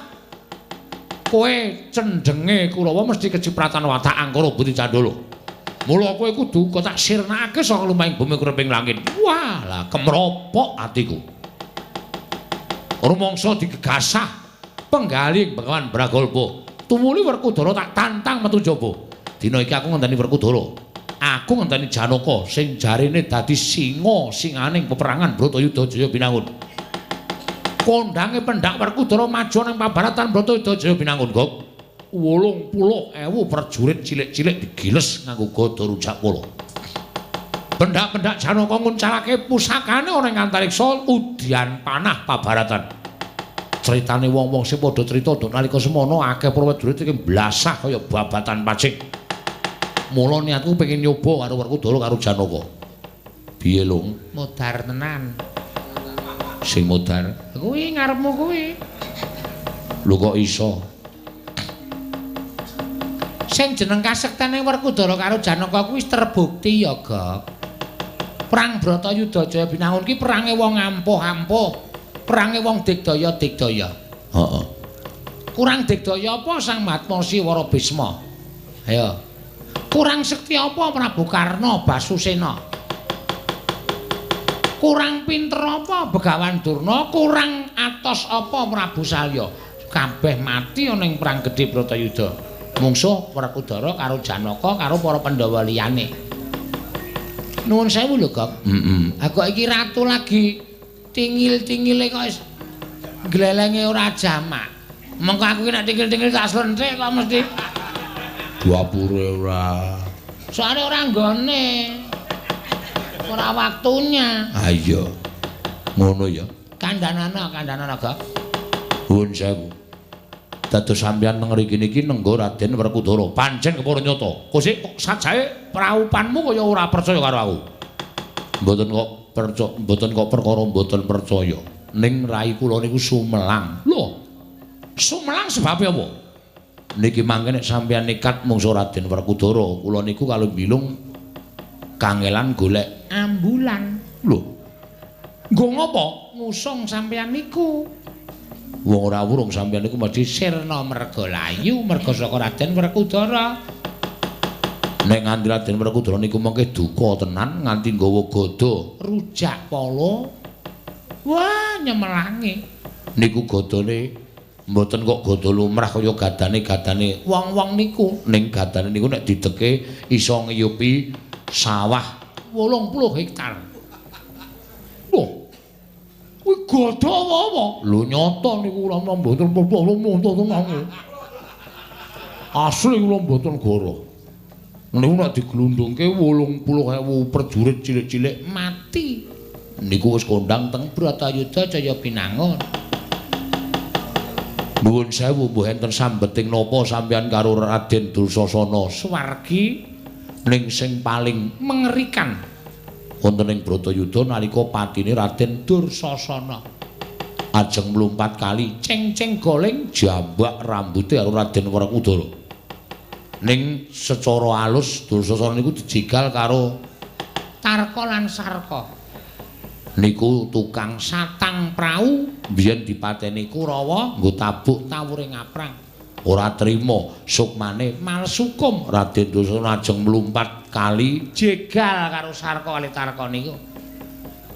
[SPEAKER 1] kowe cendhenge Kurawa mesti kecipratan watak angkara Budi Candala. Mula kowe kudu kok tak sirnakake saka lumahing bumi kureping langit. Wah, lah kemropok atiku. Rumangsa digegasah penggalih Begawan Bragalpa. Tumuli Werkudara tak tantang metu jaba. Dina iki aku ngenteni Werkudara. Aku ngenteni Janaka sing jarene dadi singa singaning peperangan Bratayuda Jaya Binangun. Kondange pendak Werkudara maju nang pabaratan Bratayuda Jaya Binangun, Gok. 80.000 prajurit cilik-cilik digiles nganggo gada rujak pala. Pendak-pendak Janaka nguncalake pusakane ana ing antariksa udian panah pabaratan. Critane wong-wong sing padha crita nduk nalika semono akeh prajurit iki blasah kaya babatan pacing. Mula niatku pengen nyoba karo Werkudara karo Janaka. Piye, Lung? Modar tenan. Sing modar kuwi ngarepmu kuwi. Lho kok iso? Sing jeneng kasektene Werkudara karo Janaka kuwi wis terbukti ya, Gok. Perang Bratayuda Jaya Binangun ki perange wong ampuh-ampuh, perange wong digdaya-digdaya. Heeh. Kurang digdaya apa Sang Mahatma Siwara Bisma? Ayo. Kurang sekti apa Prabu Karna Basusena? Kurang pinter apa Begawan Durna? Kurang atos apa Prabu Salya? Kabeh mati ana ing perang gedhe Bratayuda. Mungsuh Werkudara karo Janaka karo para Pandhawa liyane. Nuwun sewu lho, Gok. Heeh. Aku iki ratu lagi tingil-tingile kok wis glelenge ora jamak. Mengko aku iki nek tingil-tingil tak slenthik kok mesti dapure ora. Soale ora nggone. Ora waktunya. Ha iya. Ngono ya. Kandhanana, kandhanana, Gok. Nuwun sewu. Dados sampeyan teng mriki niki nenggo Raden Werkudara. Pancen kepara nyata. Kosik kok sajae praupanmu kaya ora percaya karo aku. Mboten kok percaya, mboten kok perkara mboten percaya. Ning rai kula niku sumelang. Lho. Sumelang sebabe apa? Niki mangke nek sampeyan nekat mungsu Raden Werkudara, kula niku kalau bilung kangelan golek ambulan. Lho. Nggo ngopo? Ngusung sampeyan niku. Wong ora wurung sampeyan niku mesti sirna merga layu merga saka Raden Werkudara. Nek nganti Raden Werkudara niku mengke duka tenan nganti nggawa gada rujak pala. Wah, nyemelangi. Niku gadane mboten kok gada lumrah kaya gadane-gadane wong-wong niku. Ning gadane niku nek dideke iso ngiyupi sawah 80 hektar. Wah. Kuwi gada apa-apa? Lho nyata niku kula mboten tenan. Asli kula mboten goro. Niku nek diglundungke 80.000 prajurit cilik-cilik mati. Niku wis kondang teng Bratayuda Jaya Binangun. Nuwun sewu mbuh enten sambeting napa sampeyan karo Raden Dursasana swargi ning sing paling mengerikan wonten ing Bratayuda nalika patine Raden Dursasana ajeng mlumpat kali ceng-ceng goleng jambak rambute karo Raden Werkudara. Ning secara alus Dursasana niku dijegal karo Tarka lan Sarka. Niku tukang satang prau biyen dipateni Kurawa nggo tabuk tawure ngaprang. Ora trima sukmane males hukum Raden Dursasana ajeng mlumpat kali jegal karo Sarka kali Tarka niku.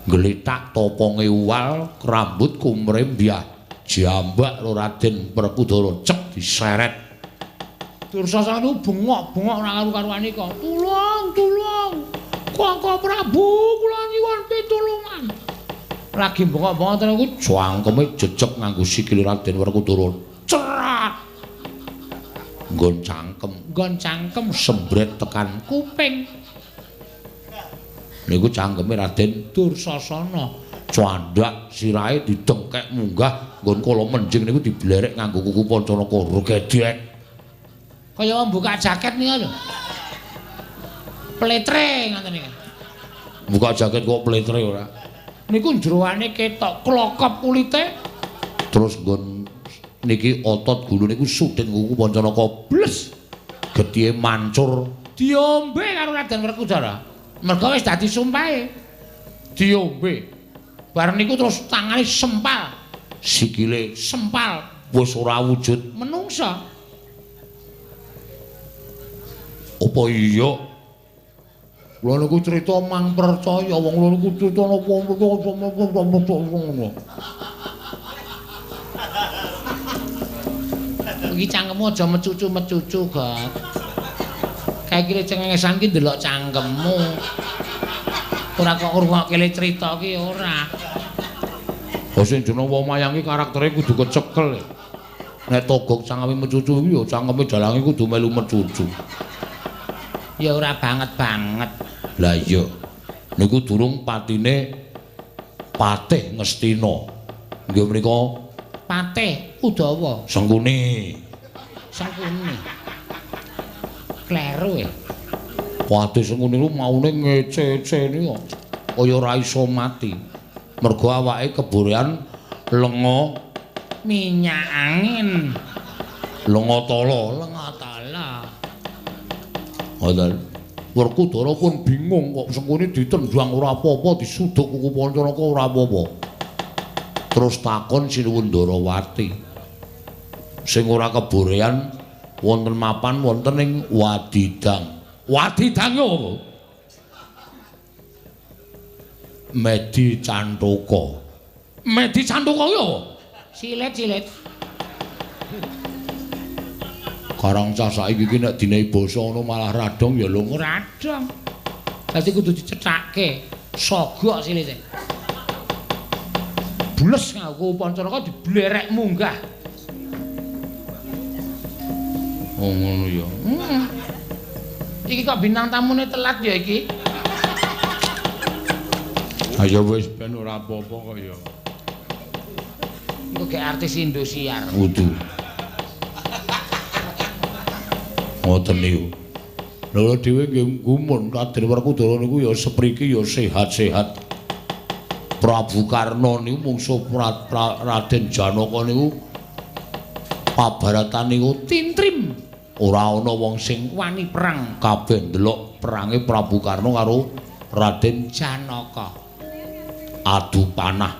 [SPEAKER 1] Gletak toponge uwal, rambut kumrembyah, jambak karo Raden Werkudara cek diseret. Dursasana niku bengok-bengok ora karu-karuane kok. Tulung, tulung. Koko Prabu kula nyuwun pitulungan. Lagi bengok-bengok ngoten niku cangkeme jejeg nganggo sikile Raden Werkudara. Cerat. Nggon cangkem, nggon cangkem sembret tekan kuping. Niku cangkeme Raden Dursasana. Candhak sirahe didengkek munggah nggon kala menjing niku diblerek nganggo kuku Pancanaka regedhek. Kaya wong buka jaket niku lho. Pletre ngoten niku. Buka jaket kok pletre ora. Niku jeroane ketok klokop kulite. Terus nggon niki otot gulu niku sudin kuku Pancanaka bles. Getihe mancur diombe karo Raden Werkudara. Mergo wis dadi sumpahe. Diombe. Bareng niku terus tangane sempal. Sikile sempal wis ora wujud menungsa. Apa iya? Kula niku crita mang percaya wong kula niku crita napa ngono. Iki cangkemmu aja mecucu-mecucu, Gok. Kae iki cengengesan ki ndelok cangkemmu. Ora kok ngrungokke le crita ki ora. Oh sing jeneng wong mayang ki karaktere kudu kecekel. Nek togok cangkeme mecucu iki ya cangkeme dalange kudu melu mecucu. Ya ora banget-banget. Lah iya. Niku durung patine Patih Ngastina. Nggih menika Patih Udawa. Sengkuni. Sengkuni. Kleru e. Patih Sengkuni niku maune ngece-ece niku kaya ora iso mati. Mergo awake keborean lenga minyak angin. Lenga tala, lenga tala. Ngoten. Werkudara pun bingung kok Sengkuni ditendang ora apa-apa, disuduk kuku Pancanaka ora apa-apa. Terus takon Sinuwun Ndarawati. Sing ora keborean wonten mapan wonten ing Wadidang. Wadidang yo apa? Medi Cantaka. Medi Cantaka yo apa? Silet-silet. Karang cah saiki iki nek dinehi basa ngono malah radong ya lho radong. Dadi kudu dicethake. Sogok silite. Bles nganggo Pancanaka diblerek munggah. Oh ngono ya. Heeh. Iki kok bintang tamune telat ya iki. Ayo wis ben ora apa-apa kok ya. Engko gek artis Indosiar. Kudu. Ngoten niku. Lha dhewe nggih gumun Raden Werkudara niku ya sepriki ya sehat-sehat. Prabu Karna niku mungsuh Raden Janaka niku pabaratan niku tintrim. Ora ana wong sing wani perang, kabeh ndelok perange Prabu Karna karo Raden Janaka. Adu panah.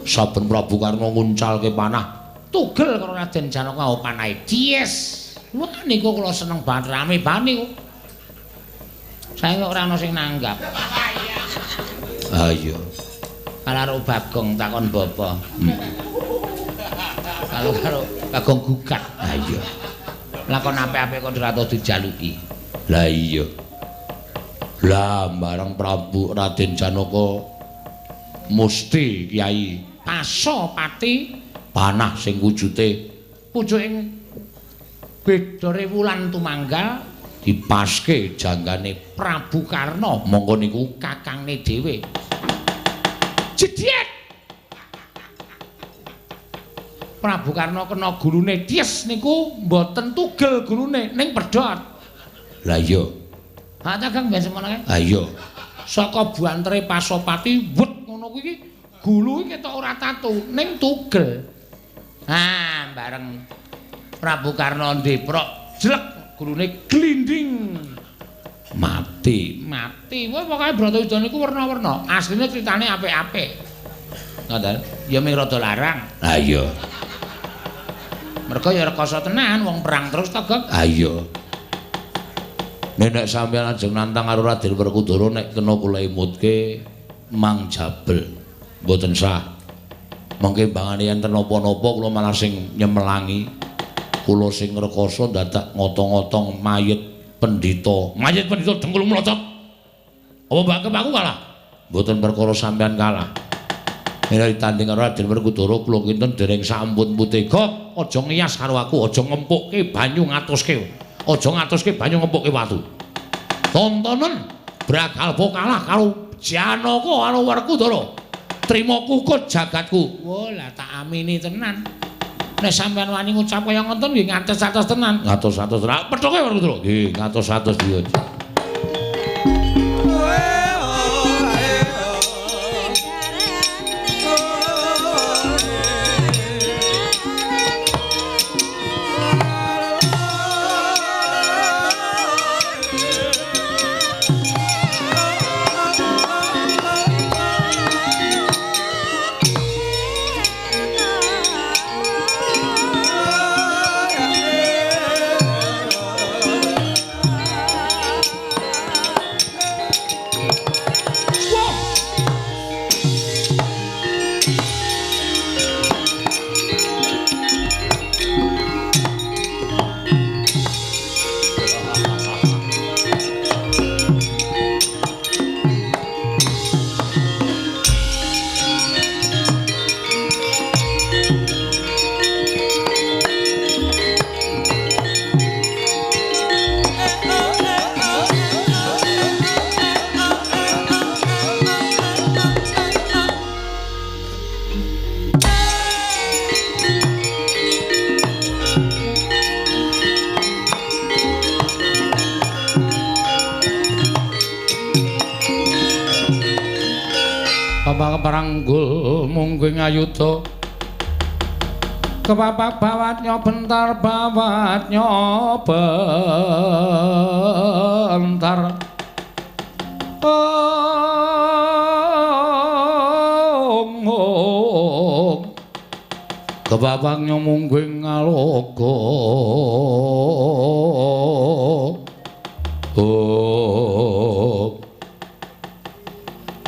[SPEAKER 1] Saben Prabu Karna nguncalke panah, tugel karo Raden Janaka panahe. Yes. Wah niku kula seneng banget rame banget niku. Saiki kok ora ana sing nanggap. Ha iya. Karo Bagong takon bapa. Kalau karo Bagong gugat. Ha iya. Lakon apik-apik kok ora tau dijaluki. Lah iya. Lah bareng Prabu Raden Janaka musti Kyai Pasopati panah sing wujute pucuking Bedore wulan tumanggal dipaske janggane Prabu Karna mongko niku kakangne dhewe. Jediet. Prabu Karna kena gulune ties niku mboten tugel gulune ning pedhot. Lah iya. Ha ta Kang ben semono kae? Ha iya. Saka buantere Pasopati wet ngono kuwi iki gulu iki ketok ora tatu ning tugel. Ha bareng Prabu Karna ndeprok jlek gulune glinding mati mati. Wah pokoke Bratayuda niku werna-werna. Asline critane apik-apik. Ngoten. Ya mung rada larang. Ha iya. Mergo ya rekoso tenan wong perang terus to, Gok. Ha iya. Nek sampeyan ajeng nantang karo Raden Werkudara nek kena kula emutke Mang Jabel. Mboten sah. Mengke bangane enten napa-napa kula malah sing nyemelangi. Kula sing ngrekoso dadak ngotong-ngotong mayit pendhita. Mayit pendhita dengkul mlocot. Apa mbak aku kalah? Mboten perkara sampean kalah. Nek ditanding karo Raden Werkudara kula kinten dereng sampun-putih. Gok, aja ngiyas karo aku, aja ngempukke banyu ngatoske. Aja ngatoske banyu ngempukke watu. Tontonen Bragalpa kalah karo Janaka karo Werkudara. Trima kukut jagatku. Wah, lah tak amini tenan. Nek sampean wani ngucap kaya ngoten nggih ngatos-atos tenan. Ngatos-atos ra pethuke Werkudara. Nggih, ngatos-atos iya. Paranggul mungguing ayuda kepapak bawatnya bentar bawatnya bentar ong ong kepapaknya mungguing ngaloga ong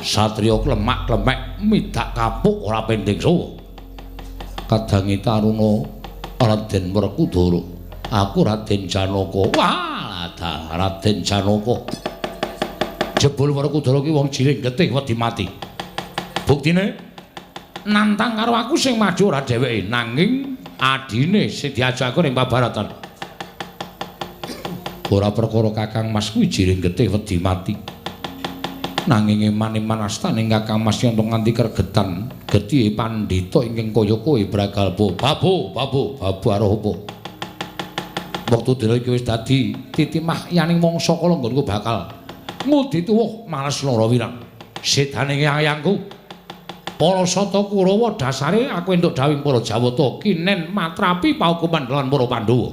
[SPEAKER 1] satriya klemak-klemek midak kapuk ora pending suwa. Kadangi taruna Raden Werkudara. Aku Raden Janaka. Wah, Raden Janaka. Jebul Werkudara ki wong jiring getih wedi mati. Buktine nantang karo aku sing maju ora dheweke nanging adine sing diajak aku ning pabaratan. Ora perkara Kakang Mas kuwi jiring getih wedi mati. Nanging eman-eman astaning Kakang Mas yen nganti kergetan getih pandhita ingkang kaya kowe Bragalpa. Babu, babu, babu aruh apa? Wektu dina iki wis dadi titimah yaning mangsa kala nggonku bakal ngudi tuwuh males lara wirang. Sedane yayangku. Para Sata Kurawa dasare aku entuk dawuhing para Jawata kinen matrapi paukuman lan para Pandhawa.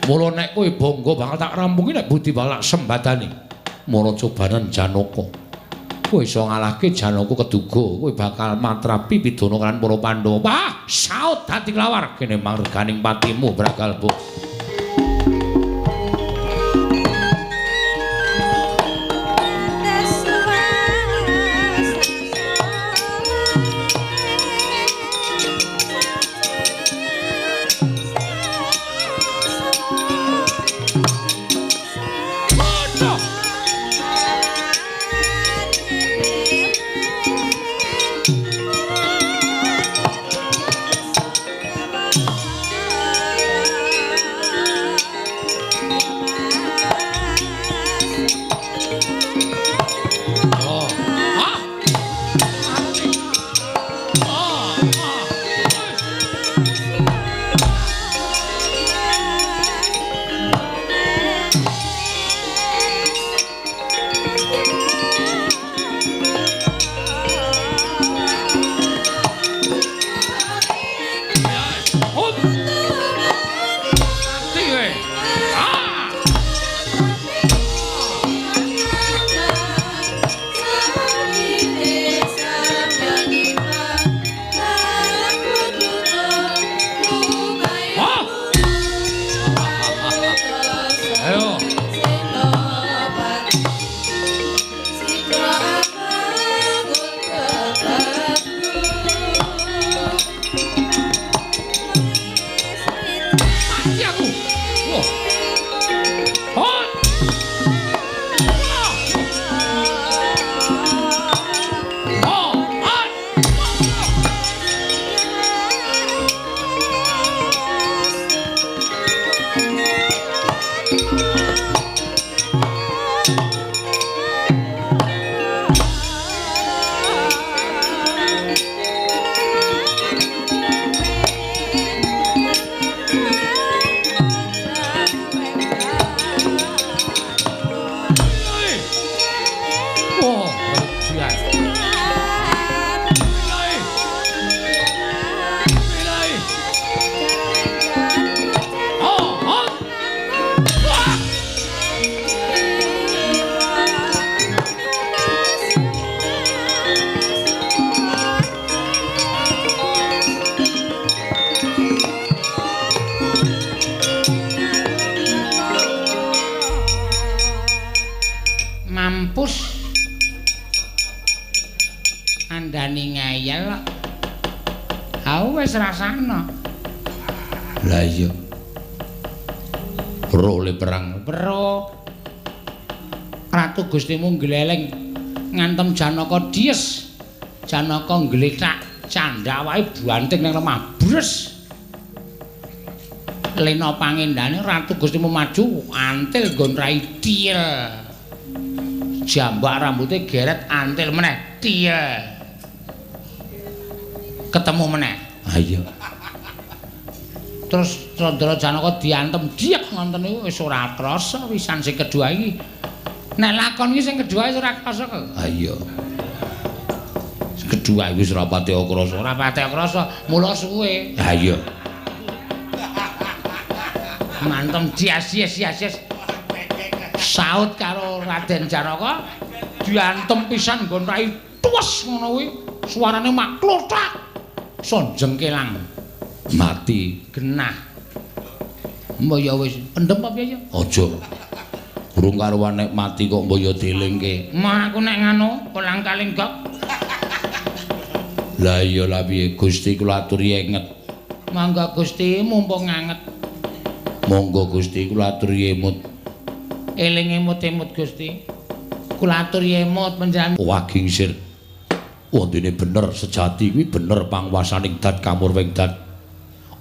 [SPEAKER 1] Mula nek kowe bangga bakal tak rampungi nek budi bakal tak sembadani. Mara cobanan Janaka. Kowe iso ngalahke Janaka keduga, kowe bakal matrapi pidana kan para Pandhawa. Wah, saut dadi klawar kene mangreganing patimu Bragalpa. berani ngeyel kok. Ha wis rasana. Lah iya. Weruh le perang. Weruh. Ratu Gustimu gleleng ngantem Janaka dies. Janaka nglethak candha wae banting ning lemah bres. Lena pangendane Ratu Gustimu maju antil nggon rai tiel. Jambak rambute geret antil meneh tiel. Ketemu meneh. Ha iya. Terus Candra Janaka diantem diek ngoten niku wis ora krasa pisan sing kedua iki. Nek lakon iki sing kedua wis ora krasa kok. Ha iya. Sing kedua iki wis ora pati krasa, ora pati krasa, mula suwe. Ha iya. Mantem dias-dias. Saut karo Raden Janaka diantem pisan nggon rai tuwes ngono kuwi. Suarane mak klothak. Sonjeng kelang. Mati genah. Mbok ya wis pendem apa piye ya? Aja. Burung karuan nek mati kok mbok ya dielingke. Mah aku nek nganu kolang-kaling gok. Lah iya lah piye Gusti kula aturi enget. Mangga Gusti mumpung anget. Monggo Gusti kula aturi emut. Eling emut-emut Gusti. Kula aturi emut panjenengan wagingsir. Wondene bener sejati kuwi bener pangwasaning dat kamurwing dat.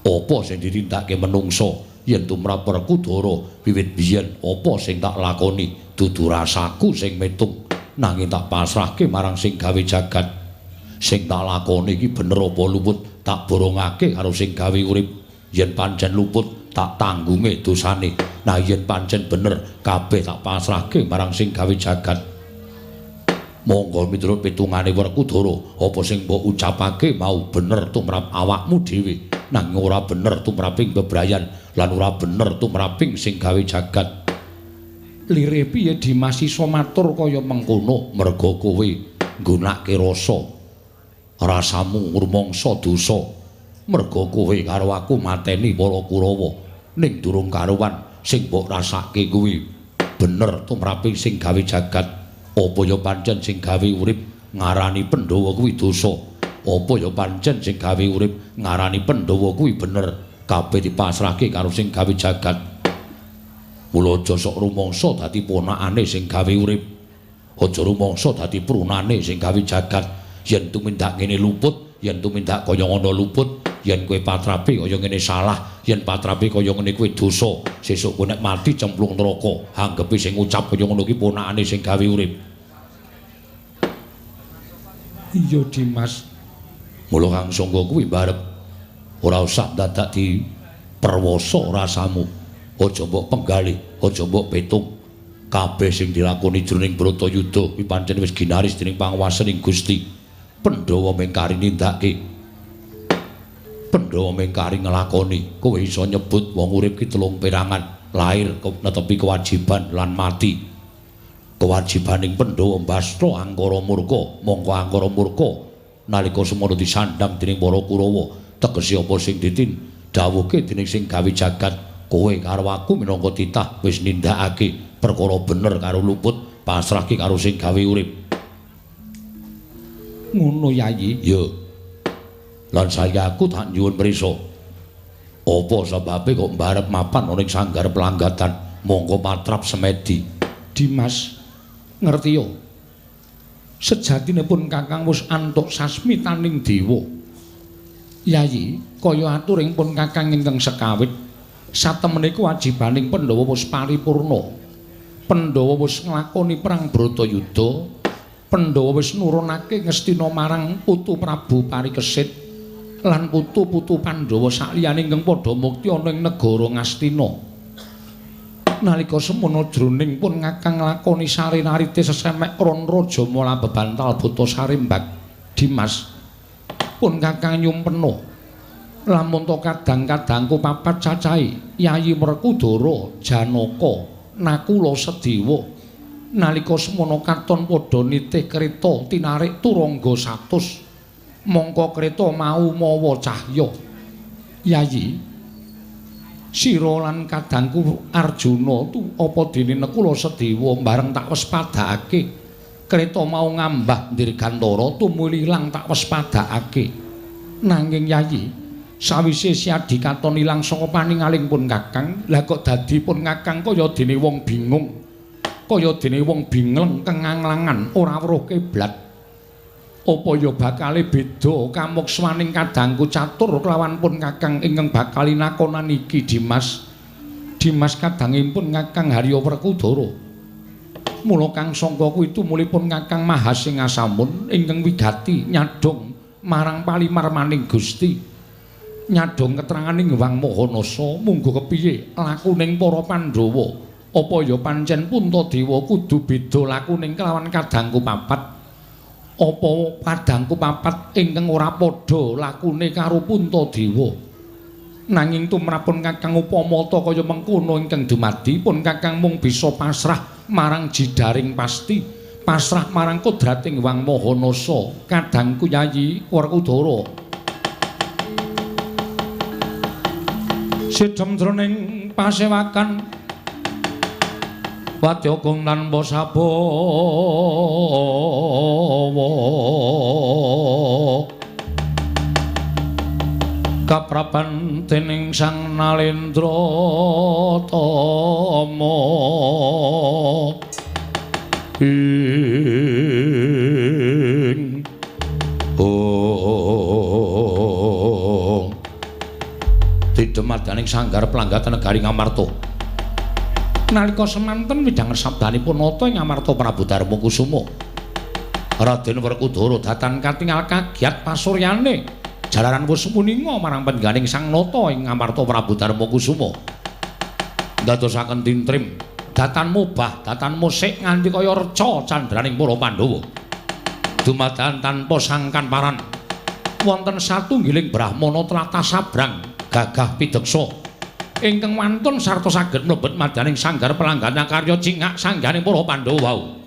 [SPEAKER 1] Apa sing ditindakake menungsa yen tumrap Werkudara wiwit biyen apa sing tak lakoni dudu rasaku sing metung nanging tak pasrahke marang sing gawe jagat. Sing tak lakoni iki bener apa luput tak borongake karo sing gawe urip. Yen pancen luput tak tanggunge dosane, nah yen pancen bener kabeh tak pasrahke marang sing gawe jagat. Monggo miturut pitungane Werkudara apa sing mbok ucapake mau bener tumrap awakmu dhewe nanging ora bener tumraping bebrayan lan ora bener tumraping sing gawe jagat. Lire piye Dimas iso matur kaya mengkono? Merga kowe nggunakake rasa, rasamu ngrumangsa dosa. Merga kowe karo aku mateni para Kurawa ning durung karuwan sing mbok rasake kuwi bener tumraping sing gawe jagat. Apa ya pancen sing gawe urip ngarani Pandhawa kuwi dosa? Apa ya pancen sing gawe urip ngarani Pandhawa kuwi bener? Kabeh dipasrahke karo sing gawe jagat. Mula aja sok rumangsa dadi ponakane sing gawe urip. Aja rumangsa dadi prunane sing gawe jagat. Yen tumindak ngene luput, yen tumindak kaya ngono luput, yen kowe patrape kaya ngene salah, yen patrape kaya ngene kowe dosa, sesuk kowe nek mati cemplung neraka. Anggepe sing ngucap kaya ngono ki ponakane sing gawe urip. Iya Dimas. Mula Kang Sangga kuwi mbarep ora usah dadak di perwasa rasamu. Aja mbok penggalih, aja mbok petung. Kabeh sing dilakoni jroning Bratayuda kuwi pancen wis ginaris dening panguwasaning Gusti. Pandhawa mengkari nindakake, Pandhawa mengkari nglakoni. Kowe iso nyebut wong urip ki telung perangan, lair netepi kewajiban lan mati. Kewajibaning Pandhawa mbastra angkara murka, mongko angkara murka nalika semono disandhang dening para Kurawa, tegese apa sing ditin dawuhke dening sing gawe jagat. Kowe karo aku minangka titah wis nindakake perkara bener karo luput, pasrahke karo sing gawe urip. Ngono Yayi? Ya. Lan saya aku tak nyuwun prisa. Apa sebabe kok mbarep mapan ana ing sanggar pelanggatan mongko patrap semedi? Dimas, ngerti yo. Sejatine pun Kakang wis antuk sasmitaning dewa. Yayi, kaya aturing pun Kakang ingkang sekawit, satemene kewajibaning Pandhawa wis paripurna. Pandhawa wis nglakoni perang Bratayuda. Pandhawa wis nurunake Ngastina marang putu Prabu Parikesit lan putu-putu Pandhawa sakliyane ingkang padha mukti ana ing negara Ngastina. Nalika semono jroning pun Kakang nglakoni sarinarite sesemek ron raja mala bebantal buta sarimbak. Dimas, pun Kakang nyumpena lamun to kadang-kadangku papat cacahe Yayi Werkudara, Janaka, Nakula, Sedewa. Nalika semono katon padha nitih kreta tinarik turangga 100. Mongko kreta mau mawa cahya. Yayi, sira lan kadangku Arjuna tu apa dene Nakula Sedewa bareng tak wespadakake. Kreta mau ngambah Dirgantara tumuli ilang tak waspadakake. Nanging Yayi, sawise Siadi katon ilang saka paningaling pun Kakang, lah kok dadi pun Kakang kaya dene wong bingung. Kaya dene wong bingleng kenganglangan ora weruh kiblat. Apa ya bakale beda kamukswaning kadangku catur kelawan pun Kakang ingkang bakal nakonan iki Dimas. Dimas kadangipun Kakang Harya Werkudara. Mula kang sangka kuwi tumulipun Kakang Mahasingasamun ingkang wigati nyadhong marang palimarmaning Gusti. Nyadhong keteranganing Hyang Mahanasa munggo kepiye lakuning para Pandhawa. Apa ya pancen Puntadewa kudu beda lakuning kelawan kadangku papat? Apa kadangku papat ingkang ora padha lakune karo Puntadewa? Nanging tumrapun Kakang upamata kaya mengkono ingkang dumadi pun Kakang mung bisa pasrah marang jidaring pasti, pasrah marang kodrating Hyang Mahanasa kadangku Yayi Werkudara. Sidhem jroning pasewakan wadya agung tanpa sabawa kapraban dening Sang Nalendra Tama ing oh didemadaning sanggar planggatan negari Ngamarta. Nalika semanten midhanget sabdanipun nata ing Ngamarta Prabu Darma Kusuma, Raden Werkudara datan katingal kagiat pasuryane jalaran wis muninga marang pengganing Sang Nata ing Ngamarta Prabu Darma Kusuma. Ndadosaken tintrim datan mubah datan musik nganti kaya reca candraning para Pandhawa. Dumadakan tanpa sangkan paran wonten satunggiling brahmana tlatah sabrang gagah pideksa ingkang wantun sarta saged mlebet madyaning sanggar pelanggan karya cingak sangganing para Pandhawa wau.